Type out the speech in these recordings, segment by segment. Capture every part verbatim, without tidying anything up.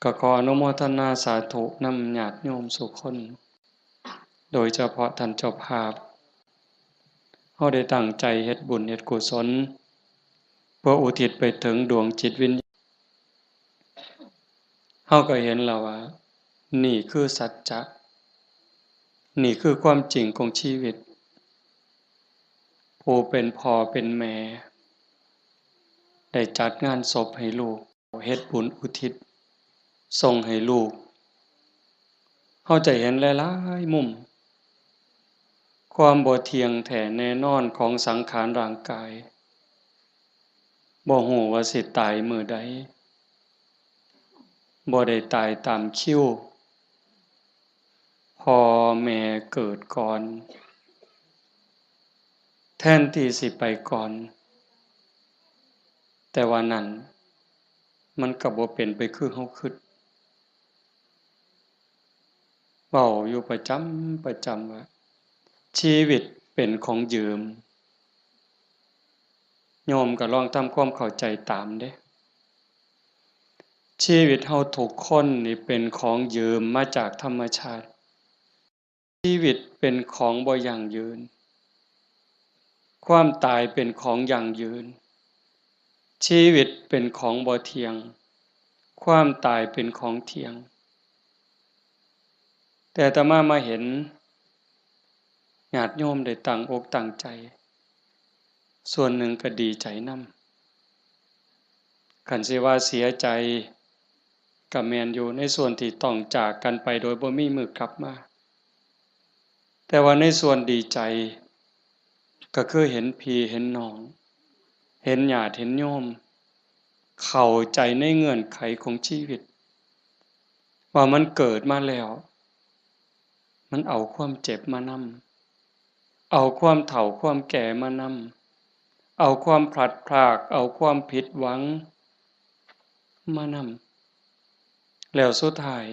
ก็ขออนุโมทนาสาธุนำญาติโยมสู่คน โดยเฉพาะท่านเจ้าภาพ เฮาได้ตั้งใจเฮ็ดบุญเฮ็ดกุศล เพื่ออุทิศไปถึงดวงจิตวิญญาณ เฮาก็เห็นแล้วว่า นี่คือสัจจะ นี่คือความจริงของชีวิต ผู้เป็นพ่อเป็นแม่ ได้จัดงานศพให้ลูก เฮ็ดบุญอุทิศส่งให้ลูก เฮาจะเห็นหลายๆมุม ความบ่เที่ยงแท้แน่นอนของสังขารร่างกาย บ่ฮู้ว่าสิตายมื้อใด บ่ได้ตายตามคิว พ่อแม่เกิดก่อน แทนที่สิไปก่อน แต่ว่านั่น มันก็บ่เป็นไปคือเฮาคิด เว้าอยู่ประจำประจำว่า ชีวิตเป็นของยืม โยมก็ลองทำความเข้าใจตามเด้ ชีวิตเฮาทุกคนนี่เป็นของยืมมาจากธรรมชาติ ชีวิตเป็นของบ่ยั่งยืน ความตายเป็นของยั่งยืน ชีวิตเป็นของบ่เที่ยง ความตายเป็นของเที่ยง แต่อาตมามาเห็น ญาติโยมได้ตั้งอกตั้งใจ ส่วนหนึ่งก็ดีใจนำ คันสิว่าเสียใจ ก็แม่นอยู่ในส่วนที่ต้องจากกันไปโดยบ่มีมื้อกลับมา แต่ว่าในส่วนดีใจ ก็คือเห็นพี่เห็นน้อง เห็นญาติเห็นโยม เข้าใจในเงื่อนไขของชีวิต ว่ามันเกิดมาแล้ว มันเอาความเจ็บมานำ เอาความเฒ่าความแก่มานำ เอาความพลัดพราก เอาความผิดหวังมานำ แล้วสุดท้าย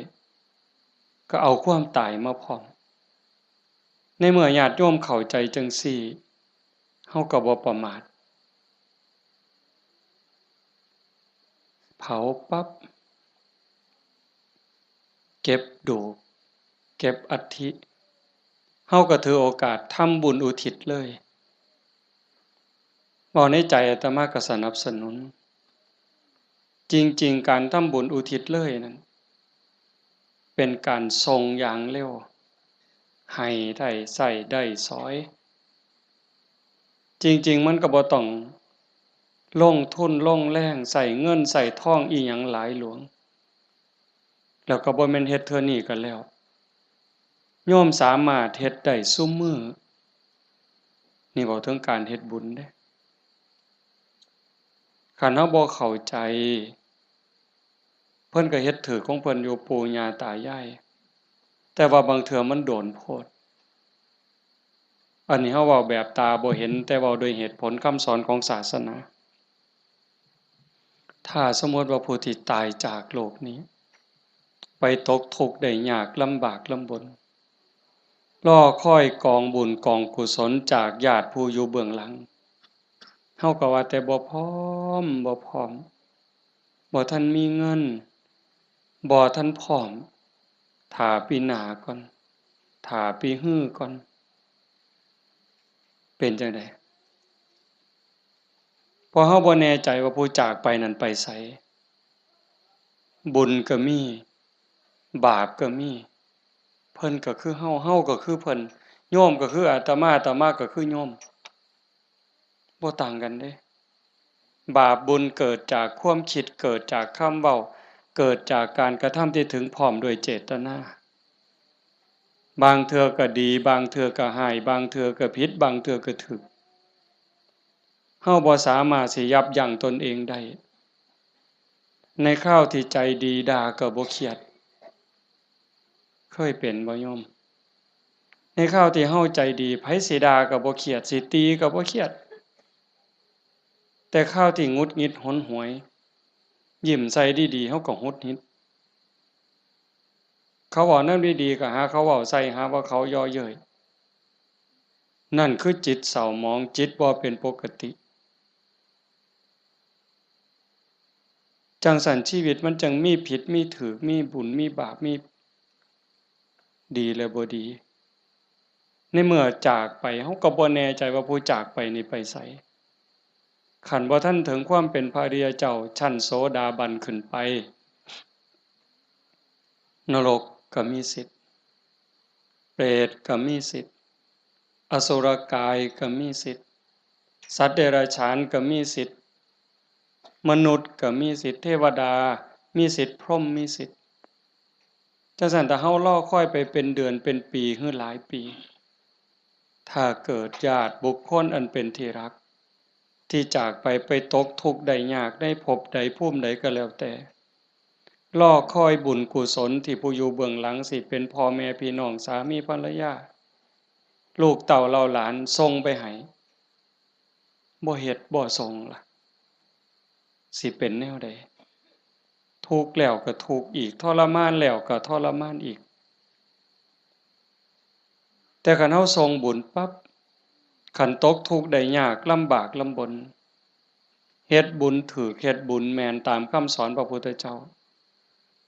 ก็เอาความตายมาพร้อม ในเมื่อญาติโยมเข้าใจจั่งซี้ เฮาก็บ่ประมาท เผาปั๊บ เก็บดูก เก็บอัฐิ เฮาก็ถือโอกาสทำบุญอุทิศเลย เว้าในใจอาตมาก็สนับสนุน จริงๆ การทำบุญอุทิศเลยนั่น เป็นการส่งอย่างเร็ว ให้ได้ใช้ได้สอย จริงๆ มันก็บ่ต้องลงทุนลงแรง ใช้เงินใช้ทองอิหยังหลายหลวง แล้วก็บ่แม่นเฮ็ดเทื่อนี้ก็แล้ว โยมสามารถเฮ็ดได้ซุมื้อ นี่เว้าถึงการเฮ็ดบุญเด้ คันเฮาบ่เข้าใจ เพิ่นก็เฮ็ดถืกของเพิ่นอยู่ ปู่ย่าตายาย แต่ว่าบางเทื่อมันโดนโพด อันนี้เฮาเว้าแบบตาบ่เห็น แต่เว้าด้วยเหตุผลคำสอนของศาสนา ถ้าสมมุติว่าผู้ที่ตายจากโลกนี้ ไปตกทุกข์ได้ยากลำบากลำบน รอคอยกองบุญกองกุศลจากญาติผู้อยู่เบื้องหลัง เฮาก็ว่าแต่บ่พร้อม บ่พร้อม บ่ทันมีเงิน บ่ทันพร้อม ถ้าปีหน้าก่อน ถ้าปีฮือก่อน เป็นจั่งใด เพราะเฮาบ่แน่ใจว่าผู้จากไปนั้นไปไส บุญก็มี บาปก็มี เพิ่นก็คือเฮา เฮาก็คือเพิ่น โยมก็คืออาตมา อาตมาก็คือโยม บ่ต่างกันเด้ บาปบุญเกิดจากความคิด เกิดจากคำเว้า เกิดจากการกระทำที่ถึงพร้อมด้วยเจตนา บางเทื่อก็ดี บางเทื่อก็ร้าย บางเทื่อก็ผิด บางเทื่อก็ถูก เฮาบ่สามารถสิยับยั้งตนเองได้ ในคราวที่ใจดีด่าก็บ่เครียด เคยเป็นบ่โยม ในคราวที่เฮาใจดี ไผสิด่าก็บ่เครียด สิตีก็บ่เครียด แต่คราวที่หงุดหงิดหนหวย ยิ้มใส่ดีๆ เฮาก็หงุดหงิด เขาเว้าแนวดีๆ ก็หาเขาเว้าใส่ หาว่าเขาเยาะเย้ย นั่นคือจิตเศร้าหมอง จิตบ่เป็นปกติ จั่งซั้นชีวิตมันจั่งมีผิดมีถูก มีบุญมีบาป มีดีและบ่ดี ในเมื่อจากไป เฮาก็บ่แน่ใจว่าผู้จากไปนี่ไปไส คันบ่ทันถึงความเป็นพระอริยเจ้า ชั้นโสดาบันขึ้นไป นรกก็มีสิทธิ์ เปรตก็มีสิทธิ์ อสุรกายก็มีสิทธิ์ สัตว์เดรัจฉานก็มีสิทธิ์ มนุษย์ก็มีสิทธิ์ เทวดามีสิทธิ์ พรหมมีสิทธิ์ จั่งซั้นถ้าเฮารอคอยไปเป็นเดือนเป็นปีหรือหลายปี ถ้าเกิดญาติบุคคลอันเป็นที่รัก ที่จากไป ไปตกทุกข์ได้ยากในภพใดภูมิใดก็แล้วแต่ รอคอยบุญกุศลที่ผู้อยู่เบื้องหลังสิเป็นพ่อแม่พี่น้องสามีภรรยา ลูกเต้าเหล่าหลานส่งไปให้ บ่เฮ็ดบ่ส่งล่ะ สิเป็นแนวใด ทุกข์แล้วก็ทุกข์อีก ทรมานแล้วก็ทรมานอีก แต่คันเฮาส่งบุญปั๊บ คันตกทุกข์ได้ยากลำบากลำบน เฮ็ดบุญถูก เฮ็ดบุญแม่นตามคำสอนพระพุทธเจ้า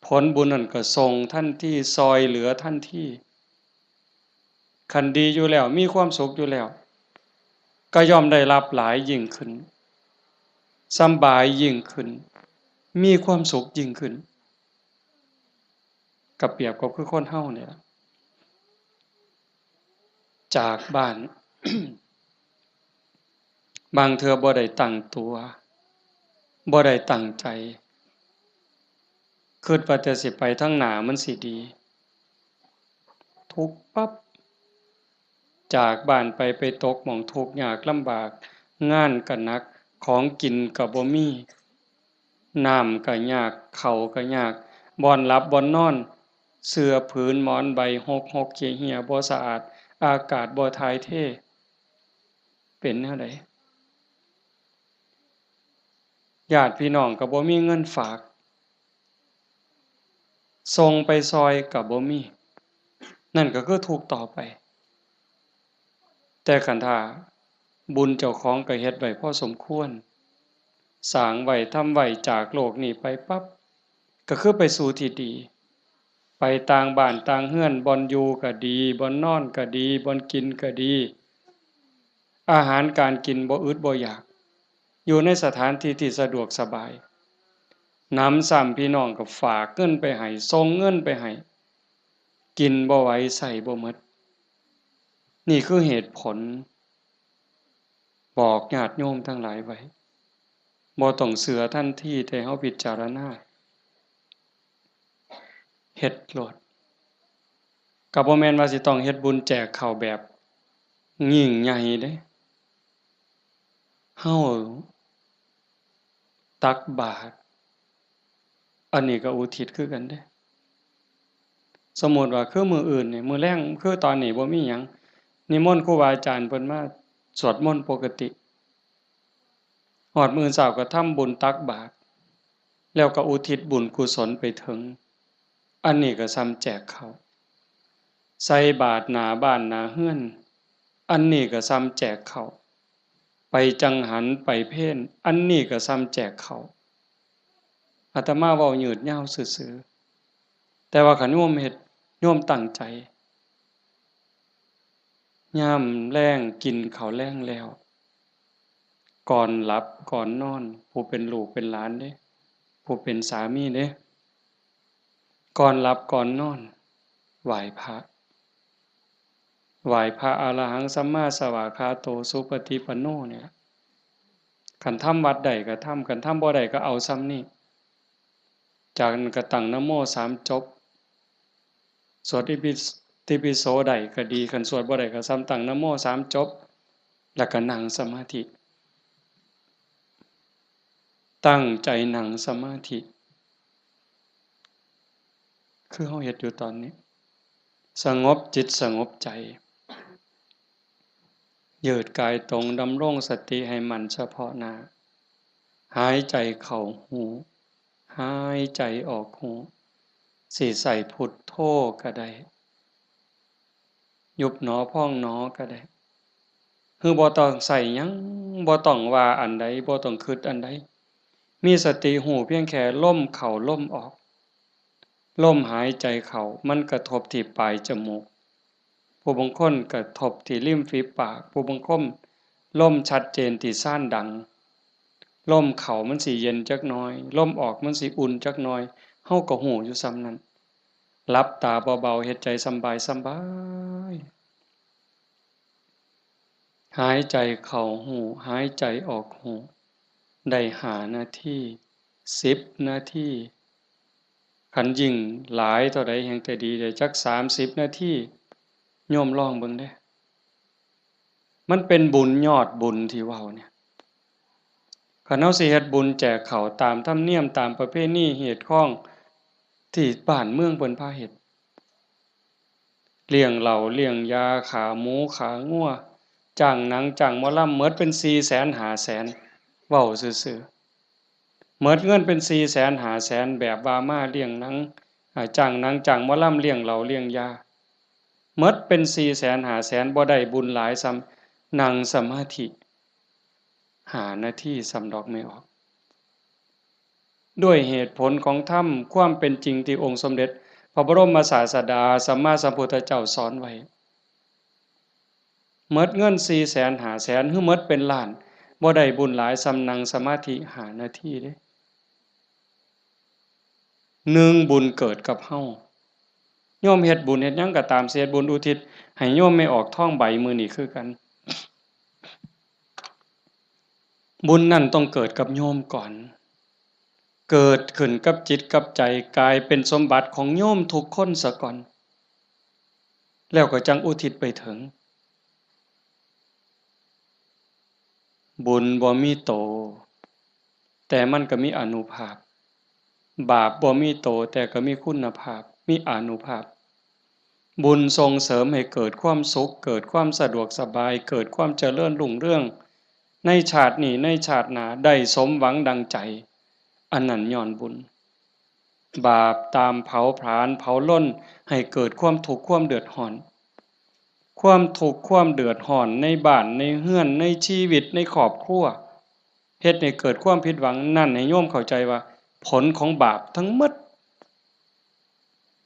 ผลบุญนั่นก็ส่งทันที ซ่อยเหลือทันที คันดีอยู่แล้ว มีความสุขอยู่แล้ว ก็ย่อมได้รับหลายยิ่งขึ้น สำบายยิ่งขึ้น มีความสุขยิ่งขึ้น ก็เปรียบกับคือคนเฮานี่ล่ะ จากบ้าน บางเทื่อบ่ได้ตั้งตัว บ่ได้ตั้งใจ คิดว่าแต่สิไปทางหน้ามันสิดี ทุกข์ปั๊บ จากบ้านไป ไปตกหม่องทุกข์ยากลำบาก งานก็หนัก ของกินก็บ่มี น้ำก็ยาก ข้าวก็ยาก บ่อนหลับบ่อนนอน เสื่อผืนหมอนใบหกหกเหี่ยเหี่ย บ่สะอาด อากาศบ่ถ่ายเท เป็นแนวใด ญาติพี่น้องก็บ่มีเงินฝาก ส่งไปซ่อยก็บ่มี นั่นก็คือทุกข์ต่อไป แต่คันถ้าบุญเจ้าของก็เฮ็ดไว้พอสมควร สร้างไว้ ทำไว้ จากโลกนี้ไปปั๊บ ก็คือไปสู่ที่ดี ไปต่างบ้านต่างเฮือน บ่อนอยู่ก็ดี บ่อนนอนก็ดี บ่อนกินก็ดี อาหารการกินบ่อึดบ่อยาก อยู่ในสถานที่ที่สะดวกสบาย หนำซ้ำพี่น้องก็ฝากเงินไปให้ ส่งเงินไปให้ กินบ่ไหว ใช้บ่หมด นี่คือเหตุผล บอกญาติโยมทั้งหลายไว้ บ่ต้องเชื่อทันที แต่เฮาพิจารณา เฮ็ดโลด ก็บ่แม่นว่าสิต้องเฮ็ดบุญแจกข้าวแบบยิ่งใหญ่เด้ เฮาตักบาตร อันนี้ก็อุทิศคือกันเด้ สมมุติว่าคือมื้ออื่นนี่ มื้อแลง คือตอนนี้บ่มีหยัง นิมนต์ครูบาอาจารย์เพิ่นมาสวดมนต์ปกติ ฮอดมื้อเช้าก็ทำบุญตักบาตร แล้วก็อุทิศบุญกุศลไปถึง อันนี้ก็ส่ำแจกข้าว ใส่บาตรหน้าบ้านหน้าเฮือน อันนี้ก็ส่ำแจกข้าว ไปจังหัน ไปเพล อันนี้ก็ส่ำแจกข้าว อาตมาเว้ายืดยาวซื่อๆ แต่ว่าคันโยมเฮ็ด โยมตั้งใจ ยามแลงกินข้าวแลงแล้ว ก่อนหลับก่อนนอน ผู้เป็นลูกเป็นหลานเด้ ผู้เป็นสามีเด้ ก่อนหลับก่อนนอน ไหว้พระ ไหว้พระอะระหังสัมมาสวากขาโตสุปฏิปันโนเนี่ย คันทำวัดใดก็ทำ คันทำบ่ได้ก็เอาส่ำนี้ จากนั้นก็ตั้งนะโมสามจบ สวดอิปิ ติปิโสได้ก็ดี คันสวดบ่ได้ก็ส่ำตั้งนะโมสามจบ แล้วก็นั่งสมาธิ ตั้งใจนั่งสมาธิ คือเฮาเฮ็ดอยู่ตอนนี้ สงบจิตสงบใจ ยืดกายตรง ดำรงสติให้มั่นเฉพาะหน้า หายใจเข้าฮู้ หายใจออกฮู้ สิใช้พุทโธก็ได้ ยุบหนอพองหนอก็ได้ คือบ่ต้องใช้หยัง บ่ต้องว่าอันใด บ่ต้องคิดอันใด มีสติรู้เพียงแค่ลมเข้าลมออก ลมหายใจเข้ามันกระทบที่ปลายจมูก ผู้บางคนกระทบที่ริมฝีปาก ผู้บางคนลมชัดเจนที่ซานดัง ลมเข้ามันสิเย็นจักหน่อย ลมออกมันสิอุ่นจักหน่อย เฮาก็รู้อยู่ส่ำนั้น หลับตาเบาๆ เฮ็ดใจสำบายสำบาย หายใจเข้ารู้ หายใจออกรู้ ได้ห้านาที สิบนาที คันยิ่งหลายเท่าใดแฮ่งแต่ดี ได้จักสามสิบนาที โยมลองเบิ่งเด้ มันเป็นบุญยอดบุญที่เว้าเนี่ย คันเฮาสิเฮ็ดบุญแจกข้าวตามธรรมเนียม ตามประเพณีฮีตคองที่บ้านเมืองเพิ่นพาเฮ็ด เลี้ยงเหล้า เลี้ยงยา ฆ่าหมู ฆ่างัว จ้างหนัง จ้างหมอลำ หมดเป็นสี่แสน ห้าแสน เว้าซื่อๆ หมดเงินเป็นสี่แสน ห้าแสน แบบว่ามาเลี้ยงหนัง อ่า จ้างหนัง จ้างหมอลำ เลี้ยงเหล้า เลี้ยงยา หมดเป็นสี่แสน ห้าแสน บ่ได้บุญหลายส่ำนั่งสมาธิ ห้านาทีส่ำดอกแม่ออก ด้วยเหตุผลของธรรม ความเป็นจริงที่องค์สมเด็จพระบรมศาสดาสัมมาสัมพุทธเจ้าสอนไว้ หมดเงินสี่แสน ห้าแสน หรือหมดเป็นล้าน บ่ได้บุญหลายส่ำนั่งสมาธิห้านาทีเด้ หนึ่ง บุญเกิดกับเฮา โยมเฮ็ดบุญเฮ็ดหยังก็ตาม สิเฮ็ดบุญอุทิศให้โยมแม่ออกทองใบมื้อนี้คือกัน บุญนั่นต้องเกิดกับโยมก่อน เกิดขึ้นกับจิตกับใจ กลายเป็นสมบัติของโยมทุกคนซะก่อน แล้วก็จั่งอุทิศไปถึง บุญบ่มีโต แต่มันก็มีอานุภาพ บาปบ่มีโต แต่ก็มีคุณภาพ มีอานุภาพ บุญส่งเสริมให้เกิดความสุข เกิดความสะดวกสบาย เกิดความเจริญรุ่งเรือง ในชาตินี้ ในชาติหน้า ได้สมหวังดังใจ อันนั้นย้อนบุญ บาปตามเผาผลาญเผาลน ให้เกิดความทุกข์ความเดือดร้อน ความทุกข์ความเดือดร้อนในบ้าน ในเฮือน ในชีวิต ในครอบครัว เฮ็ดให้เกิดความผิดหวัง นั่นให้โยมเข้าใจว่าผลของบาปทั้งหมด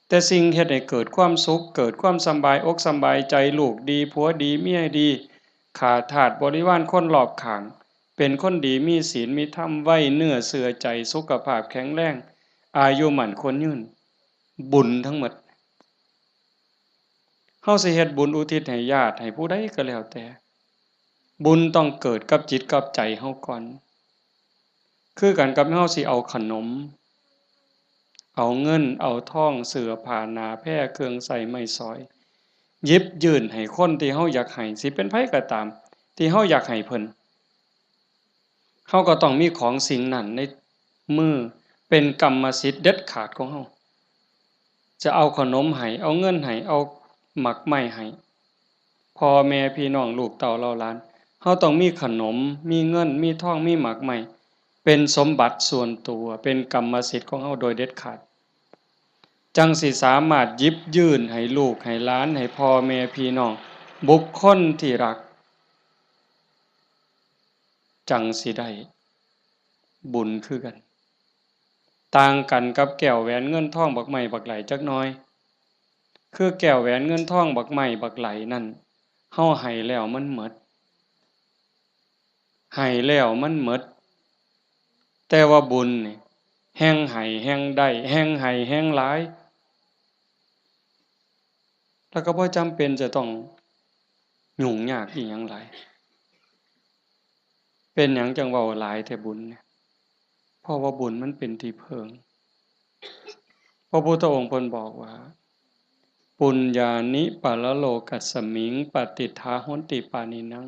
แต่สิ่งเฮ็ดให้เกิดความสุข เกิดความสำบายอกสำบายใจ ลูกดี ผัวดี เมียดี ข้าทาสบริวารคนรอบข้าง เป็นคนดี มีศีล มีธรรม ไว้เนื้อเชื่อใจ สุขภาพแข็งแรง อายุมั่นขวัญยืน บุญทั้งหมด เฮาสิเฮ็ดบุญอุทิศให้ญาติ ให้ผู้ใดก็แล้วแต่ บุญต้องเกิดกับจิตกับใจเฮาก่อน คือกันกับเฮาสิเอาขนม เอาเงิน เอาทอง เสื้อผ้า หน้าแพร เครื่องใช้ไม้สอย หยิบยื่นให้คนที่เฮาอยากให้ สิเป็นไผก็ตาม ที่เฮาอยากให้เพิ่น เฮาก็ต้องมีของสิ่งนั้นในมือ เป็นกรรมสิทธิ์เด็ดขาดของเฮา จะเอาขนมให้ เอาเงินให้ เอาหมากไม้ให้ พ่อแม่พี่น้องลูกเต้าเหล่าหลาน เฮาต้องมีขนม มีเงิน มีทอง มีหมากไม้ เป็นสมบัติส่วนตัว เป็นกรรมสิทธิ์ของเฮาโดยเด็ดขาด จั่งสิสามารถหยิบยื่นให้ลูก ให้หลาน ให้พ่อแม่พี่น้อง บุคคลที่รัก จั่งสิได้บุญคือกัน ต่างกันกับแก้วแหวนเงินทองบักไม้บักไหลจักหน่อย คือแก้วแหวนเงินทองบักไม้บักไหลนั่น เฮาให้แล้วมันหมด ให้แล้วมันหมด แต่ว่าบุญนี่ แฮ่งให้แฮ่งได้ แฮ่งให้แฮ่งหลาย แล้วก็บ่จำเป็นจะต้องยุ่งยากอิหยังหลาย เป็นหยังจั่งเว้าหลายแท้บุญเนี่ย เพราะว่าบุญมันเป็นที่เพิ่ง พระพุทธองค์เพิ่นบอกว่า ปุญญานิปะระโลกัสสมิง ปะติฏฐาหอนติปาณินัง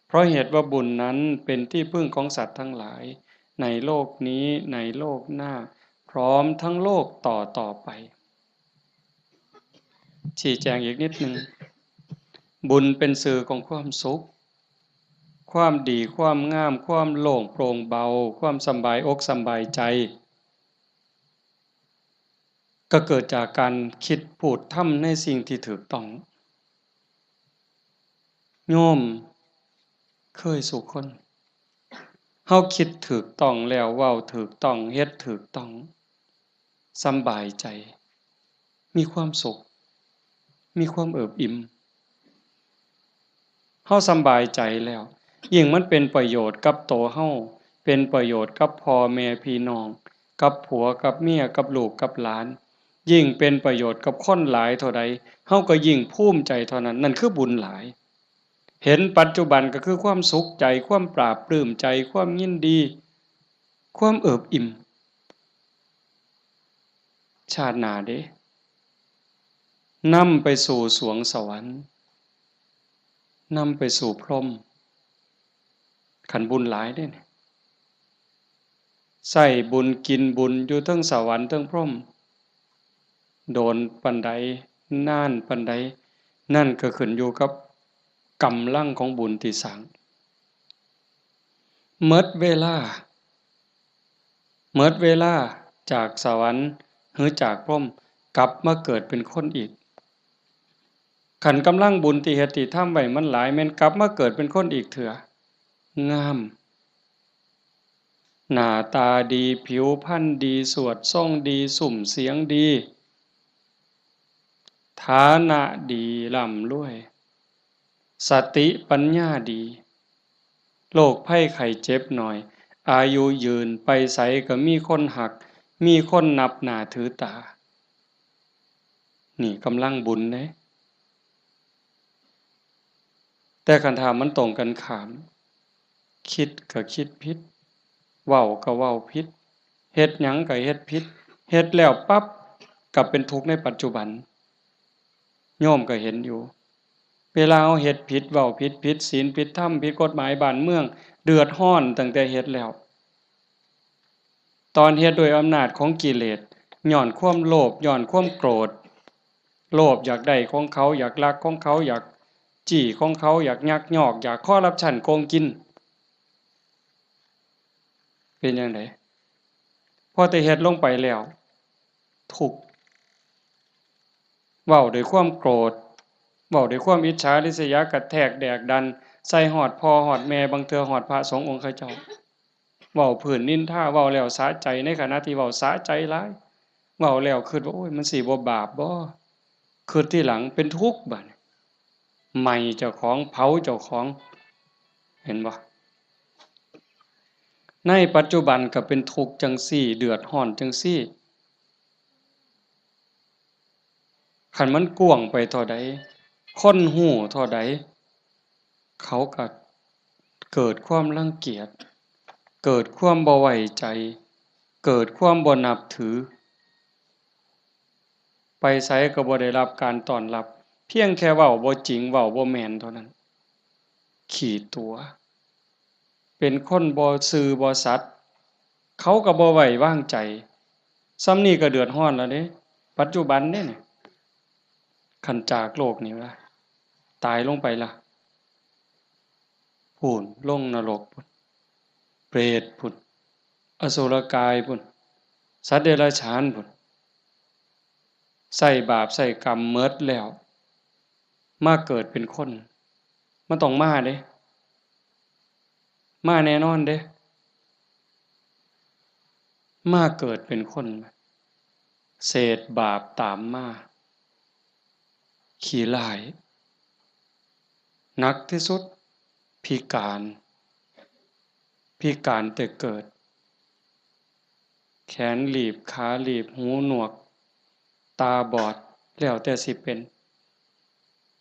เพราะเหตุว่าบุญนั้นเป็นที่พึ่งของสัตว์ทั้งหลาย ในโลกนี้ ในโลกหน้า พร้อมทั้งโลกต่อต่อไป ชี้แจงอีกนิดหนึ่ง บุญเป็นสื่อของความสุข ความดี ความงาม ความโล่งโปร่งเบา ความสำบายอกสำบายใจ ก็เกิดจากการคิดพูดทำในสิ่งที่ถูกต้อง โยมเคยสู่คน เฮาคิดถูกต้องแล้ว เว้าถูกต้อง เฮ็ดถูกต้อง สำบายใจ มีความสุข มีความเอิบอิ่ม เฮาสำบายใจแล้ว ยิ่งมันเป็นประโยชน์กับโตเฮา เป็นประโยชน์กับพ่อแม่พี่น้อง กับผัวกับเมีย กับลูกกับหลาน ยิ่งเป็นประโยชน์กับคนหลายเท่าใด เฮาก็ยิ่งภูมิใจเท่านั้น นั่นคือบุญหลาย เห็นปัจจุบันก็คือความสุขใจ ความปลาบปลื้มใจ ความยินดี ความเอิบอิ่ม ชาติหน้าเด้ นำไปสู่สวงสวรรค์ นำไปสู่พรหม คันบุญหลายเด้เนี่ย ใช้บุญกินบุญอยู่เทิงสวรรค์เทิงพรหม โดนปานใด นานปานใด นั่นก็ขึ้นอยู่กับกำลังของบุญที่สร้าง หมดเวลา หมดเวลาจากสวรรค์หรือจากพรหม กลับมาเกิดเป็นคนอีก คันกำลังบุญที่เฮ็ดที่ทำไว้มันหลาย แม่นกลับมาเกิดเป็นคนอีกเถื่อ งาม หน้าตาดี ผิวพรรณดี สวดทรงดี ซุ่มเสียงดี ฐานะดี ร่ำรวย สติปัญญาดี โรคภัยไข้เจ็บน้อย อายุยืน ไปไสก็มีคนฮัก มีคนนับหน้าถือตา นี่กำลังบุญเด้ แต่คันถ้ามันตรงกันข้าม คิดก็คิดผิด เว้าก็เว้าผิด เฮ็ดหยังก็เฮ็ดผิด เฮ็ดแล้วปั๊บ ก็เป็นทุกข์ในปัจจุบัน โยมก็เห็นอยู่ เวลาเฮาเฮ็ดผิด เว้าผิด ผิดศีล ผิดธรรม ผิดกฎหมายบ้านเมือง เดือดร้อนตั้งแต่เฮ็ดแล้ว ตอนเฮ็ดด้วยอำนาจของกิเลส ย้อนความโลภ ย้อนความโกรธ โลภอยากได้ของเขา อยากลักของเขา อยากจี้ของเขา อยากยักยอก อยากคอร์รัปชันโกงกิน เป็นจั่งใด พอแต่เฮ็ดลงไปแล้ว ทุกข์ เว้าด้วยความโกรธ เว้าด้วยความอิจฉาริษยา กระแทกแดกดัน ใส่ฮอดพ่อฮอดแม่ บางเทื่อฮอดพระสงฆ์องค์เขาเจ้า เว้าพื้นนินทา เว้าแล้วสะใจ ในขณะที่เว้าสะใจหลาย เว้าแล้วคิดว่า โอ้ย มันสิบ่บาปบ่ คิดทีหลังเป็นทุกข์บัดนี้ ไหม้เจ้าของ เผาเจ้าของ เห็นบ่ ในปัจจุบันก็เป็นทุกข์จั่งซี้ เดือดร้อนจั่งซี้ คันมันกว้างไปเท่าใด คนฮู้เท่าใด เขาก็เกิดความรังเกียจ เกิดความบ่ไว้ใจ เกิดความบ่นับถือ ไปไสก็บ่ได้รับการต้อนรับ เพียงแค่เว้าบ่จริง เว้าบ่แม่นเท่านั้น ขี้ตั๋ว เป็นคนบ่ซื่อบ่สัตย์ เขาก็บ่ไว้วางใจ ส่ำนี้ก็เดือดร้อนแล้วเด้ ปัจจุบันเด้นี่ คันจากโลกนี้ละ ตายลงไปละ พู้น ลงนรกพู้น เปรตพู้น อสุรกายพู้น สัตว์เดรัจฉานพู้น ใช้บาปใช้กรรมหมดแล้ว มาเกิดเป็นคน มันต้องมาเด้ มาแน่นอนเด้ มาเกิดเป็นคน เศษบาปตามมา ขี้ร้าย หนักที่สุด พิการ พิการแต่เกิด แขนหลีบ ขาหลีบ หูหนวก ตาบอด แล้วแต่สิเป็น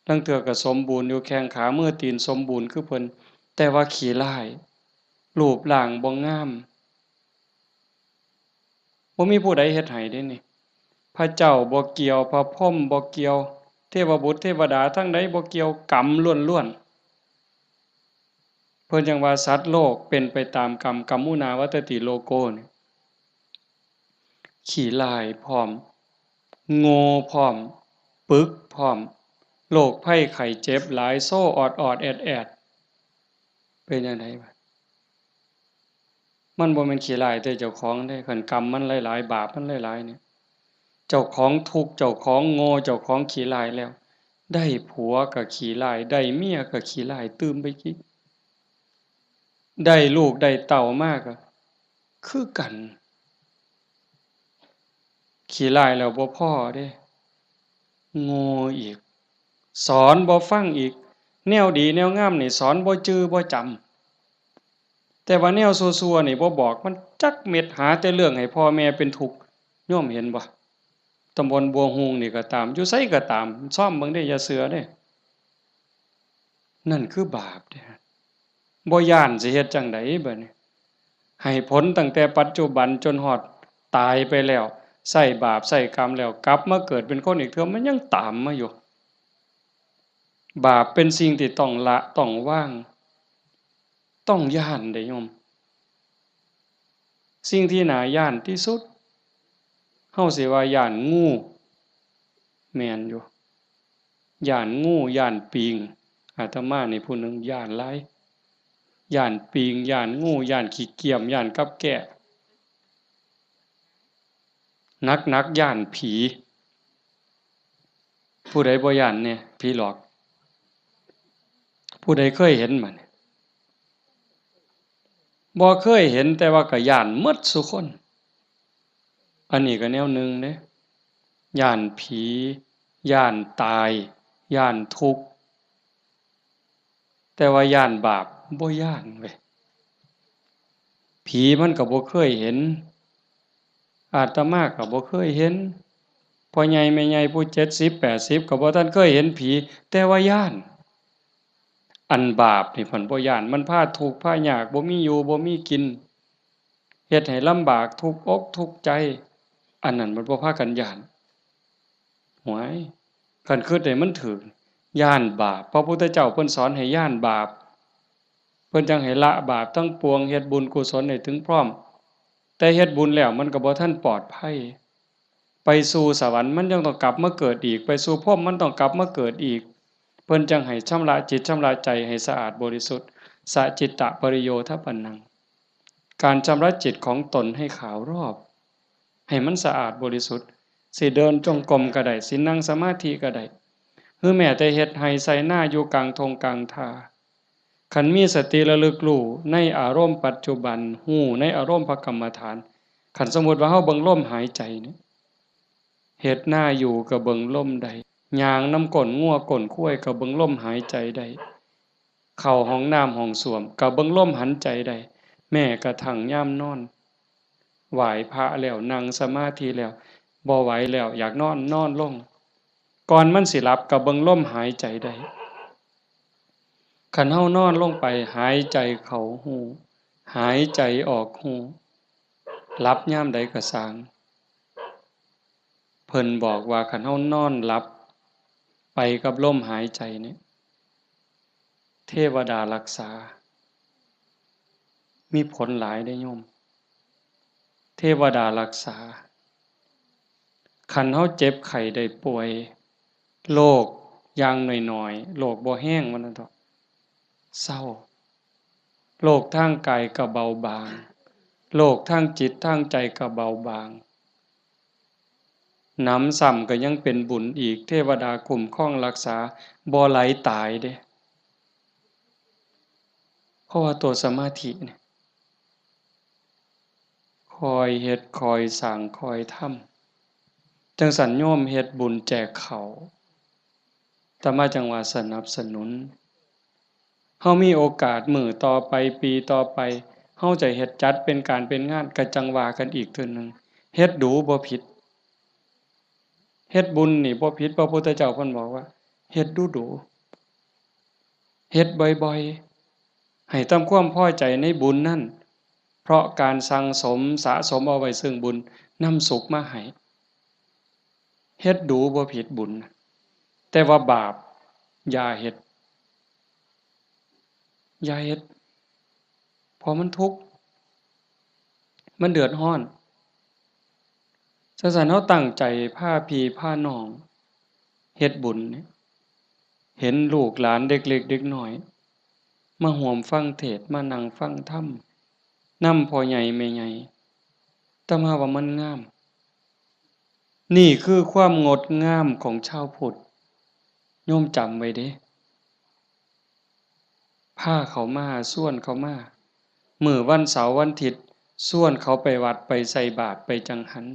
ลางเทื่อก็สมบูรณ์อยู่ แข้งขามือตีนสมบูรณ์คือเพิ่น แต่ว่าขี้ร้าย รูปร่างบ่งาม บ่มีผู้ใดเฮ็ดให้เด้นี่ พระเจ้าบ่เกี่ยว พระพรหมบ่เกี่ยว เทวบุตรเทวดาทั้งใดบ่เกี่ยว กรรมล้วนๆ เพิ่นจั่งว่าสัตว์โลกเป็นไปตามกรรม กัมมุนาวัตติโลโกนี่ ขี้ร้ายพร้อม โง่พร้อม ปึกพร้อม โรคภัยไข้เจ็บหลาย โซออดๆ แอดๆ เป็นจั่งใดวะ มันบ่แม่นขี้ร้ายแต่เจ้าของเด้ คันกรรมมันหลายๆ บาปมันหลายๆ เนี่ย เจ้าของทุกข์ เจ้าของโง่ เจ้าของขี้ร้ายแล้ว ได้ผัวก็ขี้ร้าย ได้เมียก็ขี้ร้ายตื่มไปอีก ได้ลูกได้เต้ามาก็คือกัน ขี้ร้ายแล้วบ่พอเด้ โง่อีก สอนบ่ฟังอีก แนวดีแนวงามนี่สอนบ่จื่อบ่จำ แต่ว่าแนวซั่วๆนี่บ่บอกมันจักเม็ด หาแต่เรื่องให้พ่อแม่เป็นทุกข์ โยมเห็นบ่ ตำบลบัวฮูงนี่ก็ตาม อยู่ไสก็ตาม ซ่อมเบิ่งเด้ อย่าเชื่อเด้ นั่นคือบาปเด้ บ่ย้านสิเฮ็ดจั่งใดบัดนี้ ให้ผลตั้งแต่ปัจจุบันจนฮอดตายไปแล้ว ใช้บาปใช้กรรมแล้ว กลับมาเกิดเป็นคนอีกเทื่อ มันยังตามมาอยู่ บาปเป็นสิ่งที่ต้องละ ต้องวาง ต้องย้านเด้โยม สิ่งที่น่าย้านที่สุด เฮาสิว่าย้านงู แม่นอยู่ ย้านงู ย้านปิง อาตมานี่ผู้หนึ่งย้านหลาย ย้านปิง ย้านงู ย้านขี้เกียม ย้านกับแก้ หนักๆ ย้านผี ผู้ใดบ่ย้านแหน่ ผีหลอก ผู้ใดเคยเห็นบ่นี่ บ่เคยเห็น แต่ว่าก็ย้านหมดซุคน อันนี้ก็แนวหนึ่งเด้ ย้านผี ย้านตาย ย้านทุกข์ แต่ว่าย้านบาป บ่ย้านเว้ย ผีมันก็บ่เคยเห็น อาตมาก็บ่เคยเห็น พ่อใหญ่แม่ใหญ่ผู้เจ็ดสิบแปดสิบก็บ่ทันเคยเห็นผี แต่ว่าย้าน อันบาปนี่เพิ่นบ่ย้าน มันพาทุกข์พายาก บ่มีอยู่บ่มีกิน เฮ็ดให้ลำบาก ทุกข์อกทุกข์ใจ อันนั้นมันบ่พากันย้าน หวย คันคิดให้มันถูก ย้านบาป พระพุทธเจ้าเพิ่นสอนให้ย้านบาป เพิ่นจั่งให้ละบาปทั้งปวง เฮ็ดบุญกุศลให้ถึงพร้อม แต่เฮ็ดบุญแล้วมันก็บ่ทันปลอดภัย ไปสู่สวรรค์มันยังต้องกลับมาเกิดอีก ไปสู่พรหมมันต้องกลับมาเกิดอีก เพิ่นจั่งให้ชำระจิตชำระใจให้สะอาดบริสุทธิ์ สะจิตตะปริโยทปปันนัง การชำระจิตของตนให้ขาวรอบ ให้มันสะอาดบริสุทธิ์ สิเดินจงกรมก็ได้ สินั่งสมาธิก็ได้ หรือแม้แต่เฮ็ดไร่ไถนาอยู่กลางท่งกลางท่า คันมีสติระลึกรู้ในอารมณ์ปัจจุบัน รู้ในอารมณ์พระกรรมฐาน คันสมมุติว่าเฮาเบิ่งลมหายใจนี่ เฮ็ดนาอยู่ก็เบิ่งลมได้ ย่างนำก้นงัวก้นควายก็เบิ่งลมหายใจได้ เข้าห้องน้ำห้องส้วมก็เบิ่งลมหายใจได้ แม้กระทั่งยามนอน ไหว้พระแล้วนั่งสมาธิแล้ว บ่ไหวแล้วอยากนอนนอนลง ก่อนมันสิหลับก็เบิ่งลมหายใจได้ คันเฮานอนลงไปหายใจเข้าฮู้ หายใจออกฮู้ หลับยามใดก็ซ่าง เพิ่นบอกว่าคันเฮานอนหลับไปกับลมหายใจเนี่ย เทวดารักษา มีผลหลายเด้โยม เทวดารักษา คันเฮาเจ็บไข้ได้ป่วย โรคอย่างน้อยๆ โรคบ่แฮงว่าซั่นเถาะ เซา โรคทางกายก็เบาบาง โรคทางจิตทางใจก็เบาบาง หนำซ้ำก็ยังเป็นบุญอีก เทวดาคุ้มครองรักษา บ่ไหลตายเด้ เพราะว่าตัวสมาธิเนี่ย คอยเฮ็ด คอยสร้าง คอยทำ จั่งซั้นโยมเฮ็ดบุญแจกข้าว อาตมาจั่งว่าสนับสนุน เฮามีโอกาสมื้อต่อไป ปีต่อไป เฮาจะเฮ็ดจัดเป็นการเป็นงาน ก็จั่งว่ากันอีกเทื่อหนึ่ง เฮ็ดดูบ่ผิด เฮ็ดบุญนี่บ่ผิด พระพุทธเจ้าเพิ่นบอกว่า เฮ็ดดูๆ เฮ็ดบ่อยๆ ให้ทำความพอใจในบุญนั้น เพราะการสั่งสมสะสมเอาไว้ซึ่งบุญนำสุขมาให้ เฮ็ดดูบ่ผิดบุญ แต่ว่าบาปอย่าเฮ็ด อย่าเฮ็ด เพราะมันทุกข์ มันเดือดร้อน จั่งซั้นเฮาตั้งใจพาพี่พาน้องเฮ็ดบุญเนี่ย เห็นลูกหลานเด็กเล็กเด็กน้อย มาร่วมฟังเทศน์ มานั่งฟังธรรม นำพ่อใหญ่แม่ใหญ่ อาตมาว่ามันงาม นี่คือความงดงามของชาวพุทธ โยมจำไว้เด้ พาเขามา ชวนเขามา มื้อวันเสาร์วันอาทิตย์ ชวนเขาไปวัดไปใส่บาตรไปจังหัน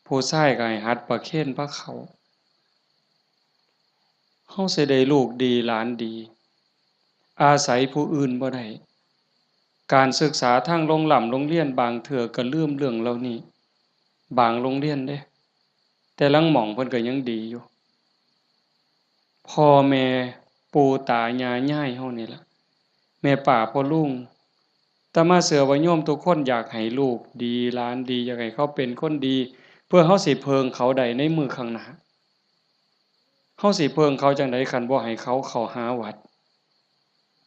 ผู้ชายก็ให้หัดประเคนพาเข้า เฮาสิได้ลูกดีหลานดี อาศัยผู้อื่นบ่ได้ การศึกษาทางโรงร่ำโรงเรียนบางเทื่อก็ลืมเรื่องเหล่านี้ บางโรงเรียนเด้ แต่ลางหม่องเพิ่นก็ยังดีอยู่ พ่อแม่ปู่ตายายยายเฮานี่ล่ะ แม่ป้าพ่อลุง อาตมาเชื่อว่าโยมทุกคนอยากให้ลูกดีหลานดี อยากให้เขาเป็นคนดี เพื่อเฮาสิเพิ่งเขาได้ในมื้อข้างหน้า เฮาสิเพิ่งเขาจั่งใดคันบ่ให้เขาเข้าหาวัด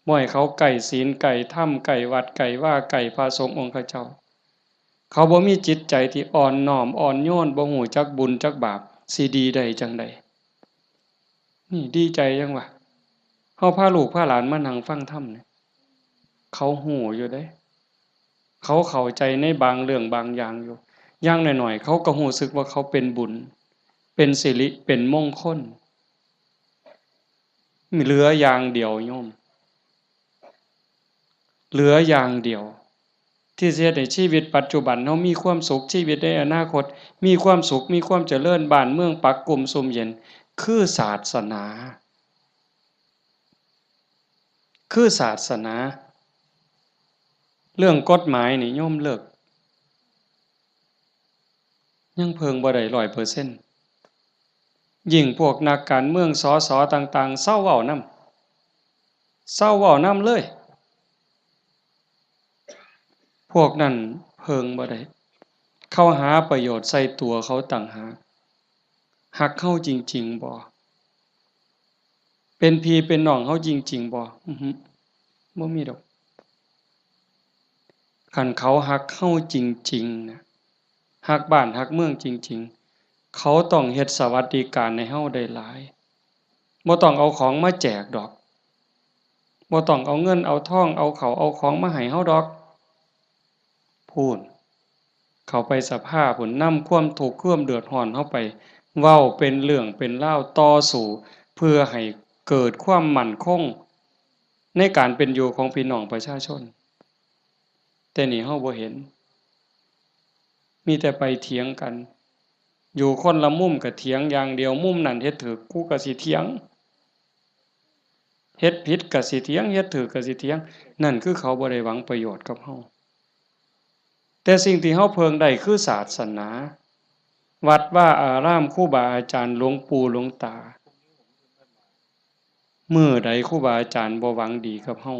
บ่ให้เขาใกล้ศีลใกล้ธรรมใกล้วัดใกล้วาใกล้พระสงฆ์องค์เจ้า เขาบ่มีจิตใจที่อ่อนน้อมอ่อนโยน บ่ฮู้จักบุญจักบาป สิดีได้จั่งใด นี่ดีใจจั่งวะ เฮาพาลูกพาหลานมานั่งฟังธรรมนี่ เขาฮู้อยู่เด้ เขาเข้าใจในบางเรื่องบางอย่างอยู่ อย่างน้อยๆ เขาก็รู้สึกว่าเขาเป็นบุญ เป็นสิริ เป็นมงคล เหลืออย่างเดียวโยม เหลืออย่างเดียว ที่สิเฮ็ดให้ชีวิตปัจจุบันเฮามีความสุข ชีวิตในอนาคตมีความสุข มีความเจริญ บ้านเมืองปักกุมซุ่มเย็น คือศาสนา คือศาสนา เรื่องกฎหมายนี่โยมเลิก ยังเพิ่งบ่ได้ร้อยเปอร์เซ็นต์ ยิ่งพวกนักการเมือง สส ต่างๆ เซาเว้านำ เซาเว้านำเลย พวกนั้นเพิ่งบ่ได้ เขาหาประโยชน์ใส่ตัวเขาต่างหาก ฮักเฮาจริงๆ บ่ เป็นพี่เป็นน้องเฮาจริงๆ บ่ อือฮึ บ่มีดอก คันเขาฮักเฮาจริงๆ นะ ฮักบ้านฮักเมืองจริงๆ เขาต้องเฮ็ดสวัสดิการให้เฮาได้หลาย บ่ต้องเอาของมาแจกดอก บ่ต้องเอาเงินเอาทอง เอาข้าวเอาของมาให้เฮาดอก พู้น เข้าไปสภาพู้น นำความทุกข์ความเดือดร้อนเฮาไป เว้าเป็นเรื่องเป็นราว ต่อสู้ เพื่อให้เกิดความมั่นคง ในการเป็นอยู่ของพี่น้องประชาชน แต่นี่เฮาบ่เห็น มีแต่ไปเถียงกัน อยู่คนละมุมก็เถียงอย่างเดียว มุมนั้นเฮ็ดถูก กูก็สิเถียง เฮ็ดผิดก็สิเถียง เฮ็ดถูกก็สิเถียง นั่นคือเขาบ่ได้หวังประโยชน์กับเฮา แต่สิ่งที่เฮาเพิ่งได้คือศาสนา วัดวาอาราม ครูบาอาจารย์ หลวงปู่หลวงตา มื้อใดครูบาอาจารย์บ่หวังดีกับเฮา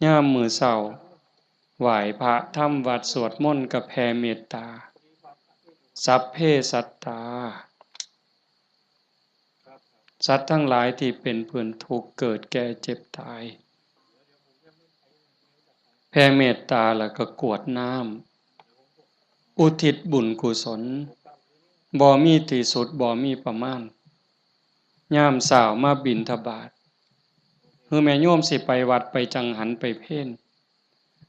ยามมื้อเช้า ไหว้พระทำวัตรสวดมนต์ก็แผ่เมตตา สัพเพสัตตา สัตว์ทั้งหลายที่เป็นเพื่อนทุกข์เกิดแก่เจ็บตาย แผ่เมตตาแล้วก็กรวดน้ำ อุทิศบุญกุศล บ่มีที่สุด บ่มีประมาณ ยามเช้ามาบิณฑบาต คือแม่โยมสิไปวัดไปจังหันไปเพล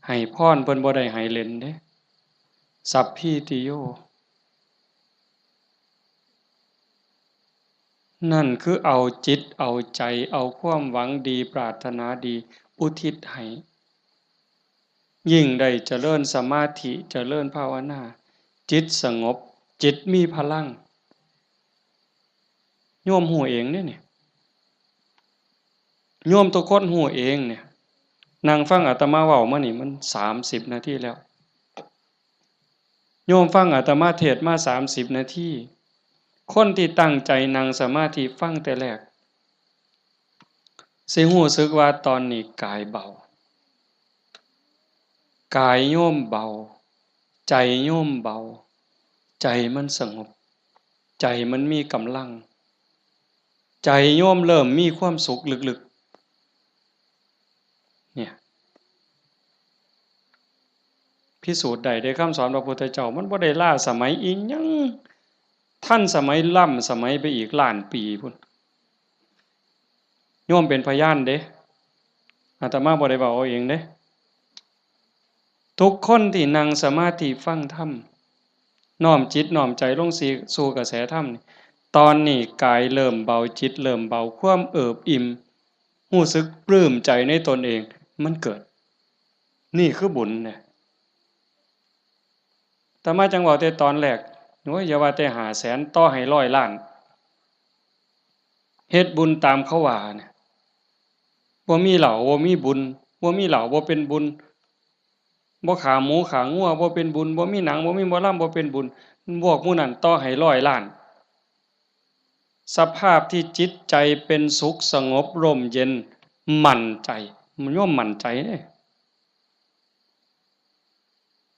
ให้พรเพิ่นบ่ได้ให้เล่นเด้ สัพพีติโย นั่นคือเอาจิตเอาใจ เอาความหวังดีปรารถนาดีอุทิศให้ ยิ่งได้เจริญสมาธิ เจริญภาวนา จิตสงบ จิตมีพลัง โยมฮู้เองเด้นี่ โยมทุกคนฮู้เองเนี่ย นั่งฟังอาตมาเว้ามานี่มันสามสิบนาทีแล้ว โยมฟังอาตมาเทศน์มาสามสิบนาที คนที่ตั้งใจนั่งสมาธิฟังแต่แรก สิรู้สึกว่าตอนนี้กายเบา กายโยมเบา ใจโยมเบา ใจมันสงบ ใจมันมีกำลัง ใจโยมเริ่มมีความสุขลึกๆ เนี่ย พิสูจน์ได้เด้ คำสอนพระพุทธเจ้า มันบ่ได้ล้าสมัยอิหยัง ทันสมัยล้ำสมัยไปอีกล้านปีพู้น โยมเป็นพยานเด้ อาตมาบ่ได้เว้าเอาเองเด้ ทุกคนที่นั่งสมาธิฟังธรรม น้อมจิตน้อมใจลงสิ สู่กระแสธรรมนี่ ตอนนี้กายเริ่มเบา จิตเริ่มเบา ความเอิบอิ่ม รู้สึกปลื้มใจในตนเอง มันเกิด นี่คือบุญเนี่ย อาตมาจั่งเว้าแต่ตอนแรก โอ้ย อย่าว่าแต่ห้าแสน ต่อให้ร้อยล้าน เฮ็ดบุญตามเขาว่าเนี่ย บ่มีเหล้า บ่มีบุญ บ่มีเหล้า บ่เป็นบุญ บ่ฆ่าหมูฆ่างัว บ่เป็นบุญ บ่มีหนัง บ่มีหมอลำ บ่เป็นบุญ พวกหมู่นั้นต่อให้ร้อยล้าน สภาพที่จิตใจเป็นสุขสงบร่มเย็น มั่นใจ โยมมั่นใจเด้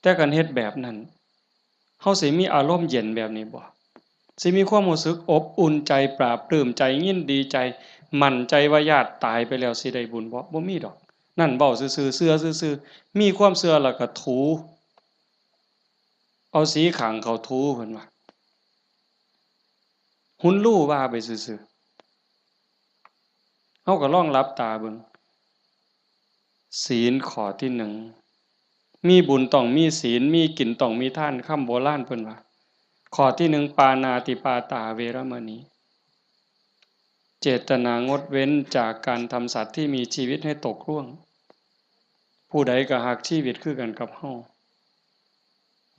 แต่คันเฮ็ดแบบนั้น เฮาสิมีอารมณ์เย็นแบบนี้บ่ สิมีความรู้สึกอบอุ่นใจ ปลาบปลื้มใจ ยินดีใจ มั่นใจว่าญาติตายไปแล้วสิได้บุญบ่ บ่มีดอก นั่นเว้าซื่อๆ เชื่อซื่อๆ มีความเชื่อแล้วก็ถู เอาสีข้างเข้าถู เพิ่นว่า หุนลู่ว่าไปซื่อๆ เฮาก็ลองหลับตาเบิ่ง ศีลข้อที่หนึ่ง มีบุญต้องมีศีล มีกินต้องมีทาน คำโบราณเพิ่นว่า ข้อที่หนึ่ง ปาณาติปาตาเวรมณี เจตนางดเว้นจากการทำสัตว์ที่มีชีวิตให้ตกร่วง ผู้ใดก็ฮักชีวิตคือกันกับเฮา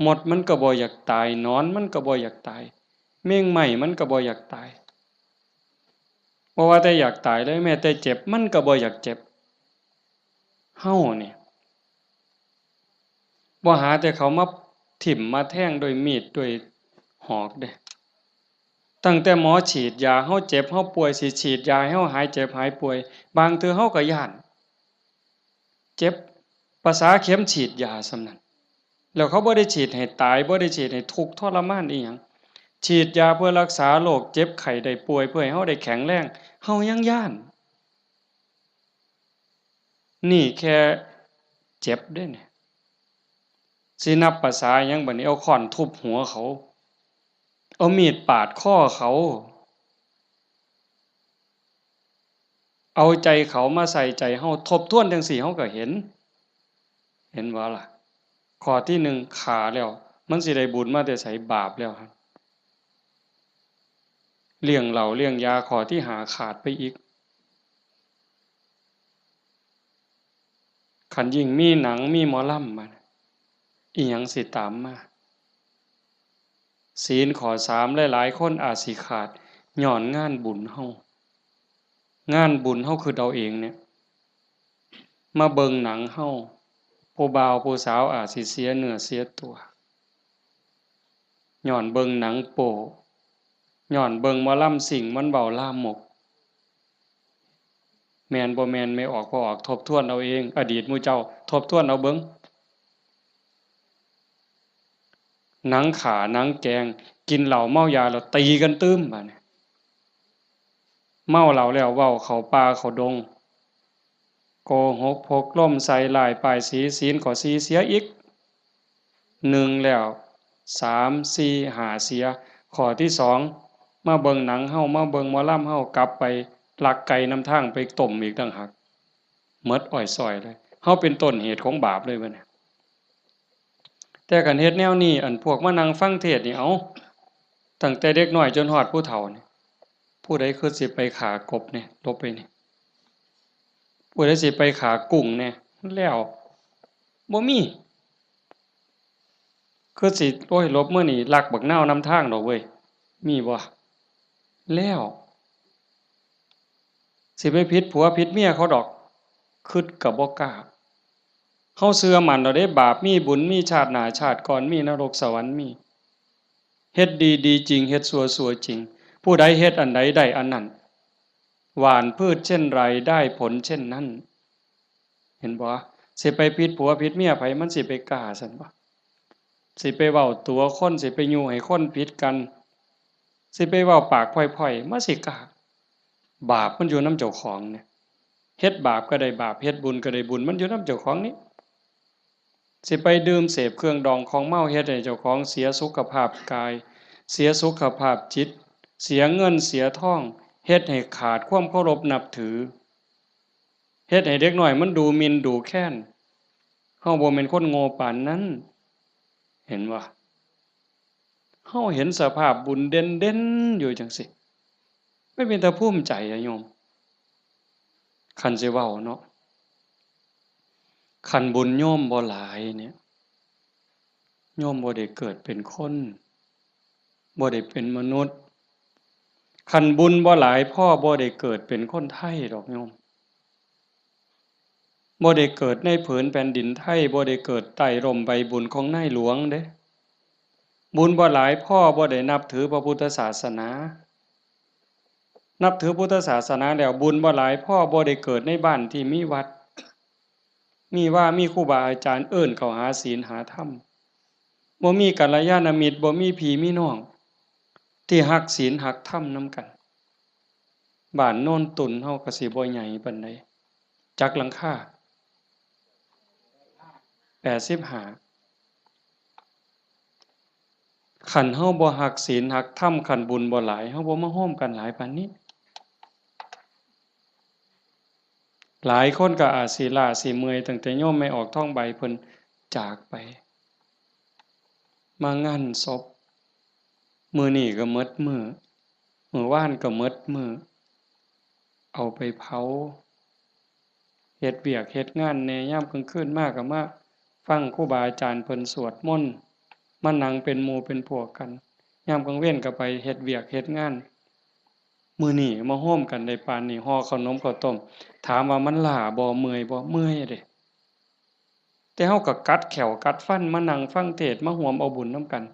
มดมันก็บ่อยากตาย หนอนมันก็บ่อยากตาย แมงไม้มันก็บ่อยากตาย บ่ว่าแต่อยากตายเลย แม้แต่เจ็บมันก็บ่อยากเจ็บ เฮานี่ บ่หาแต่เขามาถิ่มมาแทงด้วยมีดด้วยหอกเด้ ตั้งแต่หมอฉีดยา เฮาเจ็บเฮาป่วย สิฉีดยาให้เฮาหายเจ็บหายป่วย บางเทื่อเฮาก็ย้าน เจ็บ ประสาเข็มฉีดยาส่ำนั้น แล้วเขาบ่ได้ฉีดให้ตาย บ่ได้ฉีดให้ทุกข์ทรมานอิหยัง ฉีดยาเพื่อรักษาโรคเจ็บไข้ได้ป่วย เพื่อให้เฮาได้แข็งแรง เฮายังย้าน นี่แค่เจ็บเด้เนี่ย สินับประสาหยังบัดนี้ เอาค้อนทุบหัวเขา เอามีดปาดคอเขา เอาใจเขามาใส่ใจเฮา ทบทวนจั่งซี้เฮาก็เห็น เห็นบ่ล่ะ ข้อที่หนึ่งฆ่าแล้ว มันสิได้บุญมาแต่ไส บาปแล้วหั่น เลี้ยงเหล้าเลี้ยงยา ข้อที่ห้าขาดไปอีก คันยิ่งมีหนังมีหมอลำมา อิหยังสิตามมา ศีลข้อสาม หลายๆ คนอาจสิขาด ย้อนงานบุญเฮา งานบุญเฮาคิดเอาเองเนี่ย มาเบิ่งหนังเฮา ผู้บ่าวผู้สาวอาจสิเสียเนื้อเสียตัว ย้อนเบิ่งหนังโป๊ ย้อนเบิ่งหมอลำซิ่งมันเว้าลามก แม่นบ่แม่น แม่ออกบ่ออก ทบทวนเอาเอง อดีตหมู่เจ้า ทบทวนเอาเบิ่ง หนังฆ่า หนังแกล้ง กินเหล้าเมายาแล้วตีกันตื่ม บาดนี้ เมาเหล้าแล้วเว้าเข้าป่าเข้าดง โกหกพกลมใส่ร้ายป้ายสี ศีลข้อสี่เสียอีก หนึ่งแล้ว สาม สี่ ห้า เสีย ข้อที่สอง มาเบิ่งหนังเฮา มาเบิ่งหมอลำเฮา กลับไปลักไก่นำทางไปต้มอีกต่างหาก หมดอ้อยซ้อยเลย เฮาเป็นต้นเหตุของบาปเลยบัดนี้ แต่คันเฮ็ดแนวนี้ อันพวกมานั่งฟังเทศน์นี่ เอ้า ตั้งแต่เด็กน้อยจนฮอดผู้เฒ่านี่ ผู้ใดคือสิไปฆ่ากบเนี่ย หลบไปนี่ ผู้ใดสิไปฆ่ากุ้งเนี่ย แล้ว บ่มี คือสิ โอ้ย หลบมื้อนี้ลักบักนาวนำทางดอกเว้ย มีบ่ แล้ว สิไปผิดผัวผิดเมียเขาดอก คิดก็บ่กล้า เฮาเชื่อมั่นแล้วเด้ บาปมี บุญมี ชาติหน้าชาติก่อนมี นรกสวรรค์มี เฮ็ดดีดีจริง เฮ็ดชั่วชั่วจริง ผู้ใดเฮ็ดอันใดได้อันนั้น หว่านพืชเช่นไรได้ผลเช่นนั้น เห็นบ่ สิไปผิดผัวผิดเมียไผ มันสิไปกล้าซั่นบ่ สิไปเว้าตั๋วคน สิไปยุให้คนผิดกัน สิไปเว้าปากพ่อยๆ มันสิกล้า บาปมันอยู่นำเจ้าของเนี่ย เฮ็ดบาปก็ได้บาป เฮ็ดบุญก็ได้บุญ มันอยู่นำเจ้าของนี่ สิไปดื่มเสพเครื่องดองของเมา เฮ็ดให้เจ้าของเสียสุขภาพกาย เสียสุขภาพจิต เสียเงินเสียทอง เฮ็ดให้ขาดความเคารพนับถือ เฮ็ดให้เด็กน้อยมันดูหมิ่นดูแคลน เฮาบ่แม่นคนโง่ปานนั้น เห็นบ่ เฮาเห็นสภาพบุญเด่นๆ อยู่จั่งซี้ มันเป็นตาภูมิใจอะโยม คันสิเว้าเนาะ คันบุญโยมบ่หลายเนี่ย โยมบ่ได้เกิดเป็นคน บ่ได้เป็นมนุษย์ คันบุญบ่หลายพอบ่ได้เกิดเป็นคนไทยดอกโยม บ่ได้เกิดในผืนแผ่นดินไทย บ่ได้เกิดใต้ร่มใบบุญของนายหลวงเด้ บุญบ่หลายพอบ่ได้นับถือพระพุทธศาสนา นับถือพุทธศาสนาแล้วบุญบ่หลายพอบ่ได้เกิดในบ้านที่มีวัด มีวา มีครูบาอาจารย์เอิ้นเข้าหาศีลหาธรรม บ่มีกัลยาณมิตร บ่มีพี่มีน้อง ที่ฮักศีลฮักธรรมนำกัน บ้านโนนตุ่นเฮาก็สิบ่ใหญ่ปานใด จักหลังคา แปดสิบห้า คันเฮาบ่ฮักศีลฮักธรรม คันบุญบ่หลาย เฮาบ่มาโฮมกันหลายปานนี้ หลายคนก็อาจสิล้าสิเมื่อย ตั้งแต่โยมแม่ออกทองใบเพิ่นจากไป มางานศพ มื้อนี้ก็หมดมื้อ มื้อวานก็หมดมื้อ เอาไปเผา เฮ็ดเวียกเฮ็ดงานแหน่ ยามกลางคืนมาก็มาฟังครูบาอาจารย์เพิ่นสวดมนต์ มานั่งเป็นหมู่เป็นพวกกัน ยามกลางเว็นก็ไปเฮ็ดเวียกเฮ็ดงาน มื้อนี้มาโฮมกันได้ปานนี้ ห่อข้าวหนมข้าวต้ม ถามว่ามันล้าบ่ เมื่อยบ่ เมื่อยเด้ แต่เฮาก็กัดแข้วกัดฟันมานั่งฟังเทศน์ มาร่วมเอาบุญนำกัน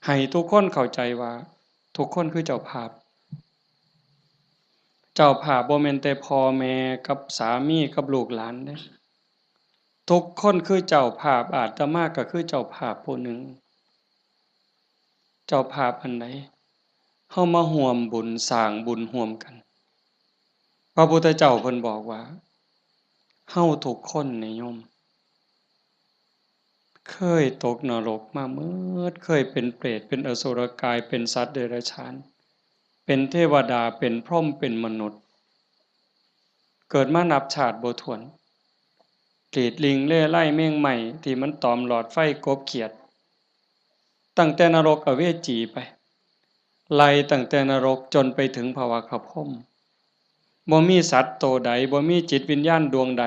ให้ทุกคนเข้าใจว่าทุกคนคือเจ้าภาพ เจ้าภาพบ่แม่นแต่พ่อแม่กับสามีกับลูกหลานเด้ ทุกคนคือเจ้าภาพ อาตมาก็คือเจ้าภาพผู้หนึ่ง เจ้าภาพอันใด เฮามาร่วมบุญสร้างบุญร่วมกัน พระพุทธเจ้าเพิ่นบอกว่า เฮาทุกคนนี่โยม เคยตกนรกมาหมด เคยเป็นเปรต เป็นอสุรกาย เป็นสัตว์เดรัจฉาน เป็นเทวดา เป็นพรหม เป็นมนุษย์ เกิดมานับชาติบ่ถ้วน กรีดลิงเล่ไล่แมงไหม้ที่มันตอมหลอดไฟกบเขียด ตั้งแต่นรกอเวจีไป ไล่ตั้งแต่นรกจนไปถึงภวคพรหม บ่มีสัตว์โตใด บ่มีจิตวิญญาณดวงใด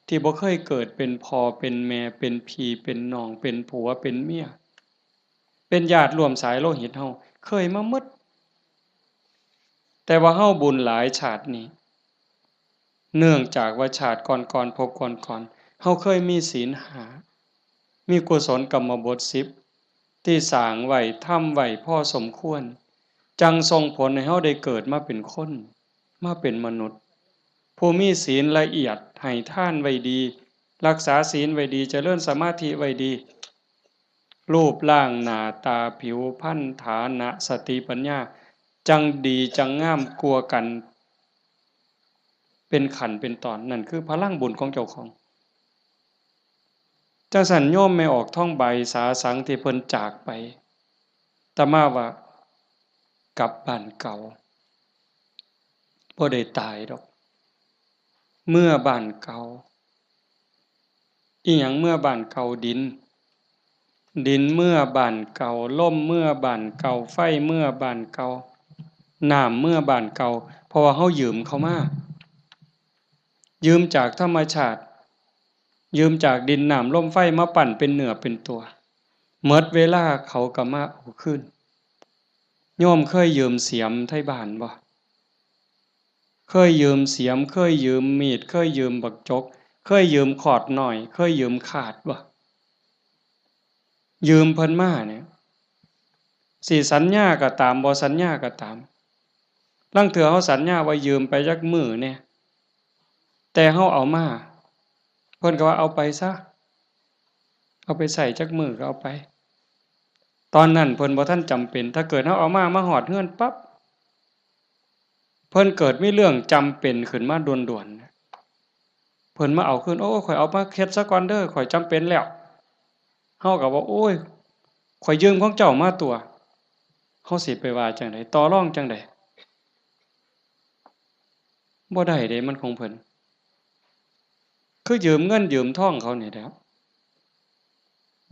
ที่บ่เคยเกิดเป็นพ่อ เป็นแม่ เป็นพี่ เป็นน้อง เป็นผัว เป็นเมีย เป็นญาติร่วมสายโลหิตเฮา เคยมาหมด แต่ว่าเฮาบุญหลายชาตินี้ เนื่องจากว่าชาติก่อนๆ ภพก่อนๆ เฮาเคยมีศีลห้า มีกุศลกรรมบทสิบ ที่สร้างไว้ ทำไว้พอสมควร จั่งส่งผลให้เฮาได้เกิดมาเป็นคน มาเป็นมนุษย์ ผู้มีศีลละเอียด ให้ทานไว้ดี รักษาศีลไว้ดี เจริญสมาธิไว้ดี รูปร่างหน้าตา ผิวพรรณ ฐานะ สติปัญญา จั่งดีจั่งงามกว่ากัน เป็นขั้นเป็นตอน นั่นคือพลังบุญของเจ้าของ จั่งซั้นโยมแม่ออกทองใบสาสังที่เพิ่นจากไป อาตมาว่ากลับบ้านเก่า บ่ได้ตายดอก เมือบ้านเก่า อิหยังเมือบ้านเก่า ดิน ดินเมือบ้านเก่า ลมเมือบ้านเก่า ไฟเมือบ้านเก่า น้ำเมือบ้านเก่า เพราะว่าเฮายืมเขามา ยืมจากธรรมชาติ ยืมจากดินน้ำลมไฟมาปั้นเป็นเนื้อเป็นตัว หมดเวลาเขาก็มาเอาคืน โยมเคยยืมเสียมไทบ้านบ่ เคยยืมเสียม เคยยืมมีด เคยยืมบักจก เคยยืมขอดน้อย เคยยืมขาดบ่ ยืมเพิ่นมาเนี่ย สิสัญญาก็ตาม บ่สัญญาก็ตาม ลางเทื่อเฮาสัญญาว่ายืมไปจักมื้อแหน่ แต่เฮาเอามา เพิ่นก็ว่าเอาไปซะ เอาไปใช้จักมื้อก็เอาไป ตอนนั้นเพิ่นบ่ทันจำเป็น ถ้าเกิดเฮาเอามา มาฮอดเฮือนปั๊บ เพิ่นเกิดมีเรื่องจำเป็นขึ้นมาด่วนๆ เพิ่นมาเอาคืน โอ้ ข้อยเอามาเฮ็ดซะก่อนเด้อ ข้อยจำเป็นแล้ว เฮาก็ว่า โอ้ย ข้อยยืมของเจ้ามาตั่ว เฮาสิไปว่าจั่งใด ต่อรองจั่งใด บ่ได้เด้ มันของเพิ่น คือยืมเงินยืมทองเขานี่แหละ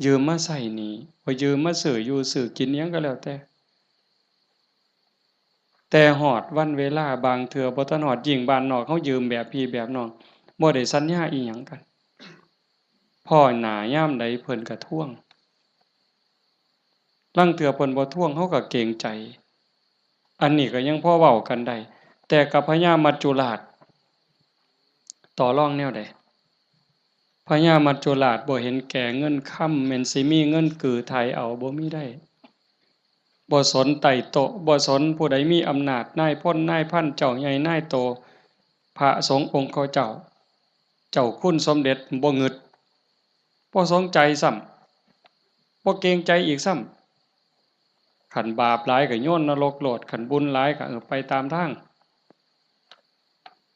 ยืมมาใช้หนี้ บ่ยืมมาซื้ออยู่ซื้อกินอิหยังก็แล้วแต่ แต่ฮอดวันเวลาบางเทื่อบ่ทันฮอด ยิ่งบ้านนอกเฮายืมแบบพี่แบบน้อง บ่ได้สัญญาอิหยังกัน พ้อหน้ายามใดเพิ่นก็ทวง ลางเทื่อเพิ่นบ่ทวงเฮาก็เกรงใจ อันนี้ก็ยังพอเว้ากันได้ แต่กับพญามัจจุราช ต่อรองแนวใด พญามัจจุราชบ่เห็นแก่เงินคำ แม่นสิมีเงินกือไถ่เอา บ่มีได้ บ่สนไต่โต๊ะ บ่สนผู้ใดมีอำนาจ นายพลนายพัน เจ้าใหญ่นายโต พระสงฆ์องค์ข้าเจ้า เจ้าคุณสมเด็จ บ่งึด บ่สนใจซ้ำ บ่เกรงใจอีกซ้ำ คันบาปหลายก็โยนนรกโลด คันบุญหลายก็ เออ ไปตามทาง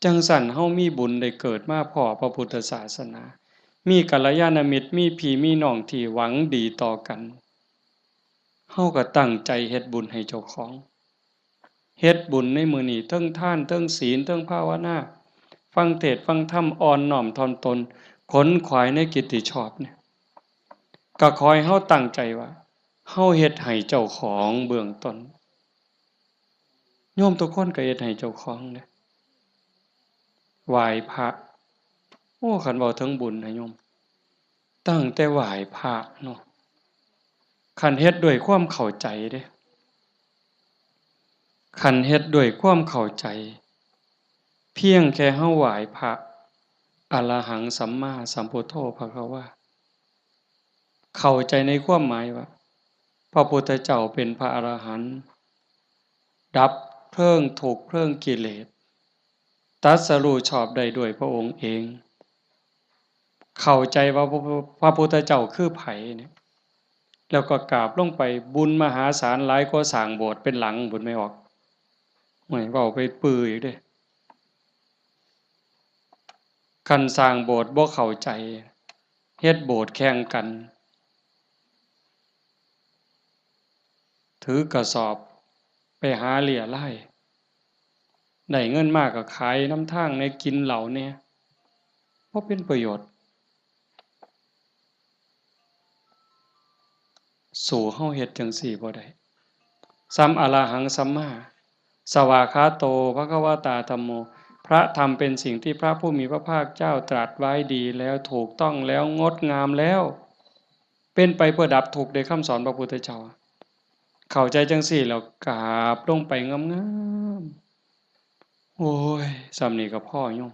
จั่งซั้นเฮามีบุญได้เกิดมาพ้อพระพุทธศาสนา มีกัลยาณมิตร มีพี่มีน้องที่หวังดีต่อกัน เฮาก็ตั้งใจเฮ็ดบุญให้เจ้าของ เฮ็ดบุญในมื้อนี้ เทิงทาน เทิงศีล เทิงภาวนา ฟังเทศน์ฟังธรรม อ่อนน้อมถ่อมตน ขนขวายในกิตติชอบเนี่ย ก็ขอให้เฮาตั้งใจว่า เฮาเฮ็ดให้เจ้าของเบื้องต้น โยมทุกคนก็เฮ็ดให้เจ้าของเด้ ไหว้พระ โอ้ คันเว้าถึงบุญนะโยม ตั้งแต่ไหว้พระเนาะ คันเฮ็ดด้วยความเข้าใจเด้ คันเฮ็ดด้วยความเข้าใจ เพียงแค่เฮาไหว้พระ อะระหังสัมมาสัมพุทโธภะคะวา เข้าใจในความหมายว่า พระพุทธเจ้าเป็นพระอรหันต์ ดับเพลิงทุกข์เพลิงกิเลส ตรัสรู้ชอบได้ด้วยพระองค์เอง เข้าใจว่าพระ พระพุทธเจ้าคือไผเนี่ย แล้วก็กราบลงไป บุญมหาศาลหลายกว่าสร้างโบสถ์เป็นหลังบุญไม่ออก โอ้ย เว้าไปปืออีกเด้ คันสร้างโบสถ์บ่เข้าใจ เฮ็ดโบสถ์แข่งกัน ถือกระสอบไปหาเรี่ยไล่ ได้เงินมาก็ขายนำทางแหน่ กินเหล้าแหน่ บ่เป็นประโยชน์ สู้เฮาเฮ็ดจั่งซี้บ่ได้ สัม อะระหังสัมมา สวากขาโต ภะคะวะตา ธัมโม พระธรรมเป็นสิ่งที่พระผู้มีพระภาคเจ้าตรัสไว้ดีแล้ว ถูกต้องแล้ว งดงามแล้ว เป็นไปเพื่อดับทุกข์ โดยคำสอนพระพุทธเจ้า เข้าใจจั่งซี้แล้วกราบลงไปงามๆ โอ้ย ส่ำนี้ก็พอโยม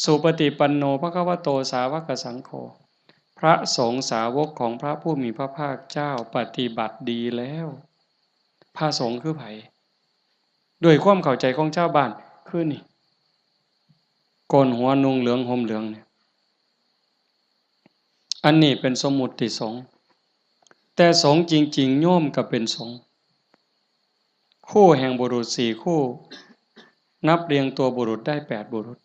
สุปฏิปันโน ภะคะวะโต สาวกสังโฆ พระสงฆ์สาวกของพระผู้มีพระภาคเจ้าปฏิบัติดีแล้ว พระสงฆ์คือไผ ด้วยความเข้าใจของชาวบ้าน คือนี่ โกนหัวนุ่งเหลืองห่มเหลืองเนี่ย อันนี้เป็นสมมุติสงฆ์ แต่สงฆ์จริงๆ โยมก็เป็นสงฆ์ คู่แห่งบุรุษสี่คู่ นับเรียงตัวบุรุษได้แปดบุรุษ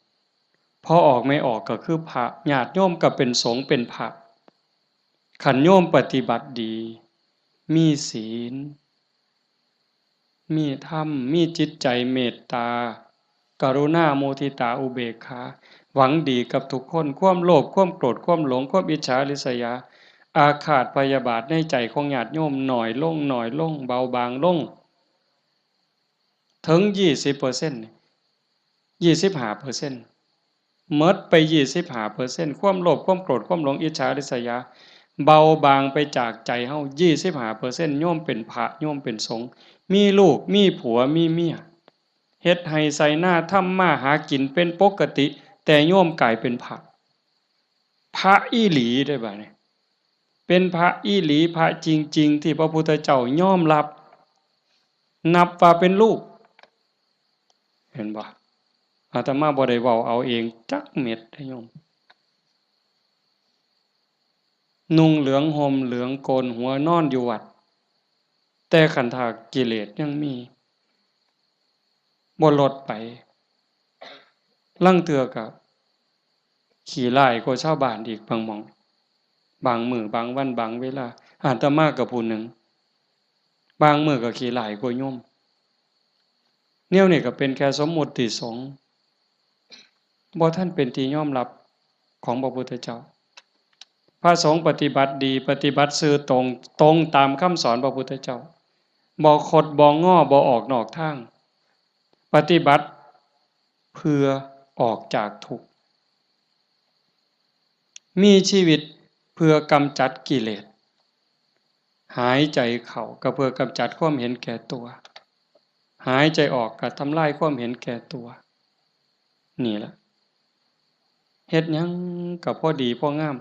พอออกไม่ออกก็คือพระ ญาติโยมก็เป็นสงฆ์เป็นพระ คันโยมปฏิบัติดี มีศีล มีธรรม มีจิตใจเมตตา กรุณา มุทิตา อุเบกขา หวังดีกับทุกคน ความโลภ ความโกรธ ความหลง ความอิจฉาริษยา อาฆาตพยาบาทในใจของญาติโยมน้อยลง น้อยลง เบาบางลง ถึงยี่สิบเปอร์เซ็นต์ ยี่สิบห้าเปอร์เซ็นต์ หมดไปยี่สิบห้าเปอร์เซ็นต์ ความโลภ ความโกรธ ความหลง อิจฉาริษยา เบาบางไปจากใจเฮา ยี่สิบห้าเปอร์เซ็นต์ โยมเป็นพระ โยมเป็นสงฆ์ มีลูก มีผัว มีเมีย เฮ็ดไฮ่ไถนา ทำมาหากินเป็นปกติ แต่โยมกลายเป็นพระ พระอีหลีเด้บัดนี้ เป็นพระอีหลี พระจริงๆ ที่พระพุทธเจ้ายอมรับ นับว่าเป็นลูก เห็นบ่ อาตมาบ่ได้เว้าเอาเองจักเม็ดเด้อโยม นุ่งเหลืองห่มเหลืองโกนหัวนอนอยู่วัด แต่คันถ้ากิเลสยังมี บ่ลดไป ลางเทื่อก็ขี้ร้ายกว่าชาวบ้านอีกบางหม่อง บางมื้อบางวันบางเวลา อาตมาก็ผู้หนึ่ง บางมื้อก็ขี้ร้ายกว่าโยม แนวนี้ก็เป็นแค่สมมุติสงฆ์ บ่ทันเป็นที่ยอมรับของพระพุทธเจ้า พระสงฆ์ปฏิบัติดี ปฏิบัติซื่อตรง ตรงตามคำสอนพระพุทธเจ้า บ่คดบ่งอ บ่ออกนอกทาง ปฏิบัติเพื่อออกจากทุกข์ มีชีวิตเพื่อกำจัดกิเลส หายใจเข้าก็เพื่อกำจัดความเห็นแก่ตัว หายใจออกก็ทำลายความเห็นแก่ตัว นี่ล่ะ เฮ็ดหยังก็พอดีพองาม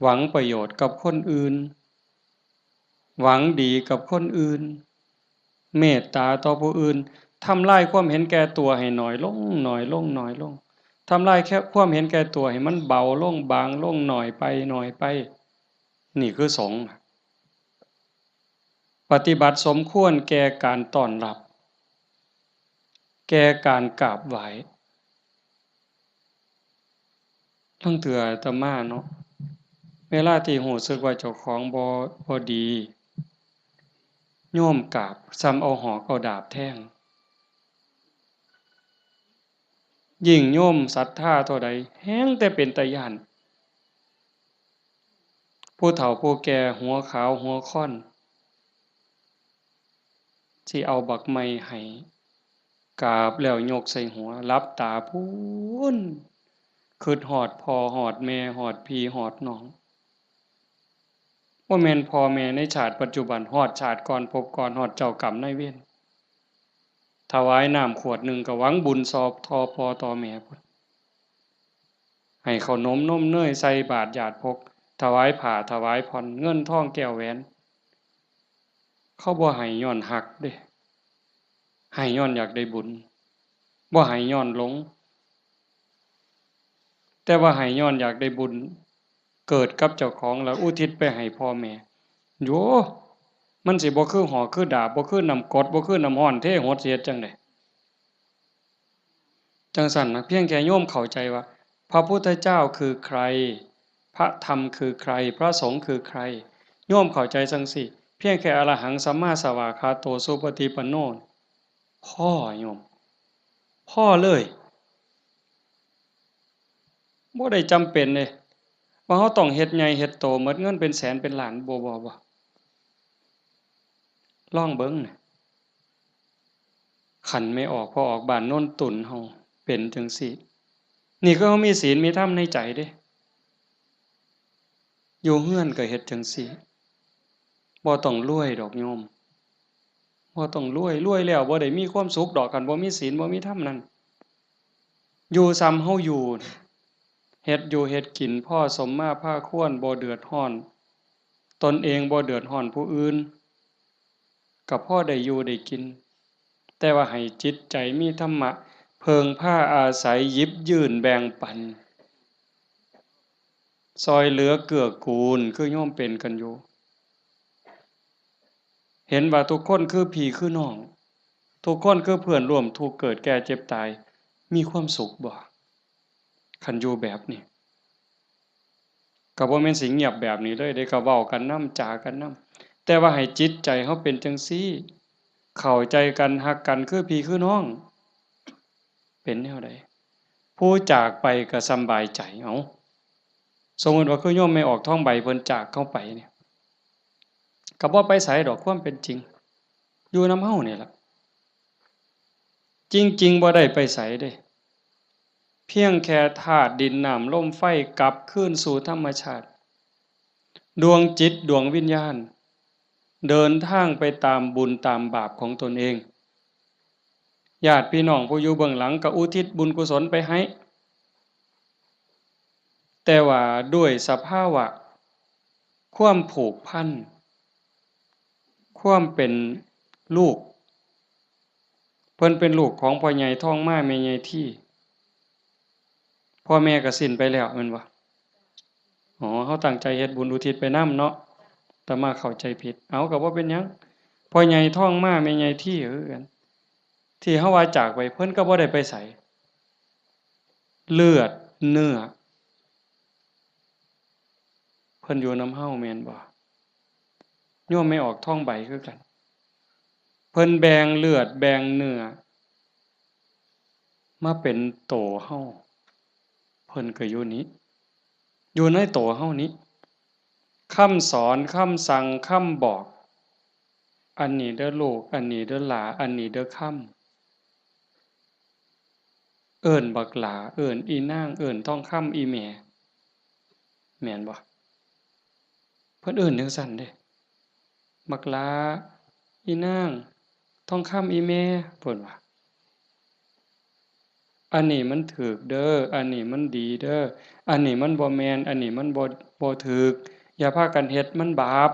หวังประโยชน์กับคนอื่น หวังดีกับคนอื่น เมตตาต่อผู้อื่น ทำลายความเห็นแก่ตัวให้น้อยลง น้อยลง น้อยลง ทำลายแค่ความเห็นแก่ตัวให้มันเบาลง บางลง น้อยไป น้อยไป นี่คือสงฆ์ ปฏิบัติสมควรแก่การต้อนรับ แก่การกราบไหว้ ลางเทื่ออาตมาเนาะ เวลาที่รู้สึกว่าเจ้าของบ่ บ่ดี โยมกราบ ส่ำเอาหอกเอาดาบแทง ยิ่งโยมศรัทธาเท่าใด แฮ่งแต่เป็นตาย้าน ผู้เฒ่าผู้แก่หัวขาวหัวค่อน สิเอาบักไม้ให้ กราบแล้วยกใส่หัว หลับตาพู้น คิดฮอดพ่อฮอดแม่ ฮอดพี่ฮอดน้อง บ่แม่นพ่อแม่ในชาติปัจจุบัน ฮอดชาติก่อนภพก่อน ฮอดเจ้ากรรมนายเวร ถวายน้ำขวดหนึ่งก็หวังบุญซอบต่อพ่อต่อแม่พุ้น ให้ข้าวนมนมเนยใส่บาตรหยาดพก ถวายผ้าถวายผ่อน เงินทองแก้วแหวน เขาบ่ให้ย้อนฮักเด้ ให้ย้อนอยากได้บุญ บ่ให้ย้อนหลง แต่ว่าให้ย้อนอยากได้บุญ เกิดกับเจ้าของแล้วอุทิศไปให้พ่อแม่ โย มันสิบ่คือหอกคือดาบ บ่คือน้ำกรด บ่คือน้ำร้อนเทหด สิเฮ็ดจั่งใด จั่งซั้นนะ เพียงแค่โยมเข้าใจว่า พระพุทธเจ้าคือใคร พระธรรมคือใคร พระสงฆ์คือใคร โยมเข้าใจจั่งซี้ เพียงแค่อรหังสัมมาสวากขาโตสุปฏิปันโน พอโยม พอเลย บ่ได้จำเป็นเด้ ว่าเราต้องเฮ็ดใหญ่เฮ็ดโต หมดเงินเป็นแสนเป็นล้าน บ่ บ่ บ่ ลองเบิ่งนะ คันแม่ออกพ่อออกบ้านโนนตุ่นเฮาเป็นจั่งซี้ นี่คือเฮามีศีลมีธรรมในใจเด้ อยู่เฮือนก็เฮ็ดจั่งซี้ บ่ต้องรวยดอกโยม บ่ต้องรวย รวยแล้วบ่ได้มีความสุขดอก คันบ่มีศีลบ่มีธรรมนั่น อยู่ส่ำเฮาอยู่ เฮ็ดอยู่เฮ็ดกินพอสมมาพาควร บ่เดือดร้อน ตนเองบ่เดือดร้อนผู้อื่น ก็พอได้อยู่ได้กิน แต่ว่าให้จิตใจมีธรรมะ เพิ่งพาอาศัย หยิบยื่นแบ่งปัน ซ่อยเหลือเกื้อกูล คือโยมเป็นกันอยู่ เห็นว่าทุกคนคือพี่คือน้อง ทุกคนคือเพื่อนร่วมทุกข์เกิดแก่เจ็บตาย มีความสุขบ่ คันอยู่แบบนี้ ก็บ่แม่นสิเงียบแบบนี้เลยเด้ ก็เว้ากันนำ จ๋ากันนำ แต่ว่าให้จิตใจเฮาเป็นจั่งซี้ เข้าใจกัน ฮักกันคือพี่คือน้อง เป็นแนวใด ผู้จากไปก็สำบายใจ เอ้า สมมุติว่าคือโยมแม่ออกทองใบเพิ่นจากเฮาไปเนี่ย ก็บ่ไปไสดอก ความเป็นจริง อยู่นำเฮานี่ล่ะ จริงๆ บ่ได้ไปไสเด้ เพียงแค่ธาตุดินน้ำลมไฟกลับคืนสู่ธรรมชาติ ดวงจิตดวงวิญญาณ เดินทางไปตามบุญตามบาปของตนเอง ญาติพี่น้องผู้อยู่เบื้องหลังก็อุทิศบุญกุศลไปให้ แต่ว่าด้วยสภาวะความผูกพัน ความเป็นลูก เพิ่นเป็นลูกของพ่อใหญ่ทองมาแม่ใหญ่ที พ่อแม่ก็สิ้นไปแล้วแม่นบ่ อ๋อ เฮาตั้งใจเฮ็ดบุญอุทิศไปนำเนาะ อาตมาเข้าใจผิด เอ้า ก็บ่เป็นหยัง พ่อใหญ่ทองมาแม่ใหญ่ทีคือกัน ที่เฮาว่าจากไป เพิ่นก็บ่ได้ไปไส เลือดเนื้อ เพิ่นอยู่นำเฮาแม่นบ่ โยมแม่ออกทองใบคือกัน เพิ่นแบ่งเลือดแบ่งเนื้อ มาเป็นโตเฮา เพิ่นก็อยู่นี้ อยู่ในโตเฮานี้ คำสอน คำสั่ง คำบอก อันนี้เด้อลูก อันนี้เด้อหล้า อันนี้เด้อคำ เอิ้นบักหล้า เอิ้นอีนาง เอิ้นทองคำอีแม่ แม่นบ่ เพิ่นเอิ้นจั่งซั้นเด้ บักหล้า อีนาง ทองคำอีแม่ เพิ่นว่า อันนี้มันถูกเด้อ อันนี้มันดีเด้อ อันนี้มันบ่แม่น อันนี้มันบ่ บ่ถูก อย่าพากันเฮ็ด มันบาป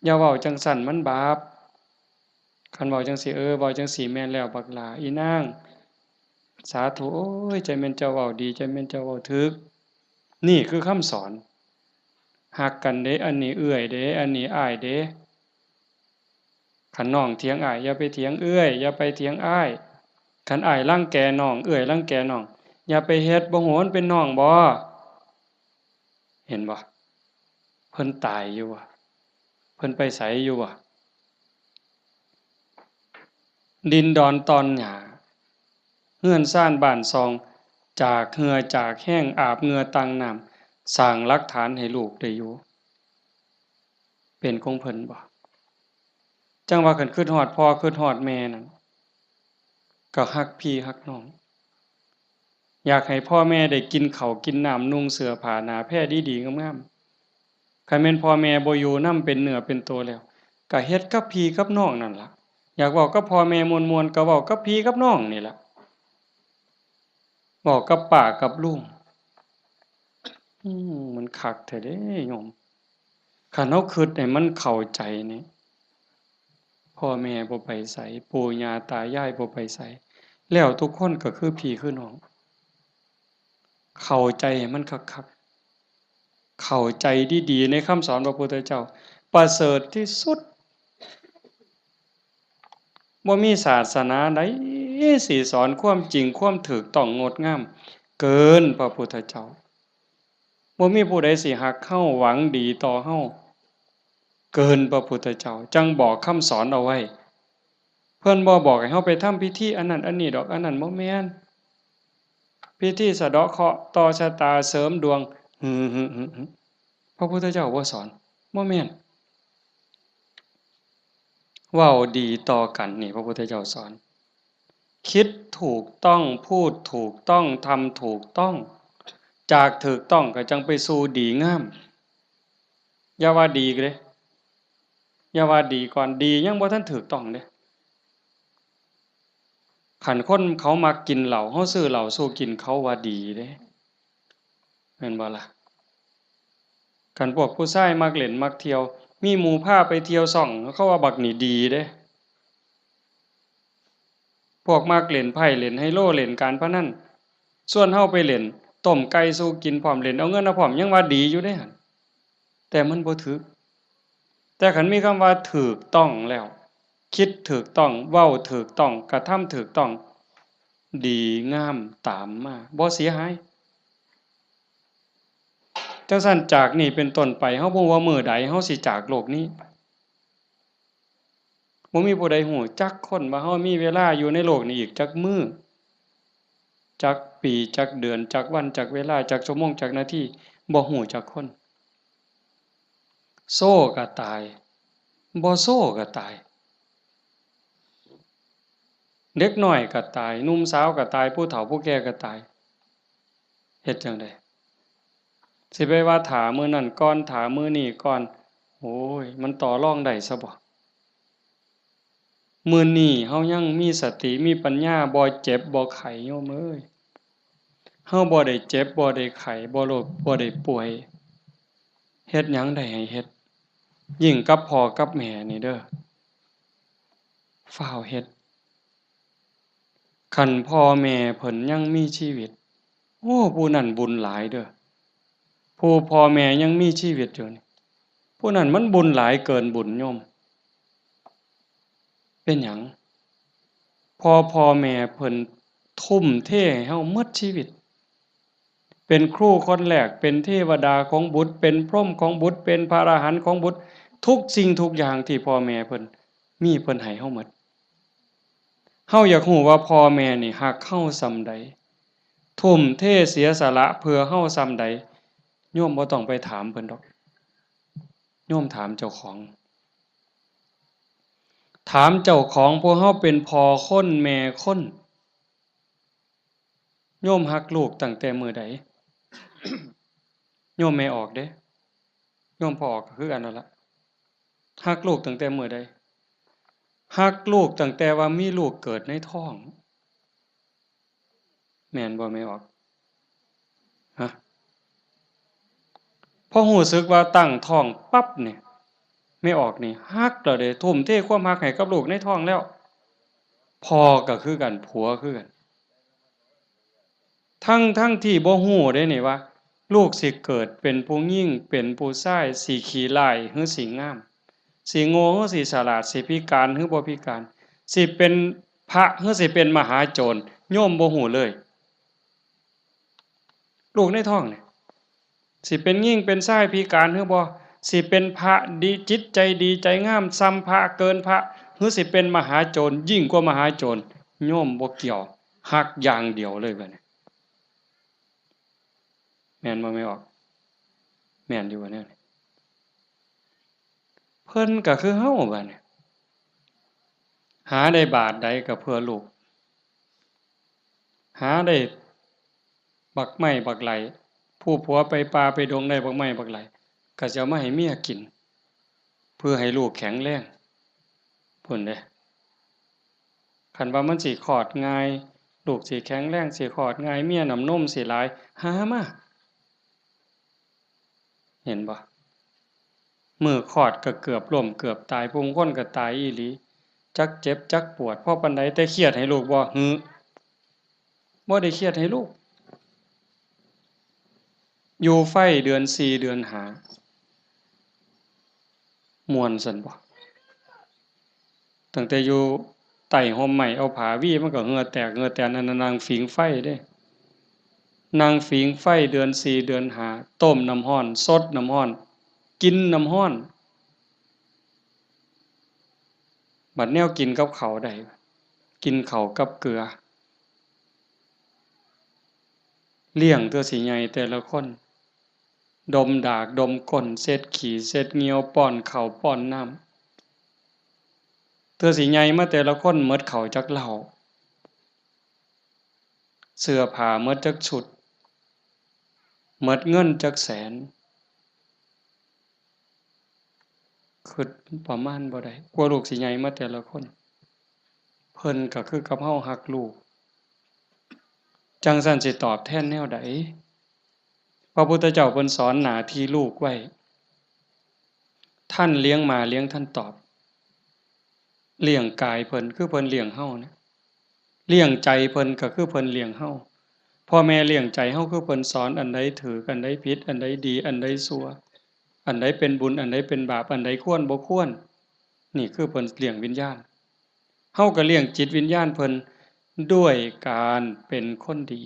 อย่าเว้าจั่งซั้น มันบาป คันเว้าจั่งซี้ เออ เว้าจั่งซี้แม่นแล้ว บักหล้า อีนาง สาธุ โอ้ย จั่งแม่นเจ้าเว้าดี จั่งแม่นเจ้าเว้าถูก นี่คือคำสอน ฮักกันเด้ อันนี้เอื้อยเด้ อันนี้อ้ายเด้ คันน้องเถียงอ้าย อย่าไปเถียงเอื้อย อย่าไปเถียงอ้าย คันอ้ายรังแกน้อง เอื้อยรังแกน้อง อย่าไปเฮ็ด บ่ฮู้มันเป็นน้องบ่ เห็นบ่ เพิ่นตายอยู่บ่ เพิ่นไปไสอยู่บ่ ดินดอนตอนหญ้า เฮือนซานบ้านซอง จากเหื่อจากแฮง อาบเหงื่อตั้งน้ำ สร้างหลักฐานให้ลูกได้อยู่ เป็นของเพิ่นบ่ จั่งว่าคันคิดฮอดพ่อคิดฮอดแม่นั่น ก็ฮักพี่ฮักน้อง อยากให้พ่อแม่ได้กินข้าวกินน้ำ นุ่งเสื้อผ้าหน้าแพรดีๆงามๆ คันแม่นพ่อแม่บ่อยู่นำเป็นเนื้อเป็นตัวแล้ว ก็เฮ็ดกับพี่กับน้องนั่นล่ะ อยากเว้ากับพ่อแม่ม่วนๆ ก็เว้ากับพี่กับน้องนี่ล่ะ เว้ากับป้ากับลุง อืม มันคักแท้เด้โยม คันเฮาคิดให้มันเข้าใจนี่ พ่อแม่บ่ไปไส ปู่ย่าตายายบ่ไปไส แล้วทุกคนก็คือพี่คือน้อง เข้าใจให้มันคักๆ เข้าใจดีๆ ในคำสอนพระพุทธเจ้า ประเสริฐที่สุด บ่มีศาสนาใดสิสอนความจริงความถูกต้องงดงามเกินพระพุทธเจ้า บ่มีผู้ใดสิฮักเฮาหวังดีต่อเฮาเกินพระพุทธเจ้า จั่งบอกคำสอนเอาไว้ เพิ่นบ่บอกให้เฮาไปทำพิธีอันนั้นอันนี้ดอก อันนั้นบ่แม่น พิธีสะเดาะเคราะห์ ต่อชะตา เสริมดวง หึ หึ หึ หึ พระพุทธเจ้าบ่สอน บ่แม่น เว้าดีต่อกันนี่พระพุทธเจ้าสอน คิดถูกต้อง พูดถูกต้อง ทำถูกต้อง จากถูกต้องก็จั่งไปสู่ดีงาม อย่าว่าดีเด้ อย่าว่าดีก่อน ดียังบ่ทันถูกต้องเด้ คันคนเขามักกินเหล้า เฮาซื้อเหล้าสู่กิน เขาว่าดีเด้ แม่นบ่ล่ะ คันพวกผู้ชายมักเล่นมักเที่ยว มีหมู่พาไปเที่ยวซ่อง เขาว่าบักนี่ดีเด้ พวกมักเล่นไพ่ เล่นไฮโล เล่นการพนัน ชวนเฮาไปเล่น ต้มไก่สู่กินพร้อม เล่นเอาเงินเอาพร้อม ยังว่าดีอยู่เด้หั่น แต่มันบ่ถูก แต่คันมีคำว่าถูกต้องแล้ว คิดถูกต้อง เว้าถูกต้อง กระทำถูกต้อง ดีงามตามมา บ่เสียหาย จั่งซั้นจากนี้เป็นต้นไป เฮาบ่ฮู้ว่ามื้อใดเฮาสิจากโลกนี้ บ่มีผู้ใดฮู้จักคนว่าเฮามีเวลาอยู่ในโลกนี้อีกจักมื้อ จักปี จักเดือน จักวัน จักเวลา จักชั่วโมง จักนาที บ่ฮู้จักคน โซก็ตาย บ่โซก็ตาย เด็กน้อยก็ตาย หนุ่มสาวก็ตาย ผู้เฒ่าผู้แก่ก็ตาย เฮ็ดจั่งใด สิไปว่าถ้ามื้อนั้นก่อน ถ้ามื้อนี้ก่อน โอ้ย มันต่อรองได้ซะบ่ มื้อนี้เฮายังมีสติ มีปัญญา บ่เจ็บ บ่ไข้ โยมเอ้ย เฮาบ่ได้เจ็บ บ่ได้ไข้ บ่โรค บ่ได้ป่วย เฮ็ดหยังได้ให้เฮ็ด ยิ่งกับพ่อกับแม่นี่เด้อ ฟ้าวเฮ็ด คันพ่อแม่เพิ่นยังมีชีวิต โอ้ ผู้นั้นบุญหลายเด้อ ผู้พ่อแม่ยังมีชีวิตอยู่นี่ ผู้นั้นมันบุญหลายเกินบุญโยม เป็นหยัง เพราะพ่อแม่เพิ่นทุ่มเทให้เฮาหมดชีวิต เป็นครูคนแรก เป็นเทวดาของบุตร เป็นพรหมของบุตร เป็นพระอรหันต์ของบุตร ทุกสิ่งทุกอย่างที่พ่อแม่เพิ่นมี เพิ่นให้เฮาหมด เฮาอยากฮู้ว่าพ่อแม่นี่ฮักเฮาส่ำใด ทุ่มเทเสียสละเพื่อเฮาส่ำใด โยมบ่ต้องไปถามเพิ่นดอก โยมถามเจ้าของ ถามเจ้าของ พวกเฮาเป็นพ่อคนแม่คน โยมฮักลูกตั้งแต่มื้อใด โยมแม่ออกเด้ โยมพ่อออกก็คือกันนั่นล่ะ ฮักลูกตั้งแต่มื้อใด ฮักลูกตั้งแต่ว่ามีลูกเกิดในท้อง แม่นบ่แม่ออก ฮะ พอรู้สึกว่าตั้งท้องปั๊บนี่ แม่ออกนี่ฮักแล้วเด้ ทุ่มเทความฮักให้กับลูกในท้องแล้ว พ่อก็คือกัน ผัวคือกัน ทั้งๆ ที่บ่รู้เด้นี่ว่า ลูกสิเกิดเป็นผู้หญิง เป็นผู้ชาย สิขี้ร้ายหรือสิงาม สิโง่หรือสิฉลาด สิพิการหรือบ่พิการ สิเป็นพระหรือสิเป็นมหาโจร โยมบ่รู้เลย ลูกในท้องนี่ สิเป็นหญิงเป็นชายพิการหรือบ่ สิเป็นพระดี จิตใจดีใจงามส่ำพระเกินพระ หรือสิเป็นมหาโจรยิ่งกว่ามหาโจร โยมบ่เกี่ยว ฮักอย่างเดียวเลยบัดนี้ แม่นบ่แม่ออก แม่นอยู่บ่แนวนี้ เพิ่นก็คือเฮาบัดนี้ หาได้บาทใดก็เพื่อลูก หาได้บักไม้บักไหล ผู้ผัวไปป่าไปดงได้บักไม้บักไหล ก็สิเอามาให้เมียกิน เพื่อให้ลูกแข็งแรง พุ้นเด้ คันว่ามันสิคลอดง่าย ลูกสิแข็งแรง สิคลอดง่าย เมียน้ำนมสิหลาย หามา เห็นบ่ มื้อคลอดก็เกือบล้มเกือบตาย ผู้บางคนก็ตายอีหลี จักเจ็บจักปวดพอปานใด แต่เครียดให้ลูกบ่ หือ บ่ได้เครียดให้ลูก อยู่ไฟเดือนสี่เดือนห้า ม่วนซั่นบ่ ตั้งแต่อยู่ใต้ร่มไม้เอาผ้าวีมันก็เหงื่อแตกเหงื่อแตน อันนั้นนั่งผิงไฟเด้ นั่งผิงไฟเดือนสี่เดือนห้า ต้มน้ำร้อน สดน้ำร้อน กินน้ำร้อน บัดแนวกินกับข้าวได้ กินข้าวกับเกลือ เลี้ยงเทื่อสิใหญ่แต่ละคน ดมดากดมก้น เช็ดขี้เช็ดเหยี่ยว ป้อนข้าวป้อนน้ำ เทื่อสิใหญ่มาแต่ละคนหมดข้าวจักเล่า เสื้อผ้าหมดจักชุด หมดเงินจักแสน คิดประมาณบ่ได้ กว่าลูกสิใหญ่มาแต่ละคน เพิ่นก็คือกับเฮาฮักลูก จั่งซั้นสิตอบแทนแนวใด พระพุทธเจ้าเพิ่นสอนหน้าที่ลูกไว้ ท่านเลี้ยงมาเลี้ยงท่านตอบ เลี้ยงกายเพิ่นคือเพิ่นเลี้ยงเฮานะ เลี้ยงใจเพิ่นก็คือเพิ่นเลี้ยงเฮา พ่อแม่เลี้ยงใจเฮาคือเพิ่นสอนอันใดถูก อันใดผิด อันใดดี อันใดชั่ว อันใดเป็นบุญ อันใดเป็นบาป อันใดควรบ่ควร นี่คือเพิ่นเลี้ยงวิญญาณ เฮาก็เลี้ยงจิตวิญญาณเพิ่นด้วยการเป็นคนดี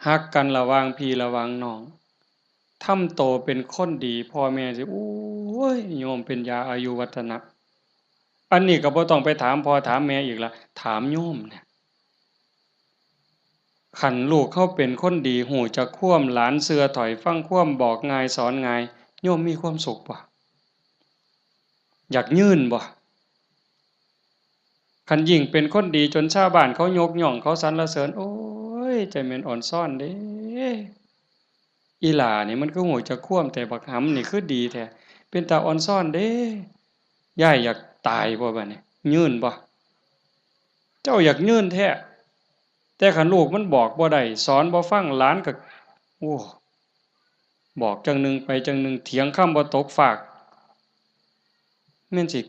ฮักกันระหว่างพี่ระหว่างน้อง ทำโตเป็นคนดี พ่อแม่สิ โอ้ย โยมเป็นยาอายุวัฒนะ อันนี้ก็บ่ต้องไปถามพ่อถามแม่อีกละ ถามโยมเนี่ย คันลูกเฮาเป็นคนดี ฮู้จักความ หลานเชื่อถ้อยฟังความ บอกง่ายสอนง่าย โยมมีความสุขบ่ อยากยืนบ่ คันยิ่งเป็นคนดีจนชาวบ้านเขายกย่องเขาสรรเสริญ โอ้ย จั่งแม่นอ่อนซ้อนเด้ อีหล้านี่มันคือฮู้จักความแท้ บักหำนี่คือดีแท้ เป็นตาอ่อนซ้อนเด้ ยายอยากตายบ่บัดนี้ ยืนบ่ เจ้าอยากยืนแท้ แต่คันลูกมันบอกบ่ได้ สอนบ่ฟัง หลานก็ โอ้ บอกจั่งหนึ่งไปจั่งหนึ่ง เถียงคำบ่ตกฟาก แม่นสิ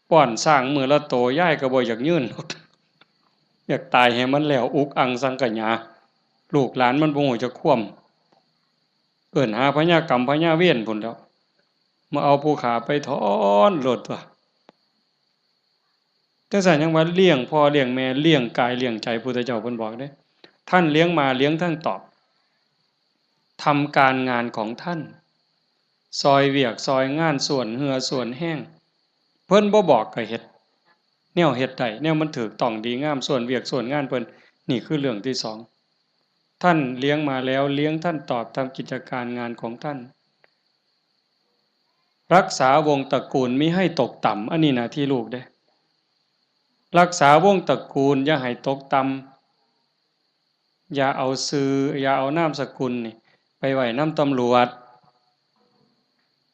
ป้อนช้างมื้อละโต ยายก็บ่อยากยืน อยากตายให้มันแล้ว อุกอั่งสังขยา ลูกหลานมันบ่ฮู้จักความ เอิ้นหาพญากรรมพญาเวรพุ้นแหล้ว มาเอาผู้ฆ่าไปถอนโลดตั๊ว จั่งซั้นยังว่าเลี้ยงพ่อเลี้ยงแม่ เลี้ยงกายเลี้ยงใจ พุทธเจ้าเพิ่นบอกเด้ ท่านเลี้ยงมาเลี้ยงท่านตอบ ทำการงานของท่าน ซ่อยเวียกซ่อยงาน ส่วนเหื่อส่วนแฮง เพิ่นบ่บอกก็เฮ็ด แนวเฮ็ดได้ แนวมันถูกต้องดีงาม ส่วนเวียกส่วนงานเพิ่น นี่คือเรื่องที่สอง ท่านเลี้ยงมาแล้ว เลี้ยงท่านตอบ ทำกิจการงานของท่าน รักษาวงศ์ตระกูลมิให้ตกต่ำ อันนี้หน้าที่ลูกเด้ รักษาวงศ์ตระกูลอย่าให้ตกต่ำ อย่าเอาชื่อ อย่าเอานามสกุลนี่ไปไว้นำตำรวจ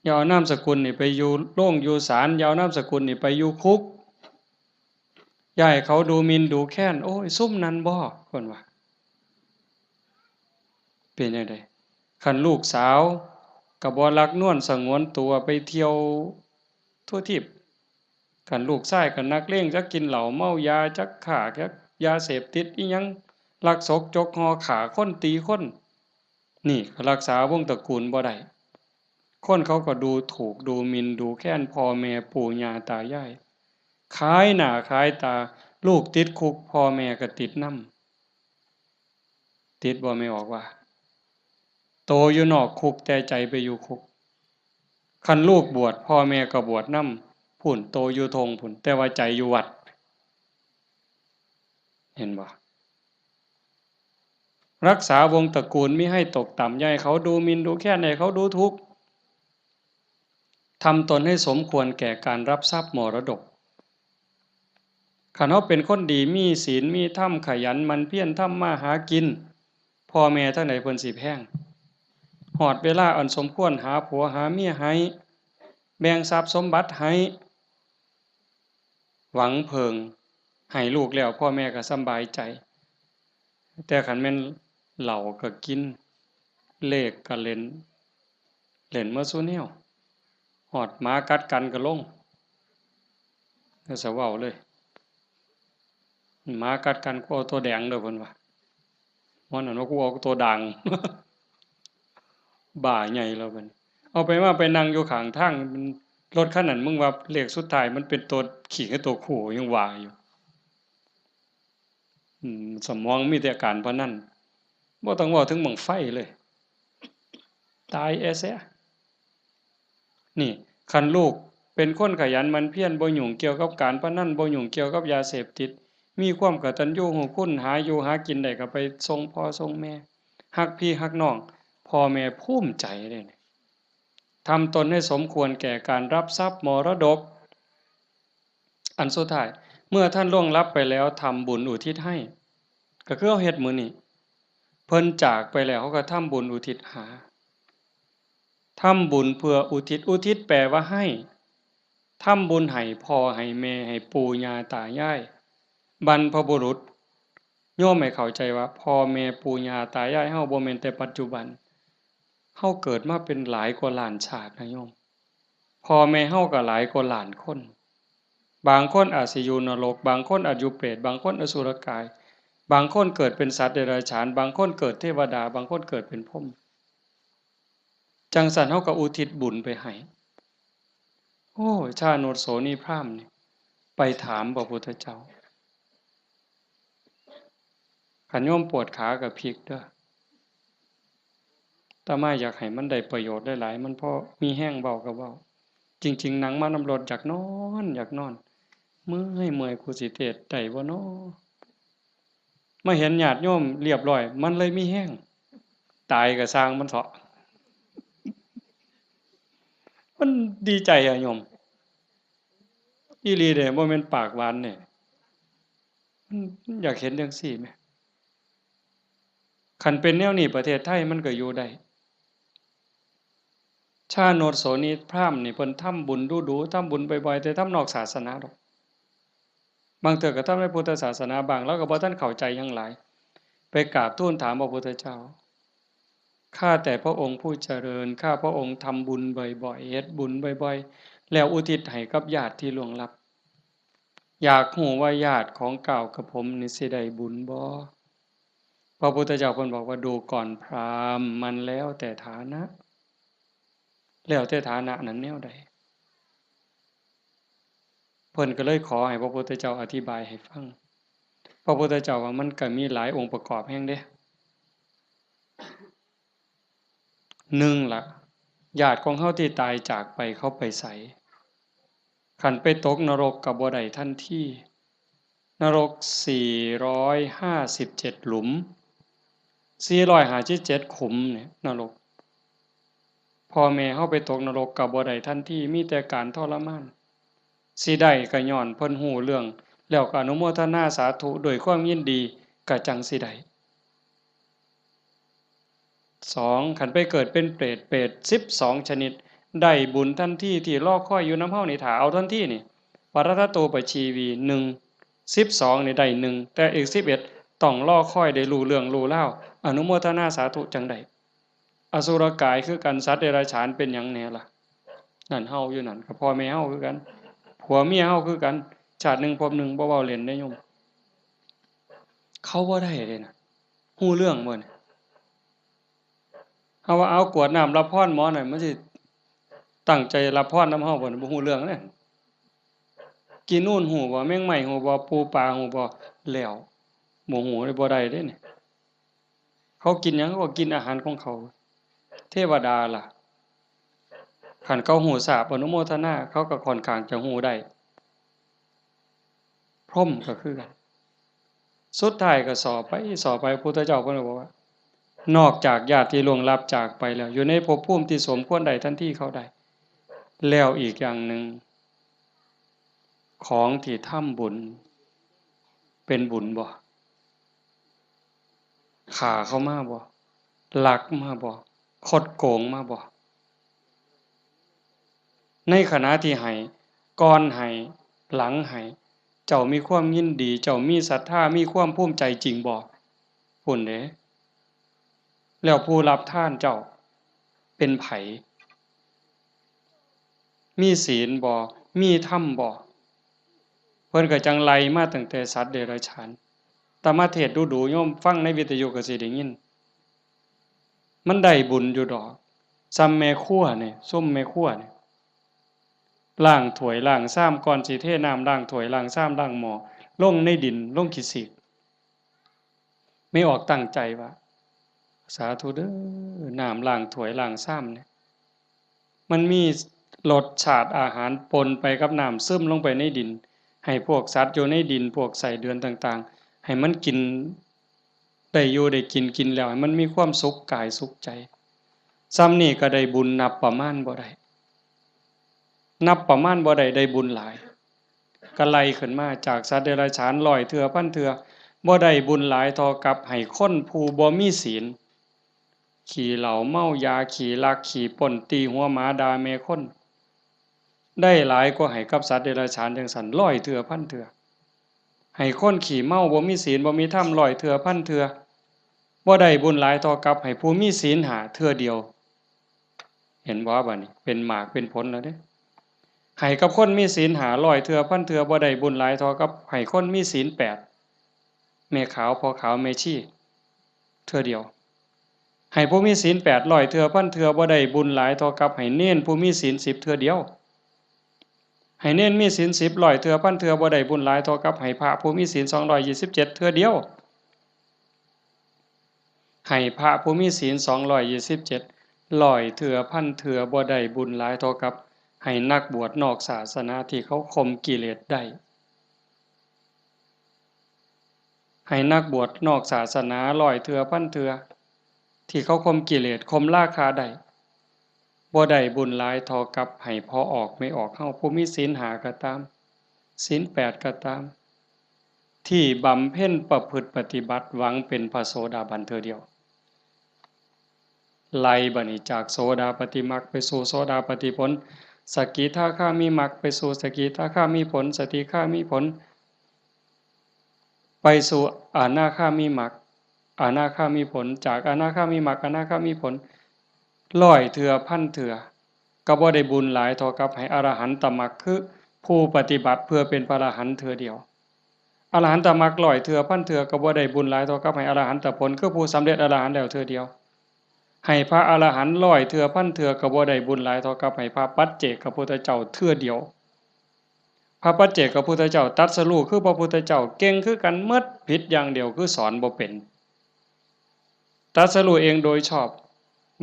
อย่าเอานามสกุลนี่ไปอยู่โรงอยู่ศาล อย่าเอานามสกุลนี่ไปอยู่คุก อย่าให้เขาดูหมิ่นดูแคลน โอ้ย ซุมนั้นบ่ เพิ่นว่า เป็นจั่งใด คันลูกสาวก็บ่รักนวลสงวนตัวไปเที่ยวทั่วทิพย์ คันลูกชายก็นักเลง จักกินเหล้าเมายา จักค้า จักยาเสพติดอิหยัง ลักซกจกห่อ ฆ่าคนตีคน นี่ก็รักษาวงศ์ตระกูลบ่ได้ คนเขาก็ดูถูกดูหมิ่นดูแคลนพ่อแม่ปู่ย่าตายาย ขายหน้าขายตา ลูกติดคุก พ่อแม่ก็ติดนำ ติดบ่ แม่ออกว่า โตอยู่นอกคุกแต่ใจไปอยู่คุก คันลูกบวช พ่อแม่ก็บวชนำ พุ้น โตอยู่ท่งพุ้น แต่ว่าใจอยู่วัด เห็นบ่ รักษาวงศ์ตระกูลมิให้ตกต่ำ อย่าให้เขาดูหมิ่นดูแคลน อย่าให้เขาดูถูก ทำตนให้สมควรแก่การรับทรัพย์มรดก คันเฮาเป็นคนดี มีศีล มีธรรม ขยันหมั่นเพียรทำมาหากิน พ่อแม่ทางใดเพิ่นสิแพง ฮอดเวลาอันสมควรหาผัวหาเมียให้ แบ่งทรัพย์สมบัติให้ หวังเพิ่งให้ลูกแล้ว พ่อแม่ก็สำบายใจ แต่คันแม่นเหล้าก็กิน เลขก็เล่น เล่นหมดซุแนว ฮอดหมากัดกันก็ลง ก็สะเว้าเลย หมากัดกัน กูเอาตัวแดงเด้อ เพิ่นว่า มันนั่นว่า กูเอาตัวด่าง บ้าใหญ่แล้วเพิ่น เอาไปมาไปนั่งอยู่ข้างทาง มัน รถคันนั้น มึงว่าเลขสุดท้ายมันเป็นตัวขี้กับตัวคู่ ยังว่าอยู่ อืม สมองมีแต่การพนัน บ่ต้องเว้าถึงบั้งไฟเลย ตายแอเสีย นี่ คันลูกเป็นคนขยันหมั่นเพียร บ่ยุ่งเกี่ยวกับการพนัน บ่ยุ่งเกี่ยวกับยาเสพติด มีความกตัญญูรู้คุณ หาอยู่หากินได้ก็ไปส่งพ่อส่งแม่ ฮักพี่ฮักน้อง พ่อแม่ภูมิใจเด้ ทำตนให้สมควรแก่การรับทรัพย์มรดก อันสุดท้าย เมื่อท่านล่วงลับไปแล้ว ทำบุญอุทิศให้ ก็คือเฮาเฮ็ดมื้อนี้ เพิ่นจากไปแล้ว เฮาก็ทำบุญอุทิศหา ทำบุญเพื่ออุทิศ อุทิศแปลว่าให้ ทำบุญให้พ่อให้แม่ ให้ปู่ย่าตายาย บรรพบุรุษ โยมให้เข้าใจว่าพ่อแม่ปู่ย่าตายายเฮาบ่แม่นแต่ปัจจุบัน เฮาเกิดมาเป็นหลายกว่าล้านชาตินะโยม พ่อแม่เฮาก็หลายกว่าล้านคน บางคนอาจสิอยู่นรก บางคนอาจอยู่เปรต บางคนอสุรกาย บางคนเกิดเป็นสัตว์เดรัจฉาน บางคนเกิดเทวดา บางคนเกิดเป็นพรหม จั่งซั้นเฮาก็อุทิศบุญไปให้ โอ้ ชาโนชโสนีพราหมณ์นี่ ไปถามพระพุทธเจ้า คันโยมปวดขาก็พลิกเด้อ อาตมาอยากให้มันได้ประโยชน์หลายๆ มันพอมีแฮงเว้าก็เว้า จริงๆ นั่งมานำรถอยากนอน อยากนอน เมื่อย เมื่อย กูสิเทศน์ได้บ่น้อ มาเห็นญาติโยมเรียบร้อย มันเลยมีแฮง ตายก็ซ่างมันเถาะ มันดีใจอะโยม อีหลีเด้ บ่แม่นปากหวานเด้ มัน มันอยากเห็นจั่งซี้แหม คันเป็นแนวนี้ประเทศไทยมันก็อยู่ได้ ชาโนชโสนีพราหมณ์นี่เพิ่นทำบุญดู๋ๆ ทำบุญบ่อยๆ แต่ทำนอกศาสนาดอก บางเทื่อก็ทำในพุทธศาสนาบ้าง ลาวก็บ่ทันเข้าใจหยังหลาย ไปกราบทูลถามพระพุทธเจ้า ข้าแต่พระองค์ผู้เจริญ ข้าพระองค์ทำบุญบ่อยๆ เฮ็ดบุญบ่อยๆ แล้วอุทิศให้กับญาติที่ล่วงลับ อยากฮู้ว่าญาติของก้าวกับผมนี่สิได้บุญบ่ พระพุทธเจ้าเพิ่นบอกว่า ดูก่อนพราหมณ์ มันแล้วแต่ฐานะ แล้วแต่ฐานะนั้นแนวใด เพิ่นก็เลยขอให้พระพุทธเจ้าอธิบายให้ฟัง พระพุทธเจ้าว่ามันก็มีหลายองค์ประกอบแฮงเด้ หนึ่งล่ะ ญาติของเฮาที่ตายจากไปเขาไปไส คันไปตกนรกก็บ่ได้ทันที นรกสี่ร้อยห้าสิบเจ็ดหลุม สี่ร้อยห้าสิบเจ็ดขุมเนี่ย นรก พ่อแม่เฮาไปตกนรกก็บ่ได้ทันที มีแต่การทรมาน สิได้ก็ย้อนเพิ่นฮู้เรื่อง แล้วก็อนุโมทนาสาธุด้วยความยินดี ก็จั่งสิได้ สอง คันไปเกิดเป็นเปรต เปรตสิบสองชนิด ได้บุญทันที ที่รอคอยอยู่นำเฮานี่ ถ้าเอาทันทีนี่ ปรัตตโตปชีวี หนึ่ง สิบสองนี่ได้หนึ่ง แต่อีกสิบเอ็ดต้องรอคอยได้รู้เรื่องรู้ราว อนุโมทนาสาธุจั่งได้ อสุรกายคือกัน สัตว์เดรัจฉานเป็นหยังแหน่ล่ะ นั่นเฮาอยู่นั่น ก็พ่อแม่เฮาคือกัน ผัวเมียเฮาคือกัน ชาติหนึ่งภพหนึ่ง บ่เว้าเล่นเด้โยม เขาบ่ได้เลยนะ ฮู้เรื่องบ่เนี่ย เฮาว่าเอากรวดน้ำรับพรหมอหน่อย มันสิตั้งใจรับพรนำเฮาบ่เนี่ย บ่ฮู้เรื่องเลย กินนู่นฮู้บ่ แมงไม้ฮู้บ่ ปูปลาฮู้บ่ แล้ว บ่ฮู้เลย บ่ได้เด้เนี่ย เขากินหยัง เขาก็กินอาหารของเขา เทวดาล่ะ คันเขาฮู้ทราบ อนุโมทนา เขาก็ค่อนข้างจะฮู้ได้ พรหมก็คือกัน สุดท้ายก็สอบไป สอบไป พุทธเจ้าเพิ่นก็บอกว่า นอกจากญาติที่ล่วงลับจากไปแล้ว อยู่ในภพภูมิที่สมควรได้ทันทีเขาได้ แล้วอีกอย่างหนึ่ง ของที่ทำบุญ เป็นบุญบ่ ฆ่าเขามาบ่ ลักมาบ่ คดโกงมาบ่ ในขณะที่ให้ ก่อนให้ หลังให้ เจ้ามีความยินดี เจ้ามีศรัทธา มีความภูมิใจจริงบ่ พุ้นเด้ แล้วผู้รับทานเจ้าเป็นไผ มีศีลบ่ มีธรรมบ่ เพิ่นก็จั่งไล่มาตั้งแต่สัตว์เดรัจฉาน แต่มาเทศน์ดูๆ โยมฟังในวิทยุก็สิได้ยิน มันได้บุญอยู่ดอก ซ่ำแม่ครัวนี่ ซุมแม่ครัวนี่ ล้างถ้วยล้างชาม ก่อนสิเทน้ำล้างถ้วยล้างชามล้างหม้อ ลงในดิน ลงขี้สิก แม่ออกตั้งใจว่า สาธุเด้อ น้ำล้างถ้วยล้างชามเนี่ย มันมีรสชาติอาหารปนไปกับน้ำ ซึมลงไปในดิน ให้พวกสัตว์อยู่ในดิน พวกไส้เดือนต่างๆ ให้มันกิน ได้อยู่ได้กิน กินแล้วให้มันมีความสุขกายสุขใจ ซ่ำนี่ก็ได้บุญนับประมาณบ่ได้ นับประมาณบ่ได้ ได้บุญหลาย ก็ไล่ขึ้นมาจากสัตว์เดรัจฉานร้อยเทื่อพันเทื่อ บ่ได้บุญหลายเท่ากับให้คนผู้บ่มีศีล ขี้เหล้าเมายา ขี้ลักขี้ปล้น ตีหัวหมาด่าแม่คน ได้หลายกว่าให้กับสัตว์เดรัจฉานจั่งซั้นร้อยเทื่อพันเทื่อ ให้คนขี้เมาบ่มีศีลบ่มีธรรมร้อยเทื่อพันเทื่อ บ่ได้บุญหลายเท่ากับให้ผู้มีศีลห้าเทื่อเดียว เห็นบ่ บัดนี้เป็นหมากเป็นผลแล้วเด้ ให้กับคนมีศีลห้าร้อยเทื่อพันเทื่อ บ่ได้บุญหลายเท่ากับให้คนมีศีลแปด แม่ขาวพ่อขาวแม่ชี เทื่อเดียว ให้ผู้มีศีลแปดร้อยเทื่อพันเทื่อ บ่ได้บุญหลายเท่ากับให้เณรผู้มีศีลสิบเทื่อเดียว ให้เณรมีศีลสิบร้อยเทื่อพันเทื่อ บ่ได้บุญหลายเท่ากับให้พระผู้มีศีลสองร้อยยี่สิบเจ็ดเทื่อเดียว ให้พระผู้มีศีลสองร้อยยี่สิบเจ็ดร้อยเทื่อพันเทื่อ บ่ได้บุญหลายเท่ากับให้นักบวชนอกศาสนาที่เขาข่มกิเลสได้ ให้นักบวชนอกศาสนาร้อยเทื่อพันเทื่อ ที่เขาข่มกิเลสข่มราคะได้ บ่ได้บุญหลายเท่ากับให้พ่อออกแม่ออกเฮา ผู้มีศีลห้าก็ตาม ศีลแปดก็ตาม ที่บำเพ็ญประพฤติปฏิบัติหวังเป็นพระโสดาบันเทื่อเดียว ไล่บัดนี้จากโสดาปัตติมรรคไปสู่โสดาปัตติผล สกิทาคามิมรรคไปสู่สกิทาคามิผล สกิทาคามิผล ไปสู่อนาคามิมรรค อนาคามิผล จากอนาคามิมรรค อนาคามิผล ร้อยเทื่อพันเทื่อ ก็บ่ได้บุญหลายเท่ากับให้อรหันตมรรค คือผู้ปฏิบัติเพื่อเป็นพระอรหันต์เทื่อเดียว อรหันตมรรคร้อยเทื่อพันเทื่อ ก็บ่ได้บุญหลายเท่ากับให้อรหันตผล คือผู้สำเร็จอรหันต์แล้วเทื่อเดียว ให้พระอรหันต์ร้อยเทื่อพันเทื่อ ก็บ่ได้บุญหลายเท่ากับให้พระปัจเจกพุทธเจ้าเทื่อเดียว พระปัจเจกพุทธเจ้าตรัสรู้คือพระพุทธเจ้า เก่งคือกันหมด ผิดอย่างเดียวคือสอนบ่เป็น ตรัสรู้เองโดยชอบ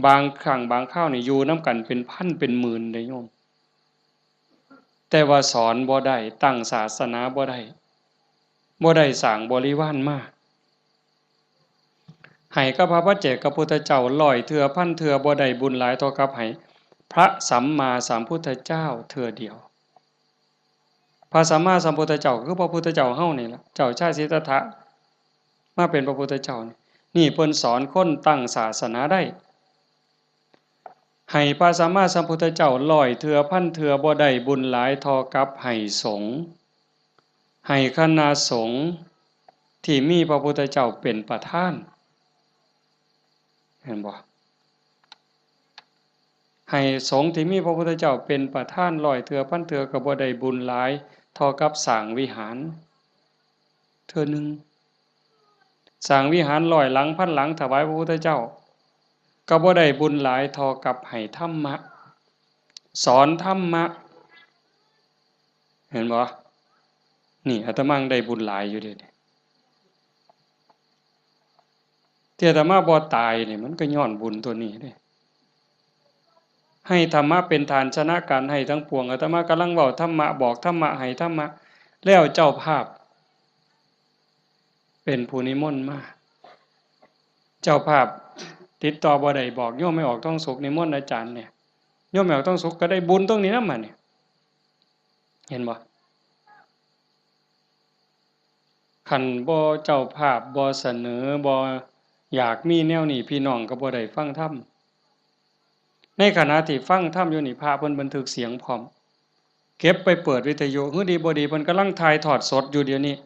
บางครั้งบางคราวนี่อยู่นำกันเป็นพันเป็นหมื่นเด้โยม แต่ว่าสอนบ่ได้ ตั้งศาสนาบ่ได้ บ่ได้สร้างบริวารมา ให้กับพระปัจเจกพุทธเจ้าร้อยเทื่อพันเทื่อ บ่ได้บุญหลายเท่ากับให้ พระสัมมาสัมพุทธเจ้าเทื่อเดียว พระสัมมาสัมพุทธเจ้าคือพระพุทธเจ้าเฮานี่ล่ะ เจ้าชายสิทธัตถะ มาเป็นพระพุทธเจ้านี่ นี่เพิ่นสอนคนตั้งศาสนาได้ ให้พระสัมมาสัมพุทธเจ้าร้อยเทื่อพันเทื่อบ่ได้บุญหลายเท่ากับให้สงฆ์ ให้คณะสงฆ์ที่มีพระพุทธเจ้าเป็นประธาน เห็นบ่ ให้สงฆ์ที่มีพระพุทธเจ้าเป็นประธานร้อยเทื่อพันเทื่อก็บ่ได้บุญหลายเท่ากับสร้างวิหารเทื่อหนึ่ง สร้างวิหารร้อยหลังพันหลังถวายพระพุทธเจ้า ก็บ่ได้บุญหลายเท่ากับให้ธรรมะ สอนธรรมะ เห็นบ่ นี่อาตมาได้บุญหลายอยู่เด้ ที่อาตมาบ่ตายนี่มันก็ย้อนบุญตัวนี้เด้ ให้ธรรมะเป็นทานชนะการให้ทั้งปวง อาตมากำลังเว้าธรรมะ บอกธรรมะ ให้ธรรมะ แล้วเจ้าภาพ เป็นผู้นิมนต์มา เจ้าภาพติดต่อบ่ได้ บอกโยมแม่ออกทองสุขนิมนต์อาจารย์เนี่ย โยมแม่ออกทองสุขก็ได้บุญตรงนี้นำบัดนี้ เห็นบ่ คันบ่เจ้าภาพบ่เสนอ บ่อยากมีแนวนี้ พี่น้องก็บ่ได้ฟังธรรม ในขณะที่ฟังธรรมอยู่นี่ พระเพิ่นบันทึกเสียงพร้อม เก็บไปเปิดวิทยุ หื้อดีบ่ดี เพิ่นกำลังถ่ายทอดสดอยู่เดี๋ยวนี้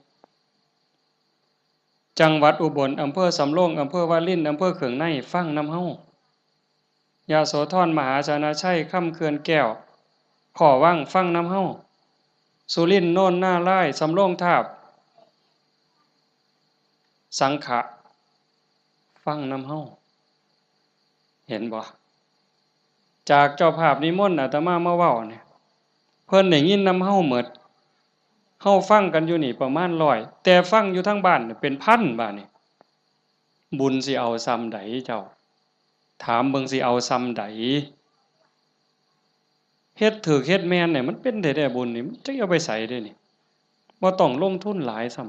จังหวัดอุบล อำเภอสำโรง อำเภอวาริน อำเภอเคืองใน ฟังนำเฮา ยโสธร มหาชนะชัย คำเขื่อนแก้ว ขอวัง ฟังนำเฮา สุรินทร์ โนนนารายณ์ สำโรงทาบ สังขะ ฟังนำเฮา เห็นบ่ จากเจ้าภาพนิมนต์อาตมามาเว้าเนี่ย เพิ่นได้ยินนำเฮาหมด เฮาฟังกันอยู่นี่ประมาณร้อย แต่ฟังอยู่ทางบ้านเนี่ยเป็นพันบาดนี่ บุญสิเอาส่ำใดเจ้า ถามเบิ่งสิเอาส่ำใด เฮ็ดถูกเฮ็ดแม่นเนี่ย มันเป็นแท้ๆ บุญนี่ มันจักเอาไปไสเด้นี่ บ่ต้องลงทุนหลายซ้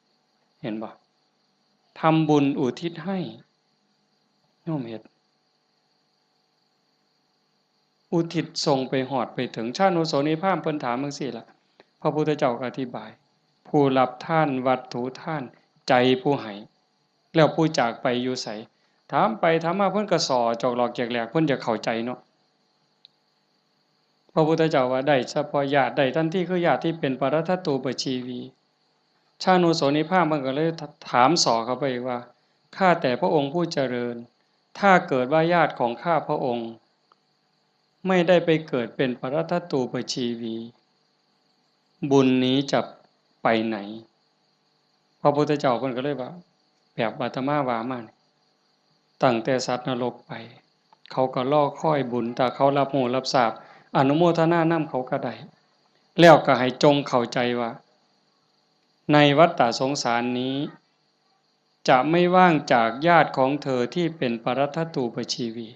ำ เห็นบ่ ทำบุญอุทิศให้ โยมเฮ็ด อุทิศส่งไปฮอดไปถึง ชานุโสนีพราหมณ์เพิ่นถามจั่งซี้ล่ะ พระพุทธเจ้าก็อธิบาย ผู้รับทานวัตถุทาน ใจผู้ให้ แล้วผู้จากไปอยู่ไส ถามไปถามมาเพิ่นก็ส่อจอกหลอกแจกแหลก เพิ่นอยากเข้าใจเนาะ พระพุทธเจ้าว่าได้เฉพาะญาติ ได้ทันทีคือญาติที่เป็นปรัตถตูปชีวี ชานุโสนีพราหมณ์มันก็เลยถามส่อเข้าไปอีกว่า ข้าแต่พระองค์ผู้เจริญ ถ้าเกิดว่าญาติของข้าพระองค์ ไม่ได้ไปเกิดเป็นปรัตถตูปชีวี บุญนี้จะไปไหน พระพุทธเจ้าเพิ่นก็เลยว่า แบบอาตมาว่ามานี่ ตั้งแต่สัตว์นรกไป เขาก็รอคอยบุญ ถ้าเขารับรู้รับทราบ อนุโมทนานำเขาก็ได้ แล้วก็ให้จงเข้าใจว่า ในวัฏฏะสงสารนี้ จะไม่ว่างจากญาติของเธอที่เป็นปรัตถตูปชีวี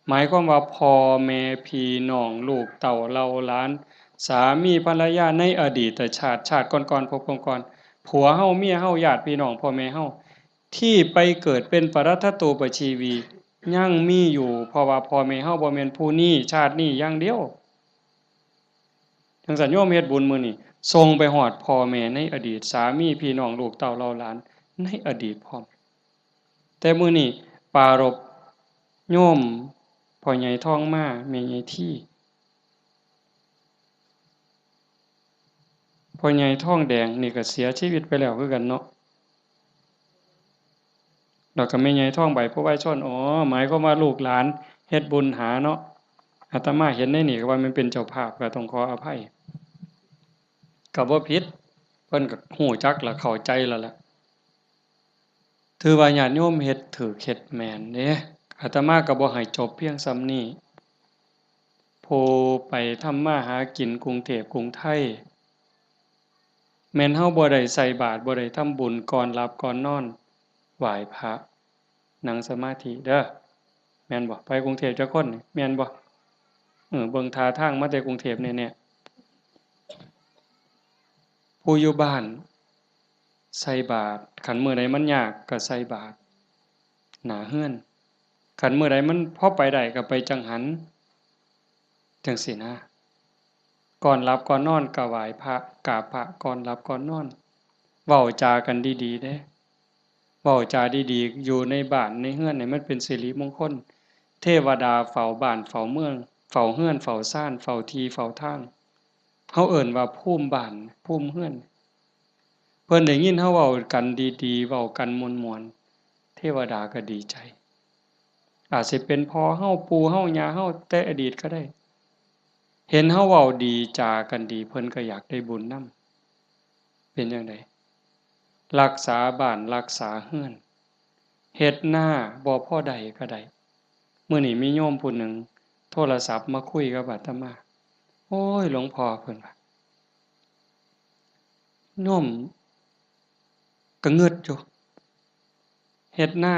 หมายความว่าพ่อแม่พี่น้องลูกเต้าเหล่าหลาน สามีภรรยาในอดีตชาติ ชาติก่อนๆ ภพก่อนๆ ผัวเฮา เมียเฮา ญาติพี่น้องพ่อแม่เฮา ที่ไปเกิดเป็นปรัตถตูปชีวี ยังมีอยู่ เพราะว่าพ่อแม่เฮาบ่แม่นผู้นี้ชาตินี้อย่างเดียว จั่งซั้นโยมเฮ็ดบุญมื้อนี้ ส่งไปฮอดพ่อแม่ในอดีต สามีพี่น้องลูกเต้าเหล่าหลานในอดีตพร้อม แต่มื้อนี้ปรารภโยมพ่อใหญ่ทองมา แม่ใหญ่ที พ่อใหญ่ทองแดงนี่ก็เสียชีวิตไปแล้วคือกันเนาะ แล้วก็แม่ใหญ่ทองใบ ผู้วายชน อ๋อ หมายความว่าลูกหลานเฮ็ดบุญหาเนาะ อาตมาเห็นในนี่ก็ว่ามันเป็นเจ้าภาพ ก็ต้องขออภัย ก็บ่ผิด เพิ่นก็ฮู้จักและเข้าใจแล้วล่ะ ถือว่าญาติโยมเฮ็ดถูกเฮ็ดแม่นเด้ อาตมาก็บ่ให้จบเพียงส่ำนี้ ผู้ไปทำมาหากินกรุงเทพกรุงไทย แม่นเฮาบ่ได้ใส่บาตร บ่ได้ทำบุญ ก่อนหลับก่อนนอน ไหว้พระ นั่งสมาธิเด้อ แม่นบ่ ไปกรุงเทพจักคนนี่ แม่นบ่ เออ เบิ่งท่าทางมาแต่กรุงเทพแน่ๆ ผู้อยู่บ้านใส่บาตร คันมื้อใดมันยากก็ใส่บาตรหน้าเฮือน คันมื้อใดมันพอไปได้ก็ไปจังหัน จั่งซี้นะ ก่อนหลับก่อนนอนก็ไหว้พระ กราบพระก่อนหลับก่อนนอน เว้าจากันดีๆ เด้ เว้าจาดีๆ อยู่ในบ้านในเฮือนให้มันเป็นสิริมงคล เทวดาเฝ้าบ้านเฝ้าเมือง เฝ้าเฮือนเฝ้าซาน เฝ้าที่เฝ้าทาง เฮาเอิ้นว่าภูมิบ้าน ภูมิเฮือน เพิ่นได้ยินเฮาเว้ากันดีๆ เว้ากันม่วนๆ เทวดาก็ดีใจ อาจสิเป็นพ่อเฮา ปู่เฮา ย่าเฮา แต่อดีตก็ได้ เห็นเฮาเว้าดีจากันดี เพิ่นก็อยากได้บุญนำ เป็นจั่งใด รักษาบ้านรักษาเฮือน เฮ็ดนาบ่พอได้ก็ได้ มื้อนี้มีโยมผู้หนึ่งโทรศัพท์มาคุยกับอาตมา โอ้ย หลวงพ่อ เพิ่นว่า โยมก็งึดอยู่ เฮ็ดนา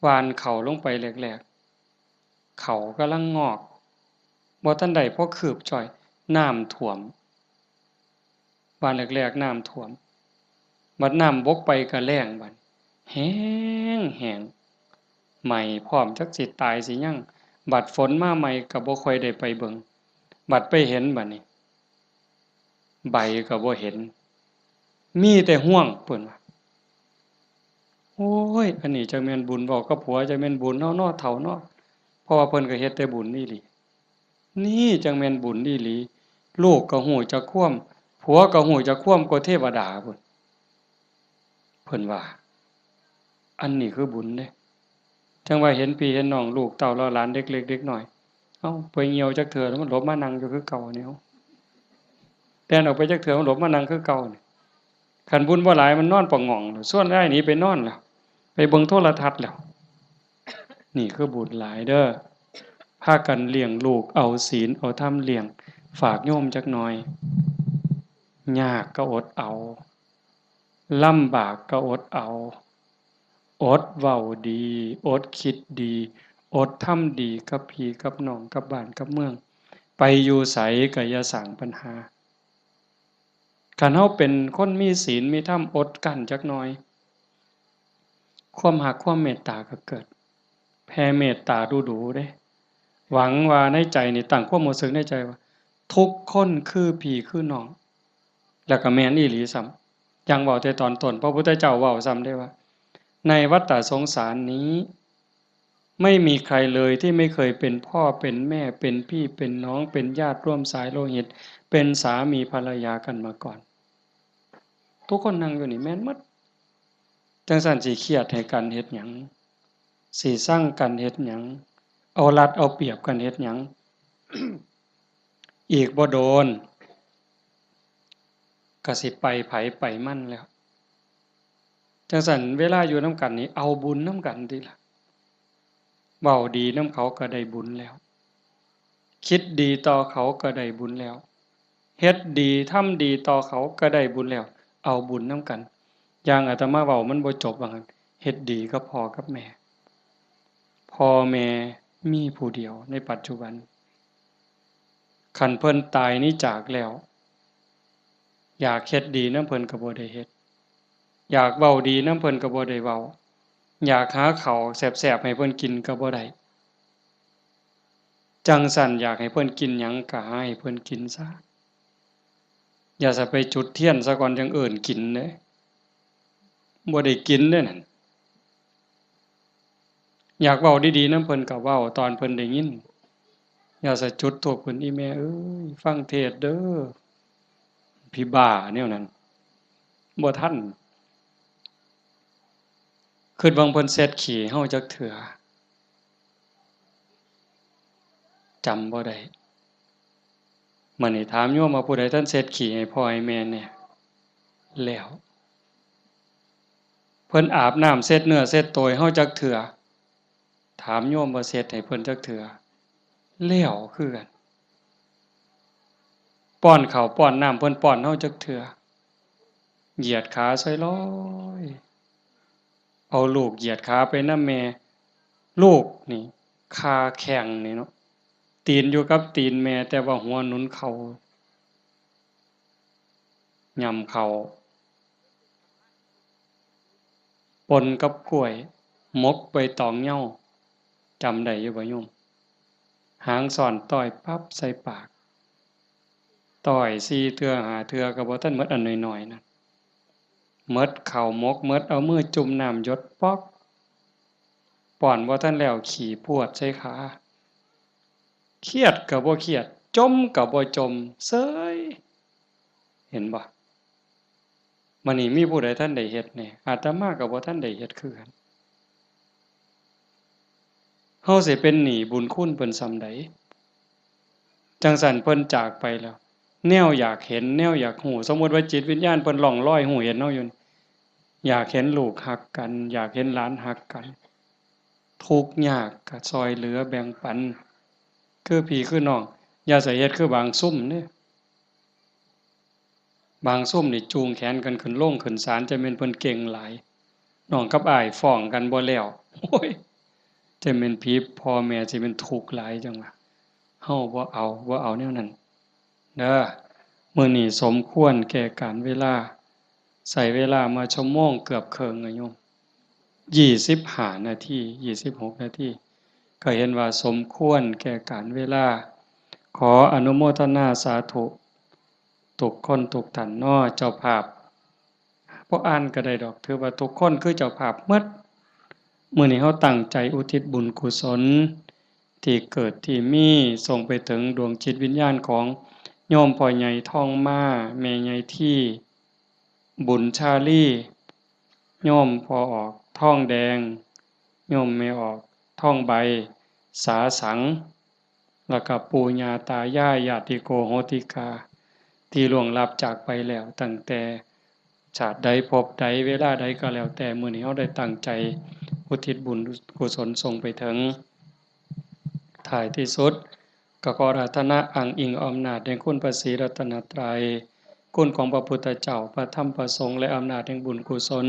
หว่านข้าวลงไปแรกๆ ข้าวกำลังงอก บ่ทันได้พอคืบจ้อย น้ำท่วม หว่านแรกๆ น้ำท่วม บัดน้ำบกไปก็แล้งบัด แห้งแห้ง ไหม้พร้อม จักสิตายสิหยัง บัดฝนมาใหม่ก็บ่ค่อยได้ไปเบิ่ง บัดไปเห็นบัดนี้ ใบก็บ่เห็น มีแต่ฮวง เพิ่นว่า โอ้ย อันนี้จักแม่นบุญ เว้ากับผัวจักแม่นบุญเนาะ เนาะ เฒ่าเนาะ เพราะว่าเพิ่นก็เฮ็ดแต่บุญอีหลี นี่จักแม่นบุญอีหลี ลูกก็ฮู้จักความ ผัวก็ฮู้จักความกว่าเทวดาพุ้น เพิ่นว่า อันนี้คือบุญเด้ จั่งว่าเห็นพี่เห็นน้อง ลูกเต้าเหล่าหลาน เด็กเล็กเด็กน้อย เอ้า ไปเหี่ยวจักเทื่อ มันหลบมานั่งอยู่คือเก่านี่ แล่นออกไปจักเทื่อ มันหลบมานั่งคือเก่านี่ คันบุญบ่หลาย มันนอนปะหง่อง ชวนอ้ายหนีไปนอนแล้ว ไปเบิ่งโทรทัศน์แล้ว นี่คือบุญหลายเด้อ พากันเลี้ยงลูก เอาศีลเอาธรรมเลี้ยง ฝากโยมจักหน่อย ยากก็อดเอา ลำบากก็อดเอา อดเว้าดี อดคิดดี อดทำดีกับพี่กับน้อง กับบ้านกับเมือง ไปอยู่ไสก็อย่าสร้างปัญหา คันเฮาเป็นคนมีศีลมีธรรม อดกลั้นจักหน่อย ความฮักความเมตตาก็เกิด แผ่เมตตาดูๆ เด้ หวังว่าในใจนี่ ตั้งความรู้สึกในใจว่า ทุกคนคือพี่คือน้อง แล้วก็แม่นอีหลีซ้ำ อย่างเว้าแต่ตอนต้น พระพุทธเจ้าเว้าซ้ำเด้ว่า ในวัฏฏะสงสารนี้ ไม่มีใครเลยที่ไม่เคยเป็นพ่อเป็นแม่ เป็นพี่เป็นน้อง เป็นญาติร่วมสายโลหิต เป็นสามีภรรยากันมาก่อน ทุกคนนั่งอยู่นี่แม่นหมด จั่งซั้นสิเครียดให้กันเฮ็ดหยัง สิซังกันเฮ็ดหยัง เอารัดเอาเปรียบกันเฮ็ดหยัง อีกบ่โดน ก็สิไปไผไปมันแล้ว จั่งซั้นเวลาอยู่นำกันนี่ เอาบุญนำกันติล่ะ เว้าดีนำเขาก็ได้บุญแล้ว คิดดีต่อเขาก็ได้บุญแล้ว เฮ็ดดีทำดีต่อเขาก็ได้บุญแล้ว เอาบุญนำกัน อย่างอาตมาเว้ามันบ่จบว่างั้น เฮ็ดดีกับพ่อกับแม่ พ่อแม่มีผู้เดียวในปัจจุบัน คันเพิ่นตายหนีจากแล้ว อยากเฮ็ดดีนำเพิ่นก็บ่ได้เฮ็ด อยากเว้าดีนำเพิ่นก็บ่ได้เว้า อยากหาข้าวแซ่บๆ ให้เพิ่นกินก็บ่ได้ จั่งซั้นอยากให้เพิ่นกินหยังก็หาให้เพิ่นกินซะ อย่าสิไปจุดเทียนซะก่อนจั่งเอิ้นกินเด้ บ่ได้กินเด้นั่น อยากเว้าดีๆนำเพิ่นก็เว้าตอนเพิ่นได้ยิน อย่าสิจุดธูปขึ้น อีแม่เอ้ย ฟังเทศน์เด้อ ผีบ้าแนวนั้น บ่ทัน คิดเบิ่งเพิ่นเช็ดขี้เฮาจักเทื่อ จำบ่ได้ มื้อนี้ถามโยมว่าผู้ใดทันเช็ดขี้ให้พ่อให้แม่แหน่ แล้ว เพิ่นอาบน้ำเช็ดเนื้อเช็ดตัวให้เฮาจักเทื่อ ถามโยมว่าเช็ดให้เพิ่นจักเทื่อ แล้วคือกัน ป้อนข้าวป้อนน้ำเพิ่นป้อนเฮาจักเทื่อ เหยียดขาใส่ลอย เอาลูกเหยียดขาไปนำแม่ ลูกนี่ คาแข้งนี่เนาะ ตีนอยู่กับตีนแม่ แต่ว่าหัวหนุนเข่า ย่ำเข่า ปนกับกล้วย หมกใบตองเหย้า จำได้อยู่บ่โยม หางซ้อนต้อยปั๊บใส่ปาก ต้อยสี่เทื่อห้าเทื่อก็บ่ทันหมด อันน้อยๆ นั่น หมดข้าวหมก หมด เอามือจุ่มน้ำหยดป๊อก ป้อนบ่ทันแล้วขี้พรวดใส่ขา เครียดก็บ่เครียด จ่มก็บ่จ่ม เซย เห็นบ่ มื้อนี้มีผู้ใดทันได้เฮ็ดแหน่ อาตมาก็บ่ทันได้เฮ็ดคือกัน เฮาสิเป็นหนี้บุญคุณเพิ่นส่ำใด จั่งซั้นเพิ่นจากไปแล้ว แนวอยากเห็น แนวอยากฮู้ สมมุติว่าจิตวิญญาณเพิ่นล่องลอยฮู้เห็นเฮาอยู่นี่ อยากเห็นลูกฮักกัน อยากเห็นหลานฮักกัน ทุกข์ยากก็ซ่อยเหลือแบ่งปัน คือพี่คือน้อง อย่าใส่เฮ็ดคือบางซุมเด้ บางซุมนี่จูงแขนกันขึ้นโรงขึ้นศาล จะแม่นเพิ่นเก่งหลาย น้องกับอ้ายฟ้องกันบ่แล้ว โอ้ย จะแม่นผีพ่อแม่สิแม่นทุกข์หลายจั่งว่า เฮาบ่เอา บ่เอาแนวนั้นเด้อ มื้อนี้สมควรแก่กาลเวลา ใช้เวลามาชั่วโมงเกือบครึ่งอะโยม ยี่สิบห้านาที ยี่สิบหกนาที ก็เห็นว่าสมควรแก่กาลเวลา ขออนุโมทนาสาธุ ทุกคนทุกท่านเนาะ เจ้าภาพ บ่อ่านก็ได้ดอก ถือว่าทุกคนคือเจ้าภาพหมด มื้อนี้เฮาตั้งใจอุทิศบุญกุศล ที่เกิดที่มี ส่งไปถึงดวงจิตวิญญาณของโยมพ่อใหญ่ทองมา แม่ใหญ่ที บุญชาลี โยมพ่อออกทองแดง โยมแม่ออกทองใบ สาสัง แล้วก็ปู่ย่าตายาย ญาติโกโหติกา ที่ล่วงลับจากไปแล้ว ตั้งแต่ชาติใดภพใดเวลาใดก็แล้วแต่ มื้อนี้เฮาได้ตั้งใจอุทิศบุญกุศลส่งไปถึง ท้ายที่สุด ก็ขออาราธนาอ้างอิงอำนาจแห่งคุณพระศรีรัตนตรัย คุณของพระพุทธเจ้า พระธรรม พระสงฆ์ และอำนาจแห่งบุญกุศล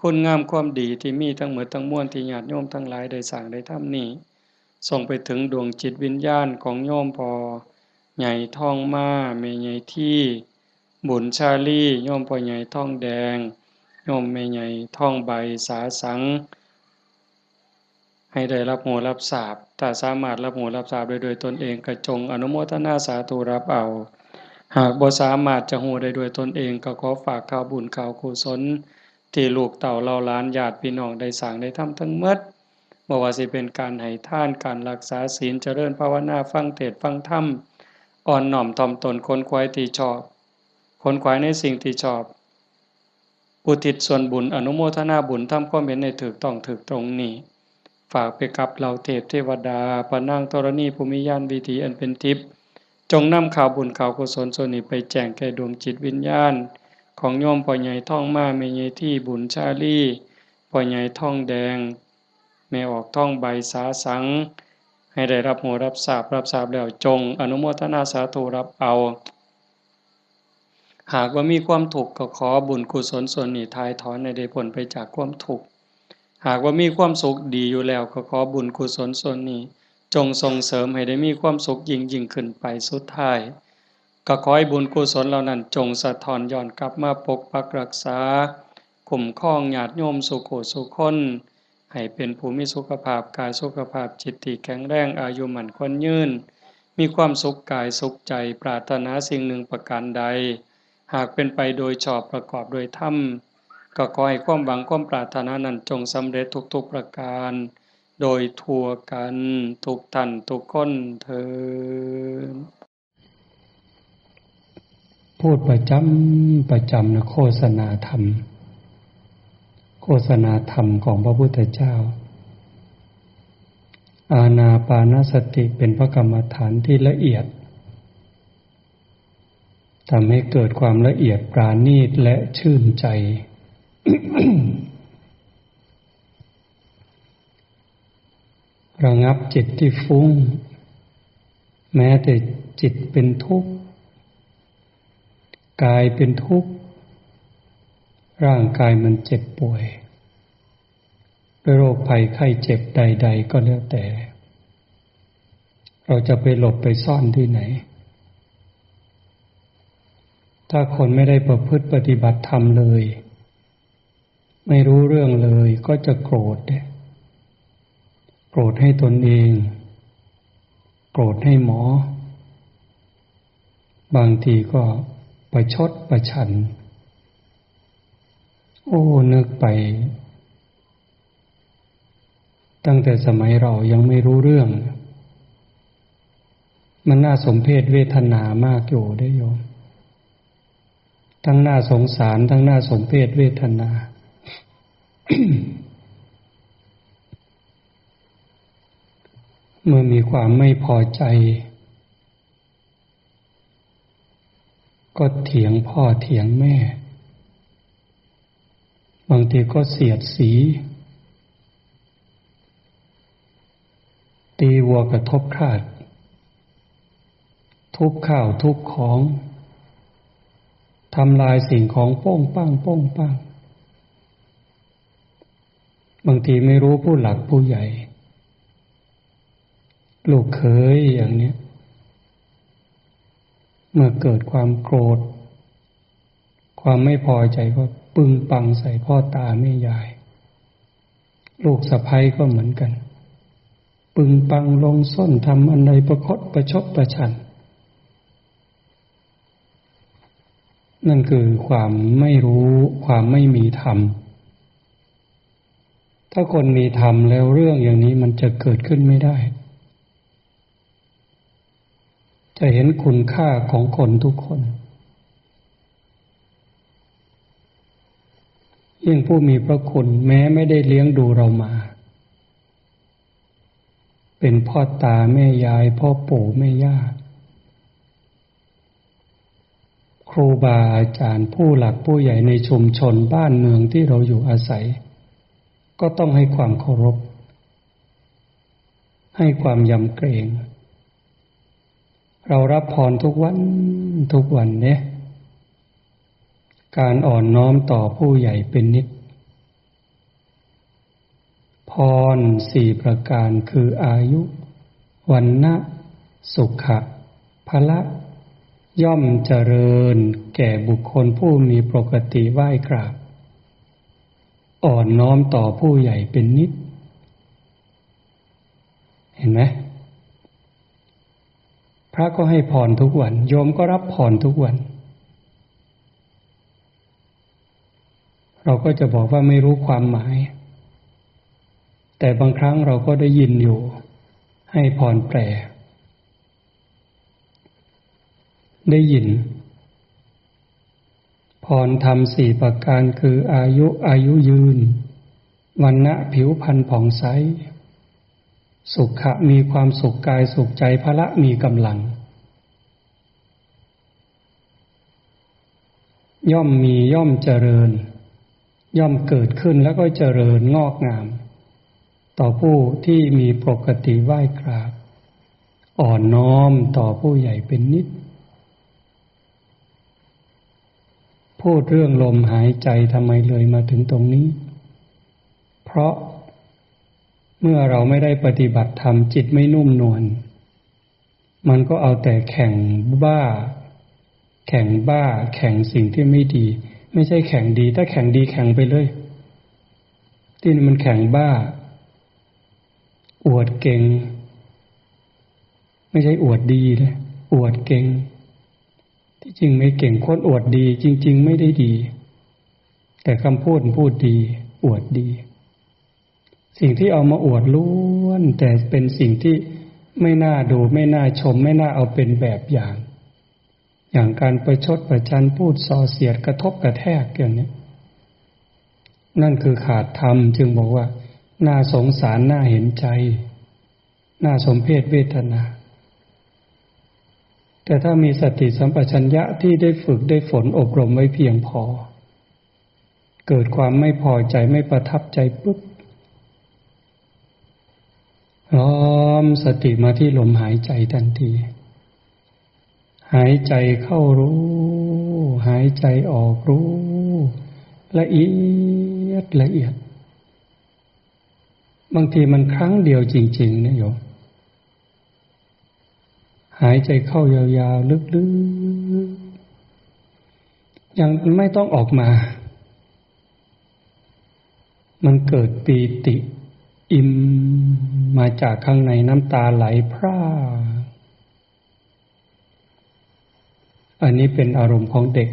คุณงามความดีที่มีทั้งหมดทั้งมวลที่ญาติโยมทั้งหลายได้สร้างได้ทำนี้ ส่งไปถึงดวงจิตวิญญาณของโยมพ่อใหญ่ทองมา แม่ใหญ่ที บุญชาลี โยมพ่อใหญ่ทองแดง โยมแม่ใหญ่ทองใบ สาสัง ให้ได้รับรู้รับทราบ ถ้าสามารถรับรู้รับทราบได้ด้วยตนเอง ก็จงอนุโมทนาสาธุรับเอา หากบ่สามารถจะรู้ได้ด้วยตนเอง ก็ขอฝากข่าวบุญข่าวกุศล ที่ลูกเต้าเหล่าหลานญาติพี่น้องได้สร้างได้ทำทั้งหมด บ่ว่าสิเป็นการให้ทาน การรักษาศีล เจริญภาวนา ฟังเทศน์ฟังธรรม อ่อนน้อมถ่อมตน ขนขวายที่ชอบ ขนขวายในสิ่งที่ชอบ อุทิศส่วนบุญ อนุโมทนาบุญ ทำความเห็นให้ถูกต้องถูกตรงนี้ ฝากไปกับเหล่าเทพเทวดา พระนางธรณีผู้มีญาณวิถีอันเป็นทิพย์ จงนำข่าวบุญข่าวกุศลส่วนนี้ไปแจ้งแก่ดวงจิตวิญญาณ ของโยมพ่อใหญ่ทองมา แม่ใหญ่ที บุญชาลี พ่อใหญ่ทองแดง แม่ออกทองใบ สาสัง ให้ได้รับรู้รับทราบ รับทราบแล้วจงอนุโมทนาสาธุรับเอา หากว่ามีความทุกข์ก็ขอบุญกุศลส่วนนี้ถ่ายถอนให้ได้พ้นไปจากความทุกข์ หากว่ามีความสุขดีอยู่แล้วก็ขอบุญกุศลส่วนนี้ จงส่งเสริมให้ได้มีความสุขยิ่งยิ่งขึ้นไป สุดท้าย ก็ขอให้บุญกุศลเหล่านั้นจงสะท้อนย้อนกลับมาปกปักรักษา คุ้มครองญาติโยมสู่ผู้สู่คน ให้เป็นผู้มีสุขภาพกายสุขภาพจิตที่แข็งแรง อายุมั่นขวัญยืน มีความสุขกายสุขใจ ปรารถนาสิ่งหนึ่งประการใด หากเป็นไปโดยชอบประกอบโดยธรรม ก็ขอให้ความหวังความปรารถนานั้นจงสำเร็จทุกๆประการ โดยทั่วกันทุกท่านทุกคนเทอญ พูดประจำประจำนะ โฆษณาธรรม โฆษณาธรรมของพระพุทธเจ้า อานาปานสติเป็นพระกรรมฐานที่ละเอียด ทำให้เกิดความละเอียดปราณีตและชื่นใจ ระงับจิตที่ฟุ้ง แม้แต่จิตเป็นทุกข์ กายเป็นทุกข์ ร่างกายมันเจ็บป่วย ด้วยโรคภัยไข้เจ็บใดๆก็แล้วแต่ เราจะไปหลบไปซ่อนที่ไหน ถ้าคนไม่ได้ประพฤติปฏิบัติธรรมเลย ไม่รู้เรื่องเลย ก็จะโกรธเนี่ย โกรธให้ตนเอง รธให้หมอ บางทีก็ประชดประชัน โอ้ นึกไป ตั้งแต่สมัยเรายังไม่รู้เรื่อง มันน่าสมเพชเวทนามากอยู่ได้โยม ทั้งน่าสงสาร ทั้งน่าสมเพชเวทนา เมื่อมีความไม่พอใจ ก็เถียงพ่อเถียงแม่ บางทีก็เสียดสี ตีวัวกระทบคาด ทุบข้าวทุบของ ทำลายสิ่งของโป้งปังโป้งปัง บางทีไม่รู้ผู้หลักผู้ใหญ่ ลูกเขยอย่างเนี้ย เมื่อเกิดความโกรธ ความไม่พอใจก็ปึงปังใส่พ่อตาแม่ยาย ลูกสะใภ้ก็เหมือนกัน ปึงปังลงส้น ทำอันใดประคดประชดประชัน นั่นคือความไม่รู้ ความไม่มีธรรม ถ้าคนมีธรรมแล้วเรื่องอย่างนี้มันจะเกิดขึ้นไม่ได้ จะเห็นคุณค่าของคนทุกคน ยิ่งผู้มีพระคุณแม้ไม่ได้เลี้ยงดูเรามา เป็นพ่อตาแม่ยาย พ่อปู่แม่ย่า ครูบาอาจารย์ ผู้หลักผู้ใหญ่ในชุมชนบ้านเมืองที่เราอยู่อาศัย ก็ต้องให้ความเคารพ ให้ความยำเกรง เรารับพรทุกวันทุกวันเนี่ย การอ่อนน้อมต่อผู้ใหญ่เป็นนิจ พรสี่ประการคืออายุ วรรณะ สุขะ พละ ย่อมเจริญแก่บุคคลผู้มีปกติไหว้กราบ อ่อนน้อมต่อผู้ใหญ่เป็นนิจ เห็นไหม พระก็ให้พรทุกวัน โยมก็รับพรทุกวัน เราก็จะบอกว่าไม่รู้ความหมาย แต่บางครั้งเราก็ได้ยินอยู่ ให้พรแปล ได้ยิน พรธรรมสี่ประการคืออายุ อายุยืน วรรณะ ผิวพรรณผ่องใส สุขะ มีความสุขกายสุขใจ พละ มีกำลัง ย่อมมี ย่อมเจริญ ย่อมเกิดขึ้นแล้วก็เจริญงอกงาม ต่อผู้ที่มีปกติไหว้กราบ อ่อนน้อมต่อผู้ใหญ่เป็นนิจ พูดเรื่องลมหายใจทำไมเลยมาถึงตรงนี้ เพราะเมื่อเราไม่ได้ปฏิบัติธรรม จิตไม่นุ่มนวล มันก็เอาแต่แข่งบ้า แข่งบ้า แข่งสิ่งที่ไม่ดี ไม่ใช่แข่งดี ถ้าแข่งดีแข่งไปเลย ที่นี่มันแข่งบ้า อวดเก่ง ไม่ใช่อวดดีนะ อวดเก่ง ที่จริงไม่เก่ง คนอวดดี จริงๆไม่ได้ดี แต่คำพูดพูดดี อวดดี สิ่งที่เอามาอวดล้วนแต่เป็นสิ่งที่ไม่น่าดู ไม่น่าชม ไม่น่าเอาเป็นแบบอย่าง อย่างการประชดประชัน พูดส่อเสียด กระทบกระแทกอย่างนี้ นั่นคือขาดธรรม จึงบอกว่าน่าสงสาร น่าเห็นใจ น่าสมเพชเวทนา แต่ถ้ามีสติสัมปชัญญะที่ได้ฝึกได้ฝนอบรมไว้เพียงพอ เกิดความไม่พอใจไม่ประทับใจปุ๊บ น้อมสติมาที่ลมหายใจทันที หายใจเข้ารู้ หายใจออกรู้ ละเอียดละเอียด บางทีมันครั้งเดียวจริงๆนะโยม หายใจเข้ายาวๆลึกๆ ยังไม่ต้องออกมา มันเกิดปีติ อิ่มมาจากข้างใน น้ำตาไหลพราก อันนี้เป็นอารมณ์ของเด็ก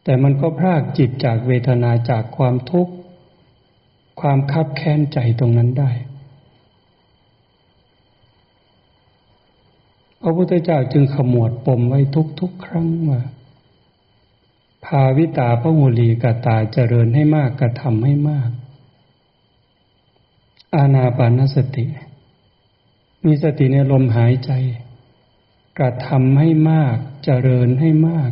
แต่มันก็พรากจิตจากเวทนา จากความทุกข์ ความคับแค้นใจตรงนั้นได้ พระพุทธเจ้าจึงขมวดปมไว้ทุกๆครั้งว่า ภาวิตาพหุลีกตา เจริญให้มาก กระทำให้มาก อานาปานสติ มีสติในลมหายใจ กระทำให้มาก เจริญให้มาก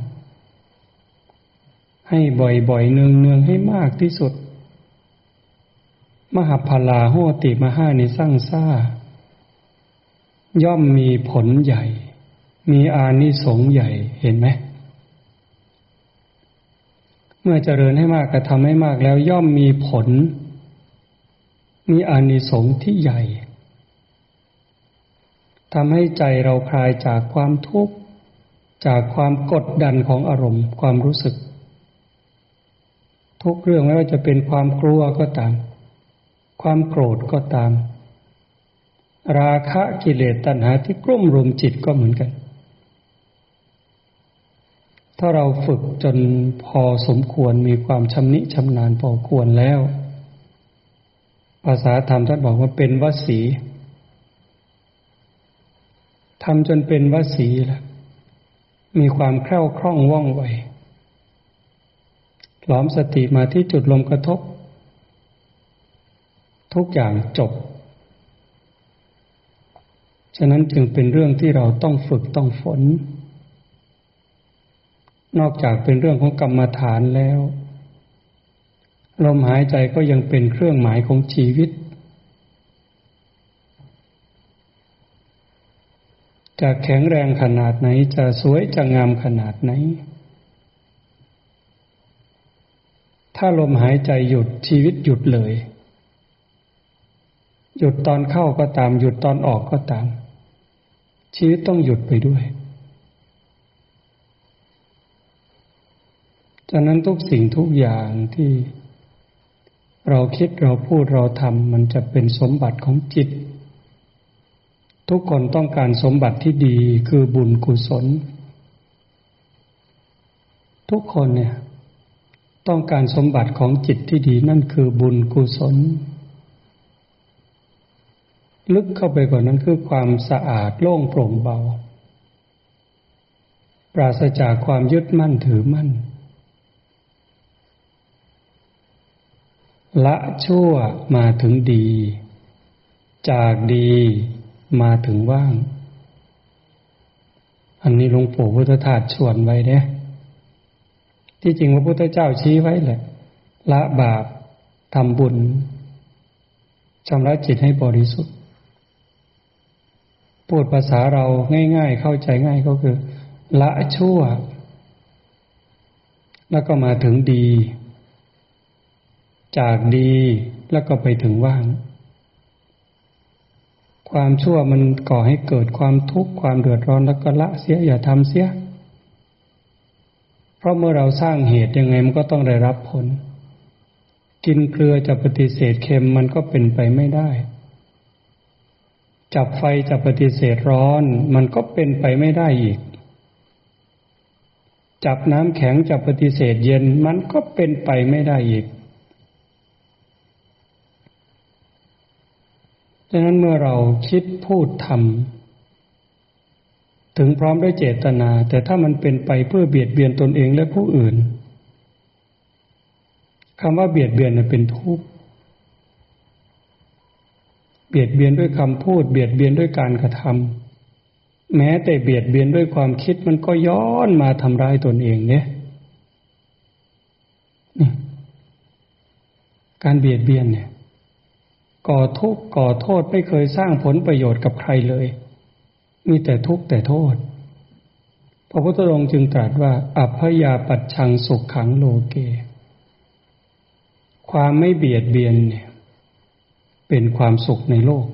ให้บ่อยๆ เนืองๆ ให้มากที่สุด มหพลาโหติ มหานิสังสา ย่อมมีผลใหญ่ มีอานิสงส์ใหญ่ เห็นไหม เมื่อเจริญให้มาก กระทำให้มากแล้ว ย่อมมีผล มีอานิสงส์ที่ใหญ่ ทำให้ใจเราคลายจากความทุกข์ จากความกดดันของอารมณ์ ความรู้สึก ทุกเรื่อง ไม่ว่าจะเป็นความกลัวก็ตาม ความโกรธก็ตาม ราคะกิเลสตัณหาที่กลุ่มรุมจิตก็เหมือนกัน ถ้าเราฝึกจนพอสมควร มีความชำนิชำนาญพอควรแล้ว ภาษาธรรมท่านบอกว่าเป็นวสี ทำจนเป็นวสีแล้ว มีความแคล่วคล่องว่องไว หลอมสติมาที่จุดลมกระทบ ทุกอย่างจบ ฉะนั้นจึงเป็นเรื่องที่เราต้องฝึกต้องฝน นอกจากเป็นเรื่องของกรรมฐานแล้ว ลมหายใจก็ยังเป็นเครื่องหมายของชีวิต จะแข็งแรงขนาดไหน จะสวยจะงามขนาดไหน ถ้าลมหายใจหยุด ชีวิตหยุดเลย หยุดตอนเข้าก็ตาม หยุดตอนออกก็ตาม ชีวิตต้องหยุดไปด้วย ฉะนั้นทุกสิ่งทุกอย่างที่เราคิด เราพูด เราทำ มันจะเป็นสมบัติของจิต ทุกคนต้องการสมบัติที่ดี คือบุญกุศล ทุกคนเนี่ย ต้องการสมบัติของจิตที่ดี นั่นคือบุญกุศล ลึกเข้าไปกว่านั้นคือความสะอาดโล่งโปร่งเบา ปราศจากความยึดมั่นถือมั่น ละชั่วมาถึงดี จากดีมาถึงว่าง อันนี้หลวงปู่พุทธทาสชวนไว้เด้ ที่จริงพระพุทธเจ้าชี้ไว้แหละ ละบาป ทำบุญ ชำระจิตให้บริสุทธิ์ พูดภาษาเราง่ายๆ เข้าใจง่ายก็คือ ละชั่ว แล้วก็มาถึงดี จากดี แล้วก็ไปถึงว่าง ความชั่วมันก่อให้เกิดความทุกข์ ความเดือดร้อน แล้วก็ละเสีย อย่าทำเสีย เพราะเมื่อเราสร้างเหตุยังไงมันก็ต้องได้รับผล กินเกลือจะปฏิเสธเค็มมันก็เป็นไปไม่ได้ จับไฟจะปฏิเสธร้อนมันก็เป็นไปไม่ได้อีก จับน้ำแข็งจะปฏิเสธเย็นมันก็เป็นไปไม่ได้อีก ฉะนั้นเมื่อเราคิดพูดทำ ถึงพร้อมด้วยเจตนา แต่ถ้ามันเป็นไปเพื่อเบียดเบียนตนเองและผู้อื่น คำว่าเบียดเบียนเนี่ยเป็นทุกข์ เบียดเบียนด้วยคำพูด เบียดเบียนด้วยการกระทำ แม้แต่เบียดเบียนด้วยความคิดมันก็ย้อนมาทำร้ายตนเองเนี่ย นี่ การเบียดเบียนเนี่ย ก่อทุกข์ก่อโทษ ไม่เคยสร้างผลประโยชน์กับใครเลย มีแต่ทุกข์แต่โทษ พระพุทธองค์จึงตรัสว่า อัพพยาปัชชังสุขขังโลเก ความไม่เบียดเบียนเนี่ย เป็นความสุขในโลก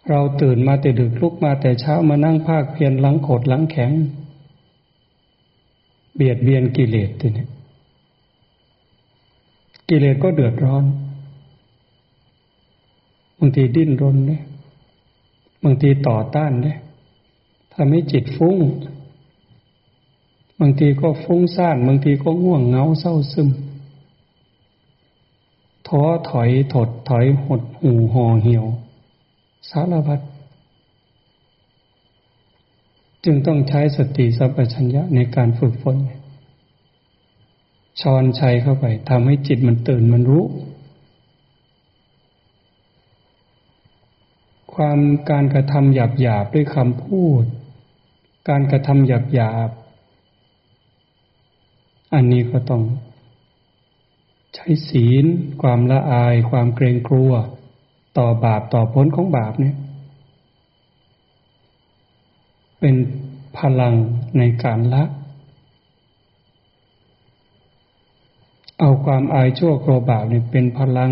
เราตื่นมาแต่ดึก ลุกมาแต่เช้า มานั่งภาคเพียรหลังขดหลังแข็ง เบียดเบียนกิเลสทีนี้ กิเลสก็เดือดร้อน บางทีดิ้นรนเนี่ย บางทีต่อต้านเนี่ย ทำให้จิตฟุ้ง บางทีก็ฟุ้งซ่าน บางทีก็ง่วงเหงาเศร้าซึม ท้อถอยถดถอยหดหู่ห่อเหี่ยว สารพัด จึงต้องใช้สติสัมปชัญญะในการฝึกฝน ชอนชัยเข้าไปทำให้จิตมันตื่นมันรู้ ความการกระทำหยาบๆด้วยคำพูด การกระทำหยาบๆ อันนี้ก็ต้องใช้ศีล ความละอาย ความเกรงกลัว ต่อบาป ต่อผลของบาปเนี่ย เป็นพลังในการละ เอาความอายชั่วกลัวบาปนี่เป็นพลัง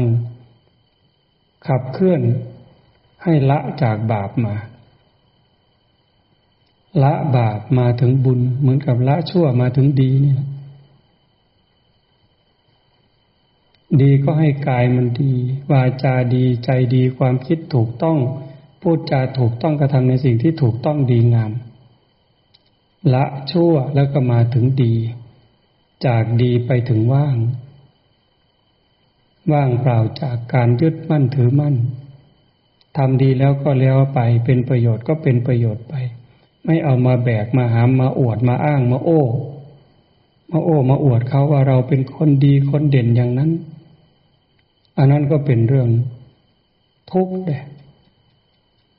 ขับเคลื่อนให้ละจากบาปมา ละบาปมาถึงบุญ เหมือนกับละชั่วมาถึงดีนี่แหละ ดีก็ให้กายมันดี วาจาดี ใจดี ความคิดถูกต้อง พูดจาถูกต้อง กระทำในสิ่งที่ถูกต้องดีงาม ละชั่วแล้วก็มาถึงดี จากดีไปถึงว่าง ว่างเปล่าจากการยึดมั่นถือมั่น ทำดีแล้วก็แล้วไป เป็นประโยชน์ก็เป็นประโยชน์ไป ไม่เอามาแบกมาหามมาอวดมาอ้างมาโอ้ มาโอ้มาอวดเขาว่าเราเป็นคนดีคนเด่นอย่างนั้น อันนั้นก็เป็นเรื่องทุกข์เลย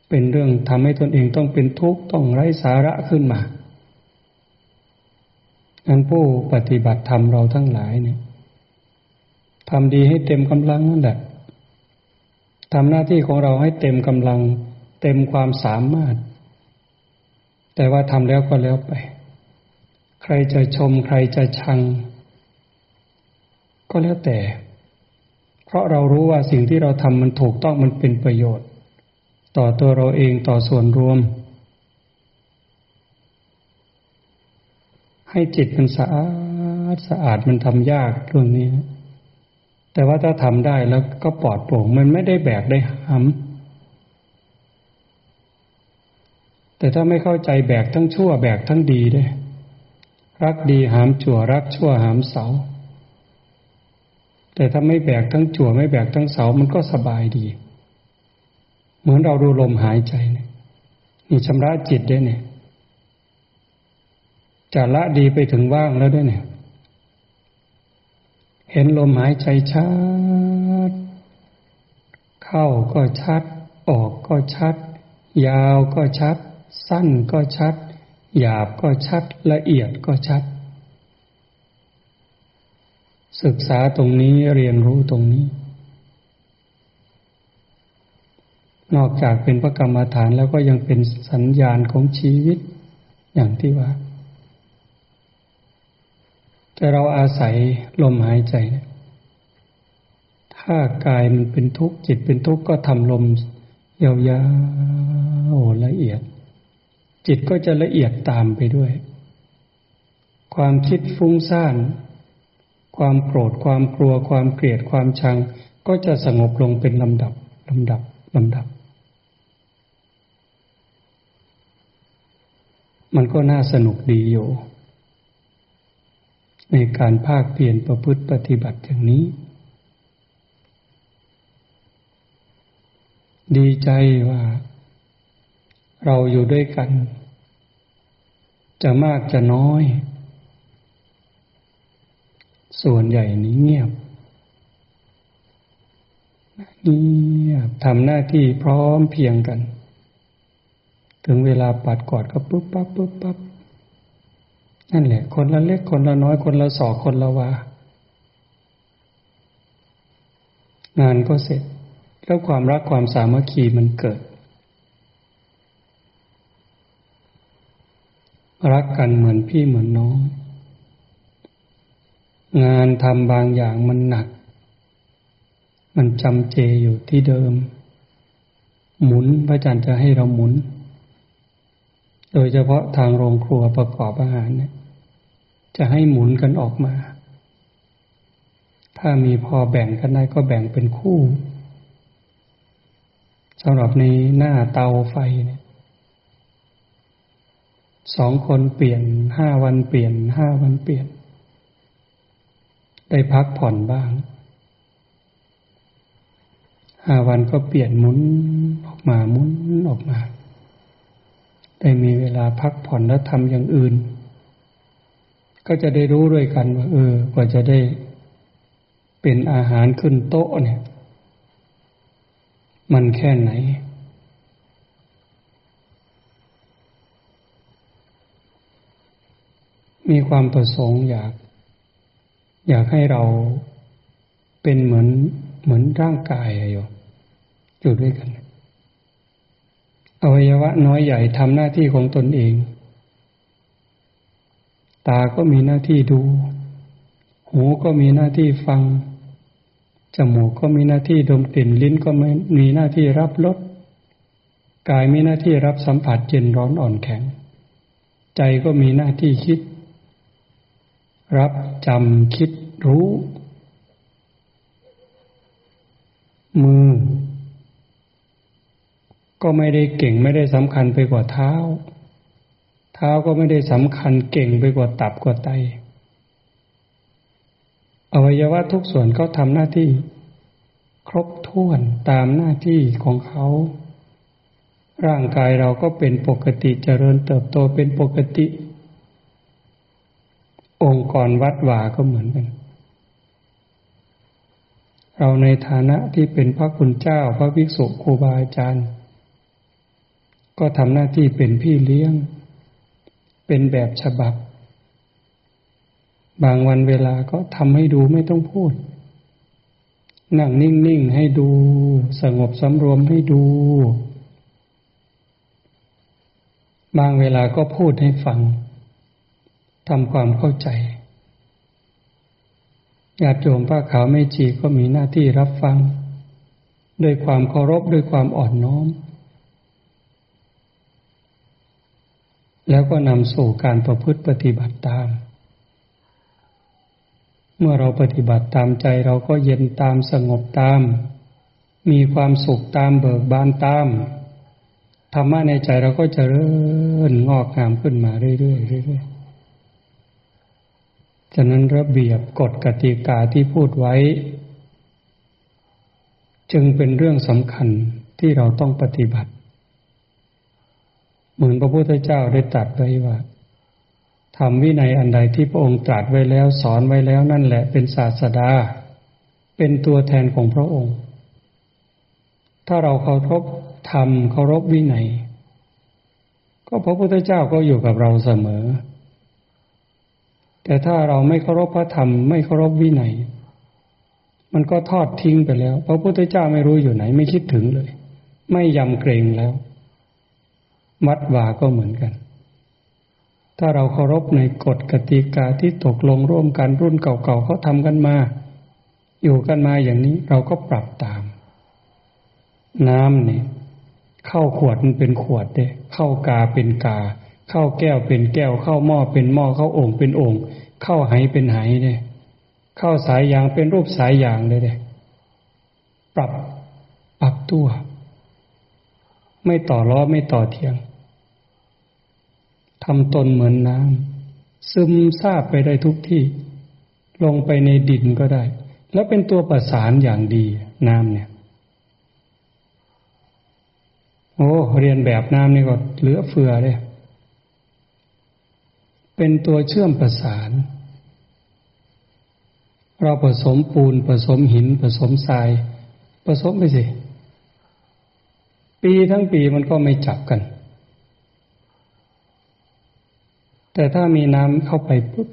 เป็นเรื่องทำให้ตนเองต้องเป็นทุกข์ ต้องไร้สาระขึ้นมา อันผู้ปฏิบัติธรรมเราทั้งหลายเนี่ย ทำดีให้เต็มกำลังนั่นแหละ ทำหน้าที่ของเราให้เต็มกำลัง เต็มความสามารถ แต่ว่าทำแล้วก็แล้วไป ใครจะชม ใครจะชัง ก็แล้วแต่ เพราะเรารู้ว่าสิ่งที่เราทำมันถูกต้อง มันเป็นประโยชน์ ต่อตัวเราเอง ต่อส่วนรวม ให้จิตมันสะอาด สะอาดมันทำยากเรื่องนี้นะ แต่ว่าถ้าทำได้แล้วก็ปลอดโปร่ง มันไม่ได้แบกได้หาม แต่ถ้าไม่เข้าใจ แบกทั้งชั่วแบกทั้งดีเด้ รักดีหามจั่ว รักชั่วหามเสา แต่ถ้าไม่แบกทั้งจั่ว ไม่แบกทั้งเสา มันก็สบายดี เหมือนเราดูลมหายใจเนี่ย นี่ชำระจิตได้เนี่ย จะละดีไปถึงว่างแล้วด้วยเนี่ย เห็นลมหายใจชัด เข้าก็ชัด ออกก็ชัด ยาวก็ชัด สั้นก็ชัด หยาบก็ชัด ละเอียดก็ชัด ศึกษาตรงนี้ เรียนรู้ตรงนี้ นอกจากเป็นพระกรรมฐานแล้วก็ยังเป็นสัญญาณของชีวิต อย่างที่ว่า แต่เราอาศัยลมหายใจเนี่ย ถ้ากายมันเป็นทุกข์ จิตเป็นทุกข์ ก็ทำลมยาวๆ ละเอียด จิตก็จะละเอียดตามไปด้วย ความคิดฟุ้งซ่าน ความโกรธ ความกลัว ความเกลียด ความชัง ก็จะสงบลงเป็นลำดับ ลำดับ ลำดับ มันก็น่าสนุกดีอยู่ ในการภาคเพียรประพฤติปฏิบัติอย่างนี้ ดีใจว่าเราอยู่ด้วยกัน จะมากจะน้อย ส่วนใหญ่นี้เงียบ เงียบ ทำหน้าที่พร้อมเพียงกัน ถึงเวลาปัดกวาดก็ปุ๊บปั๊บปุ๊บปั๊บ นั่นแหละ คนละเล็กคนละน้อย คนละศอกคนละวา งานก็เสร็จ แล้วความรักความสามัคคีมันเกิด รักกันเหมือนพี่เหมือนน้อง งานทำบางอย่างมันหนัก มันจำเจอยู่ที่เดิม หมุน พระอาจารย์จะให้เราหมุน โดยเฉพาะทางโรงครัวประกอบอาหารเนี่ย จะให้หมุนกันออกมา ถ้ามีพอแบ่งกันได้ก็แบ่งเป็นคู่ สำหรับในหน้าเตาไฟเนี่ย สองคนเปลี่ยน ห้าวันเปลี่ยน ห้าวันเปลี่ยน ได้พักผ่อนบ้าง ห้าวันก็เปลี่ยน หมุนออกมา หมุนออกมา ได้มีเวลาพักผ่อนแล้วทำอย่างอื่น ก็จะได้รู้ด้วยกันว่า เออ กว่าจะได้เป็นอาหารขึ้นโต๊ะเนี่ย มันแค่ไหน มีความประสงค์อยาก อยากให้เราเป็นเหมือน เหมือนร่างกายอะโยม อยู่ด้วยกัน อวัยวะน้อยใหญ่ทำหน้าที่ของตนเอง ตาก็มีหน้าที่ดู หูก็มีหน้าที่ฟัง จมูกก็มีหน้าที่ดมกลิ่น ลิ้นก็มีหน้าที่รับรส กายมีหน้าที่รับสัมผัสเย็นร้อนอ่อนแข็ง ใจก็มีหน้าที่คิด รับ จำ คิด รู้ มือ ก็ไม่ได้เก่ง ไม่ได้สำคัญไปกว่าเท้า เท้าก็ไม่ได้สำคัญเก่งไปกว่าตับกว่าไต อวัยวะทุกส่วนก็ทำหน้าที่ครบถ้วนตามหน้าที่ของเขา ร่างกายเราก็เป็นปกติ เจริญเติบโตเป็นปกติ องค์กรวัดวาก็เหมือนกัน เราในฐานะที่เป็นพระคุณเจ้า พระภิกษุ ครูบาอาจารย์ ก็ทำหน้าที่เป็นพี่เลี้ยง เป็นแบบฉบับ บางวันเวลาก็ทำให้ดูไม่ต้องพูด นั่งนิ่งๆให้ดู สงบสำรวมให้ดู บางเวลาก็พูดให้ฟัง ทำความเข้าใจ ญาติโยมผ้าขาวแม่ชีก็มีหน้าที่รับฟัง ด้วยความเคารพ ด้วยความอ่อนน้อม แล้วก็นำสู่การประพฤติปฏิบัติตาม เมื่อเราปฏิบัติตาม ใจเราก็เย็นตาม สงบตาม มีความสุขตาม เบิกบานตาม ธรรมะในใจเราก็เจริญงอกงามขึ้นมาเรื่อยๆเรื่อยๆ ฉะนั้นระเบียบกฎกติกาที่พูดไว้ จึงเป็นเรื่องสำคัญที่เราต้องปฏิบัติ เหมือนพระพุทธเจ้าได้ตรัสไว้ว่า ธรรมวินัยอันใดที่พระองค์ตรัสไว้แล้ว สอนไว้แล้ว นั่นแหละเป็นศาสดา เป็นตัวแทนของพระองค์ ถ้าเราเคารพธรรม เคารพวินัย ก็พระพุทธเจ้าก็อยู่กับเราเสมอ แต่ถ้าเราไม่เคารพพระธรรม ไม่เคารพวินัย มันก็ทอดทิ้งไปแล้ว พระพุทธเจ้าไม่รู้อยู่ไหน ไม่คิดถึงเลย ไม่ยำเกรงแล้ว วัดวาก็เหมือนกัน ถ้าเราเคารพในกฎกติกาที่ตกลงร่วมกัน รุ่นเก่าๆเขาทำกันมา อยู่กันมาอย่างนี้ เราก็ปรับตาม น้ำเนี่ย เข้าขวดมันเป็นขวดเด้ เข้ากาเป็นกา เข้าแก้วเป็นแก้ว เข้าหม้อเป็นหม้อ เข้าโอ่งเป็นโอ่ง เข้าไหเป็นไหเด้ เข้าสายยางเป็นรูปสายยางเลยเด้ ปรับ ปรับตัว ไม่ต่อล้อ ไม่ต่อเถียง ทำตนเหมือนน้ำ ซึมซาบไปได้ทุกที่ ลงไปในดินก็ได้ แล้วเป็นตัวประสานอย่างดี น้ำเนี่ย โอ้ เรียนแบบน้ำนี่ก็เหลือเฟือเลย เป็นตัวเชื่อมประสาน เราผสมปูน ผสมหิน ผสมทราย ผสมไปสิ ปีทั้งปีมันก็ไม่จับกัน แต่ถ้ามีน้ำเข้าไปปุ๊บ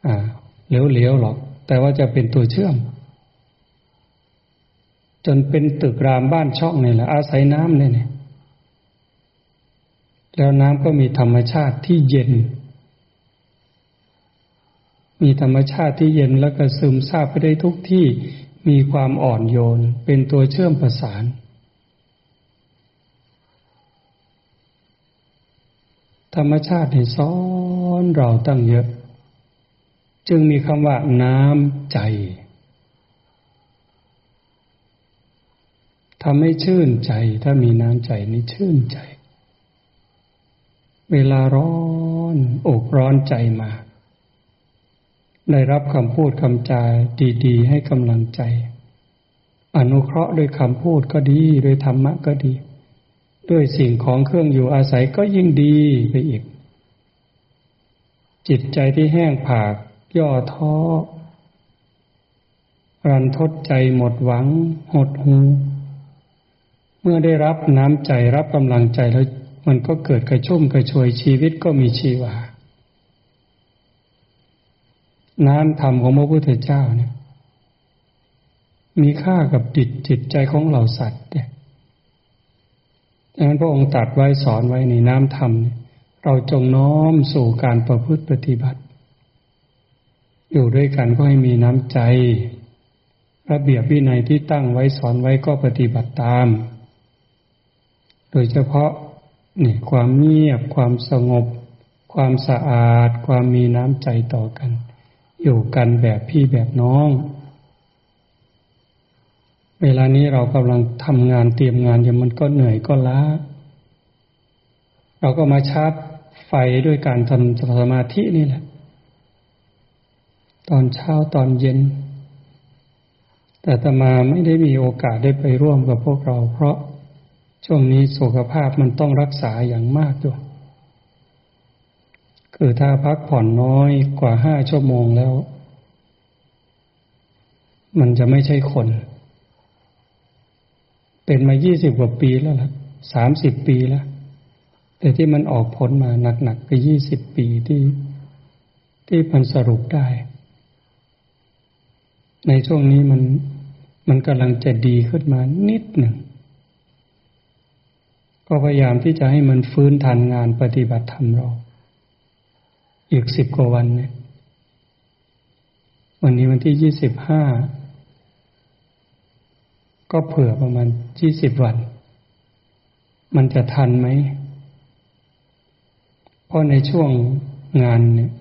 อ่า เหลวๆหรอก แต่ว่าจะเป็นตัวเชื่อม จนเป็นตึกรามบ้านช่องนี่แหละ อาศัยน้ำเนี่ยเนี่ย แล้วน้ำก็มีธรรมชาติที่เย็น มีธรรมชาติที่เย็น แล้วก็ซึมซาบไปได้ทุกที่ มีความอ่อนโยน เป็นตัวเชื่อมประสาน ธรรมชาตินี่สอนเราตั้งเยอะ จึงมีคำว่าน้ำใจ ทำให้ชื่นใจ ถ้ามีน้ำใจนี่ชื่นใจ เวลาร้อนอกร้อนใจมา ได้รับคำพูดคำจาดีๆ ให้กำลังใจ อนุเคราะห์ด้วยคำพูดก็ดี ด้วยธรรมะก็ดี ด้วยสิ่งของเครื่องอยู่อาศัยก็ยิ่งดีไปอีก จิตใจที่แห้งผาก ย่อท้อ รันทดใจ หมดหวัง หดหู่ เมื่อได้รับน้ำใจ รับกำลังใจแล้ว มันก็เกิดกระชุ่มกระชวย ชีวิตก็มีชีวา น้ำธรรมของพระพุทธเจ้าเนี่ย มีค่ากับจิต จิตใจของเหล่าสัตว์เนี่ย ดังนั้นพระองค์ตรัสไว้สอนไว้ในน้ำธรรมเนี่ย เราจงน้อมสู่การประพฤติปฏิบัติ อยู่ด้วยกันก็ให้มีน้ำใจ ระเบียบวินัยที่ตั้งไว้สอนไว้ก็ปฏิบัติตาม โดยเฉพาะนี่ ความเงียบ ความสงบ ความสะอาด ความมีน้ำใจต่อกัน อยู่กันแบบพี่แบบน้อง เวลานี้เรากำลังทำงานเตรียมงานอยู่ มันก็เหนื่อยก็ล้า เราก็มาชาร์จไฟด้วยการทำสมาธินี่แหละ ตอนเช้าตอนเย็น แต่อาตมาไม่ได้มีโอกาสได้ไปร่วมกับพวกเรา เพราะช่วงนี้สุขภาพมันต้องรักษาอย่างมากอยู่ คือถ้าพักผ่อนน้อยกว่าห้าชั่วโมงแล้ว มันจะไม่ใช่คน เป็นมายี่สิบกว่าปีแล้วล่ะ สามสิบปีแล้ว แต่ที่มันออกผลมาหนักๆ ก็ยี่สิบปีที่ ที่มันสรุปได้ ในช่วงนี้มัน มันกำลังจะดีขึ้นมานิดหนึ่ง ก็พยายามที่จะให้มันฟื้นทันงานปฏิบัติธรรมเรา อีกสิบกว่าวันเนี่ย วันนี้วันที่ยี่สิบห้า ก็เผื่อประมาณยี่สิบวัน มันจะทันไหม เพราะในช่วงงานเนี่ย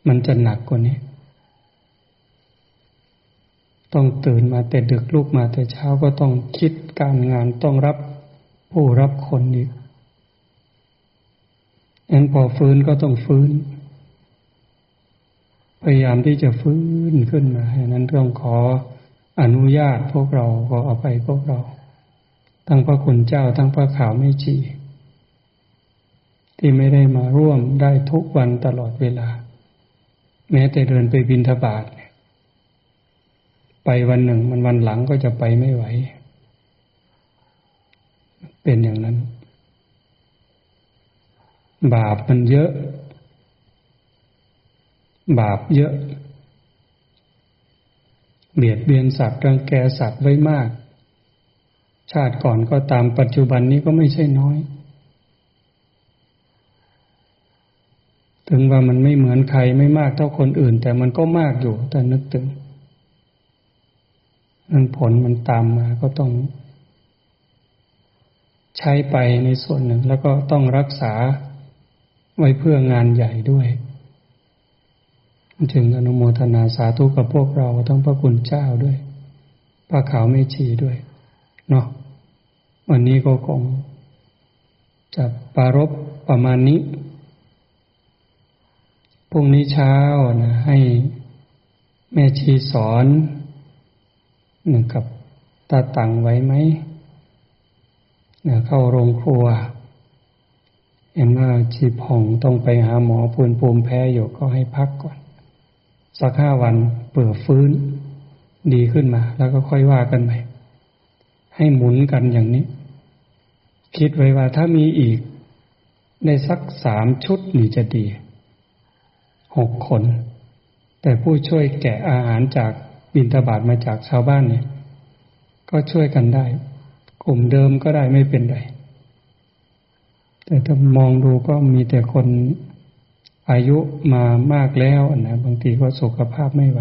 มันจะหนักกว่านี้ ต้องตื่นมาแต่ดึก ลุกมาแต่เช้า ก็ต้องคิดการงาน ต้องรับผู้รับคนอีก อันพอฟื้นก็ต้องฟื้น พยายามที่จะฟื้นขึ้นมา อันนั้นต้องขออนุญาตพวกเรา ขออภัยพวกเรา ทั้งพระคุณเจ้า ทั้งพระขาวแม่ชี ที่ไม่ได้มาร่วมได้ทุกวันตลอดเวลา แม้แต่เดินไปบิณฑบาตเนี่ย ไปวันหนึ่ง มันวันหลังก็จะไปไม่ไหว เป็นอย่างนั้น บาปมันเยอะ บาปเยอะ เบียดเบียนสัตว์ รังแกสัตว์ไว้มาก ชาติก่อนก็ตาม ปัจจุบันนี้ก็ไม่ใช่น้อย ถึงว่ามันไม่เหมือนใคร ไม่มากเท่าคนอื่น แต่มันก็มากอยู่ ถ้านึกถึง นั้นผลมันตามมาก็ต้องใช้ไปในส่วนหนึ่ง แล้วก็ต้องรักษาไว้เพื่องานใหญ่ด้วย จึงอนุโมทนาสาธุกับพวกเราทั้งพระคุณเจ้าด้วย พระขาวแม่ชีด้วยเนาะ วันนี้ก็คงจะปรารภประมาณนี้ พรุ่งนี้เช้านะ ให้แม่ชีสอนนะ กับตาตังไหวไหมนะ เข้าโรงครัว เห็นว่าชีพองต้องไปหาหมอ ภูมิภูมิแพ้อยู่ ก็ให้พักก่อน สักห้าวัน เผื่อฟื้นดีขึ้นมา แล้วก็ค่อยว่ากันใหม่ ให้หมุนกันอย่างนี้ คิดไว้ว่าถ้ามีอีก ได้สักสามชุดนี่จะดี หกคน แต่ผู้ช่วยแกะอาหารจากบิณฑบาตมาจากชาวบ้านเนี่ย ก็ช่วยกันได้ กลุ่มเดิมก็ได้ ไม่เป็นไร แต่ถ้ามองดูก็มีแต่คนอายุมามากแล้วนะ บางทีก็สุขภาพไม่ไหว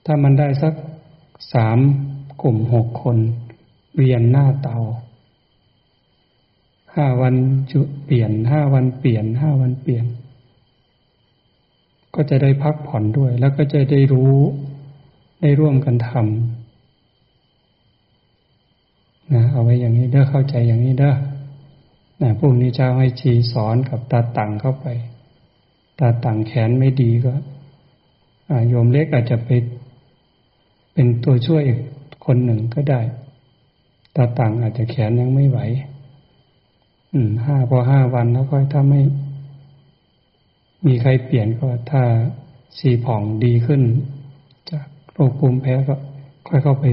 ถ้ามันได้สักสามกลุ่ม หกคน เวียนหน้าเตา ห้าวันจุเปลี่ยน ห้าวันเปลี่ยน ห้าวันเปลี่ยน ก็จะได้พักผ่อนด้วย แล้วก็จะได้รู้ ได้ร่วมกันทำนะ เอาไว้อย่างนี้เด้อ เข้าใจอย่างนี้เด้อ อ่าพรุ่งนี้เช้าให้ชีสอนกับตาตังเข้าไป ตาตังแขนไม่ดีก็ อ่าโยมเล็กอาจจะไปเป็นตัวช่วยอีกคนหนึ่งก็ได้ ตาตังอาจจะแขนยังไม่ไหว อืมห้าพอห้าวันแล้วค่อย ถ้าไม่มีใครเปลี่ยนก็ ถ้าชีผ่องดีขึ้น จากโรคภูมิแพ้ก็ค่อยเข้าไป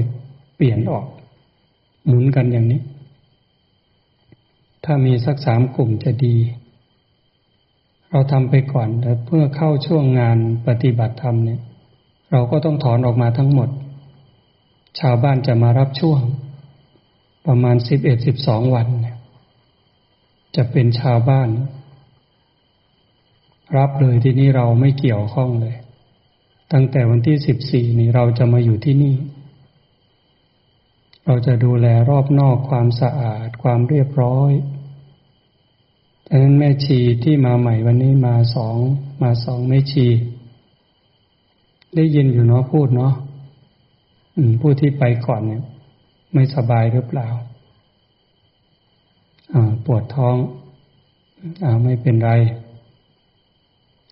เปลี่ยนออก หมุนกันอย่างนี้ ถ้ามีสักสามกลุ่มจะดี เราทำไปก่อน แต่เมื่อเข้าช่วงงานปฏิบัติธรรมเนี่ย เราก็ต้องถอนออกมาทั้งหมด ชาวบ้านจะมารับช่วง ประมาณสิบเอ็ด สิบสองวันเนี่ย จะเป็นชาวบ้าน รับเลย ทีนี้เราไม่เกี่ยวข้องเลย ตั้งแต่วันที่สิบสี่นี่เราจะมาอยู่ที่นี่ เราจะดูแลรอบนอกความสะอาด ความเรียบร้อย ฉะนั้นแม่ชีที่มาใหม่วันนี้มาสอง มาสองแม่ชี ได้ยินอยู่เนาะ พูดเนาะ อืม ผู้ที่ไปก่อนเนี่ย ไม่สบายหรือเปล่า อ่า ปวดท้อง อ่า ไม่เป็นไร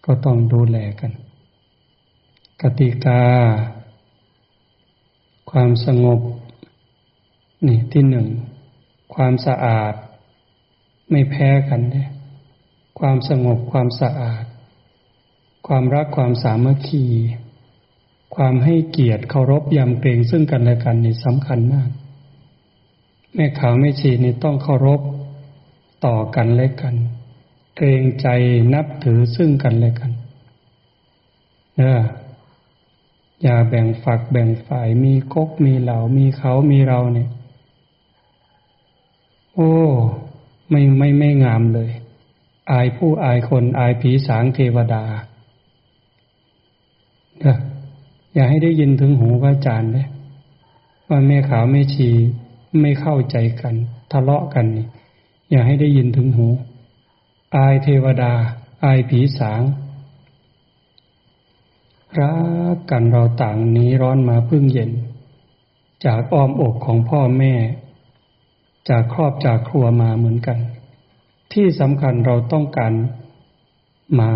ก็ต้องดูแลกัน กติกา ความสงบ นี่ที่หนึ่ง ความสะอาด ไม่แพ้กันเนี่ย ความสงบ ความสะอาด ความรัก ความสามัคคี ความให้เกียรติ เคารพยำเกรงซึ่งกันและกันนี่สำคัญมาก แม่ขาวแม่ชีนี่ต้องเคารพต่อกันและกัน เกรงใจนับถือซึ่งกันและกัน เออ อย่าแบ่งฝักแบ่งฝ่าย มีก๊กมีเหล่า มีเขามีเราเนี่ย โอ้ ไม่ ไม่ ไม่งามเลย อายผู้อายคน อายผีสางเทวดา เด้อ อย่าให้ได้ยินถึงหูพระอาจารย์เด้อ ว่าแม่ขาวแม่ชีไม่เข้าใจกัน ทะเลาะกันนี่ อย่าให้ได้ยินถึงหู อายเทวดา อายผีสาง รักกัน เราต่างหนีร้อนมาพึ่งเย็น จากอ้อมอกของพ่อแม่ จากครอบจากครัวมาเหมือนกัน ที่สำคัญเราต้องการมา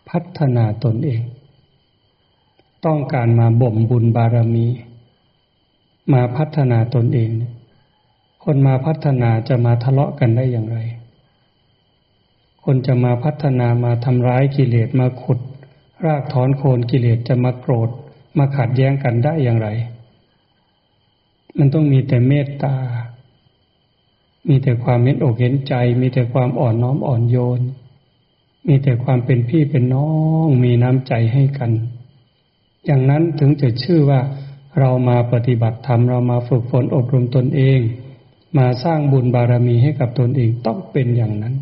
พัฒนาตนเอง ต้องการมาบ่มบุญบารมี มาพัฒนาตนเองเนี่ย คนมาพัฒนาจะมาทะเลาะกันได้อย่างไร คนจะมาพัฒนา มาทำร้ายกิเลส มาขุดรากถอนโคนกิเลส จะมาโกรธ มาขัดแย้งกันได้อย่างไร มันต้องมีแต่เมตตา มีแต่ความเห็นอกเห็นใจ มีแต่ความอ่อนน้อมอ่อนโยน มีแต่ความเป็นพี่เป็นน้อง มีน้ำใจให้กัน อย่างนั้นถึงจะชื่อว่าเรามาปฏิบัติธรรม เรามาฝึกฝนอบรมตนเอง มาสร้างบุญบารมีให้กับตนเอง ต้องเป็นอย่างนั้น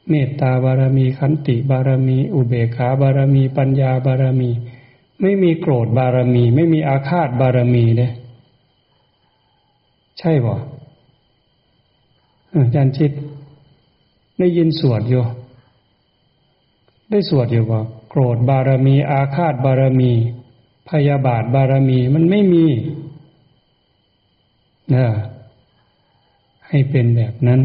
เมตตาบารมี ขันติบารมี อุเบกขาบารมี ปัญญาบารมี ไม่มีโกรธบารมี ไม่มีอาฆาตบารมีเด้ ใช่บ่ อาจารย์ชิด ได้ยินสวดอยู่ ได้สวดอยู่บ่ โกรธบารมี อาฆาตบารมี พยาบาทบารมี มันไม่มี นะ ให้เป็นแบบนั้น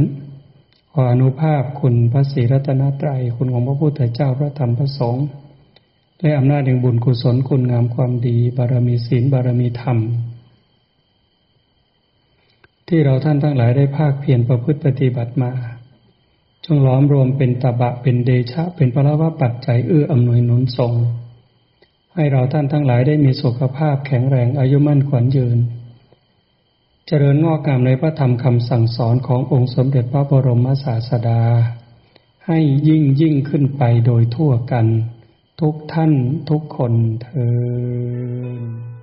ขออานุภาพคุณพระศรีรัตนตรัย คุณของพระพุทธเจ้า พระธรรม พระสงฆ์ และอำนาจแห่งบุญกุศล คุณงามความดี บารมีศีล บารมีธรรม ที่เราท่านทั้งหลายได้ภาคเพียรประพฤติปฏิบัติมา จงหลอมรวมเป็นตบะ เป็นเดชะ เป็นพลวปัจจัย เอื้ออำนวยหนุนส่ง ให้เราท่านทั้งหลายได้มีสุขภาพแข็งแรง อายุมั่นขวัญยืน เจริญงอกงามในพระธรรมคำสั่งสอนขององค์สมเด็จพระบรมศาสดา ให้ยิ่งยิ่งขึ้นไปโดยทั่วกัน ทุกท่านทุกคนเทอญ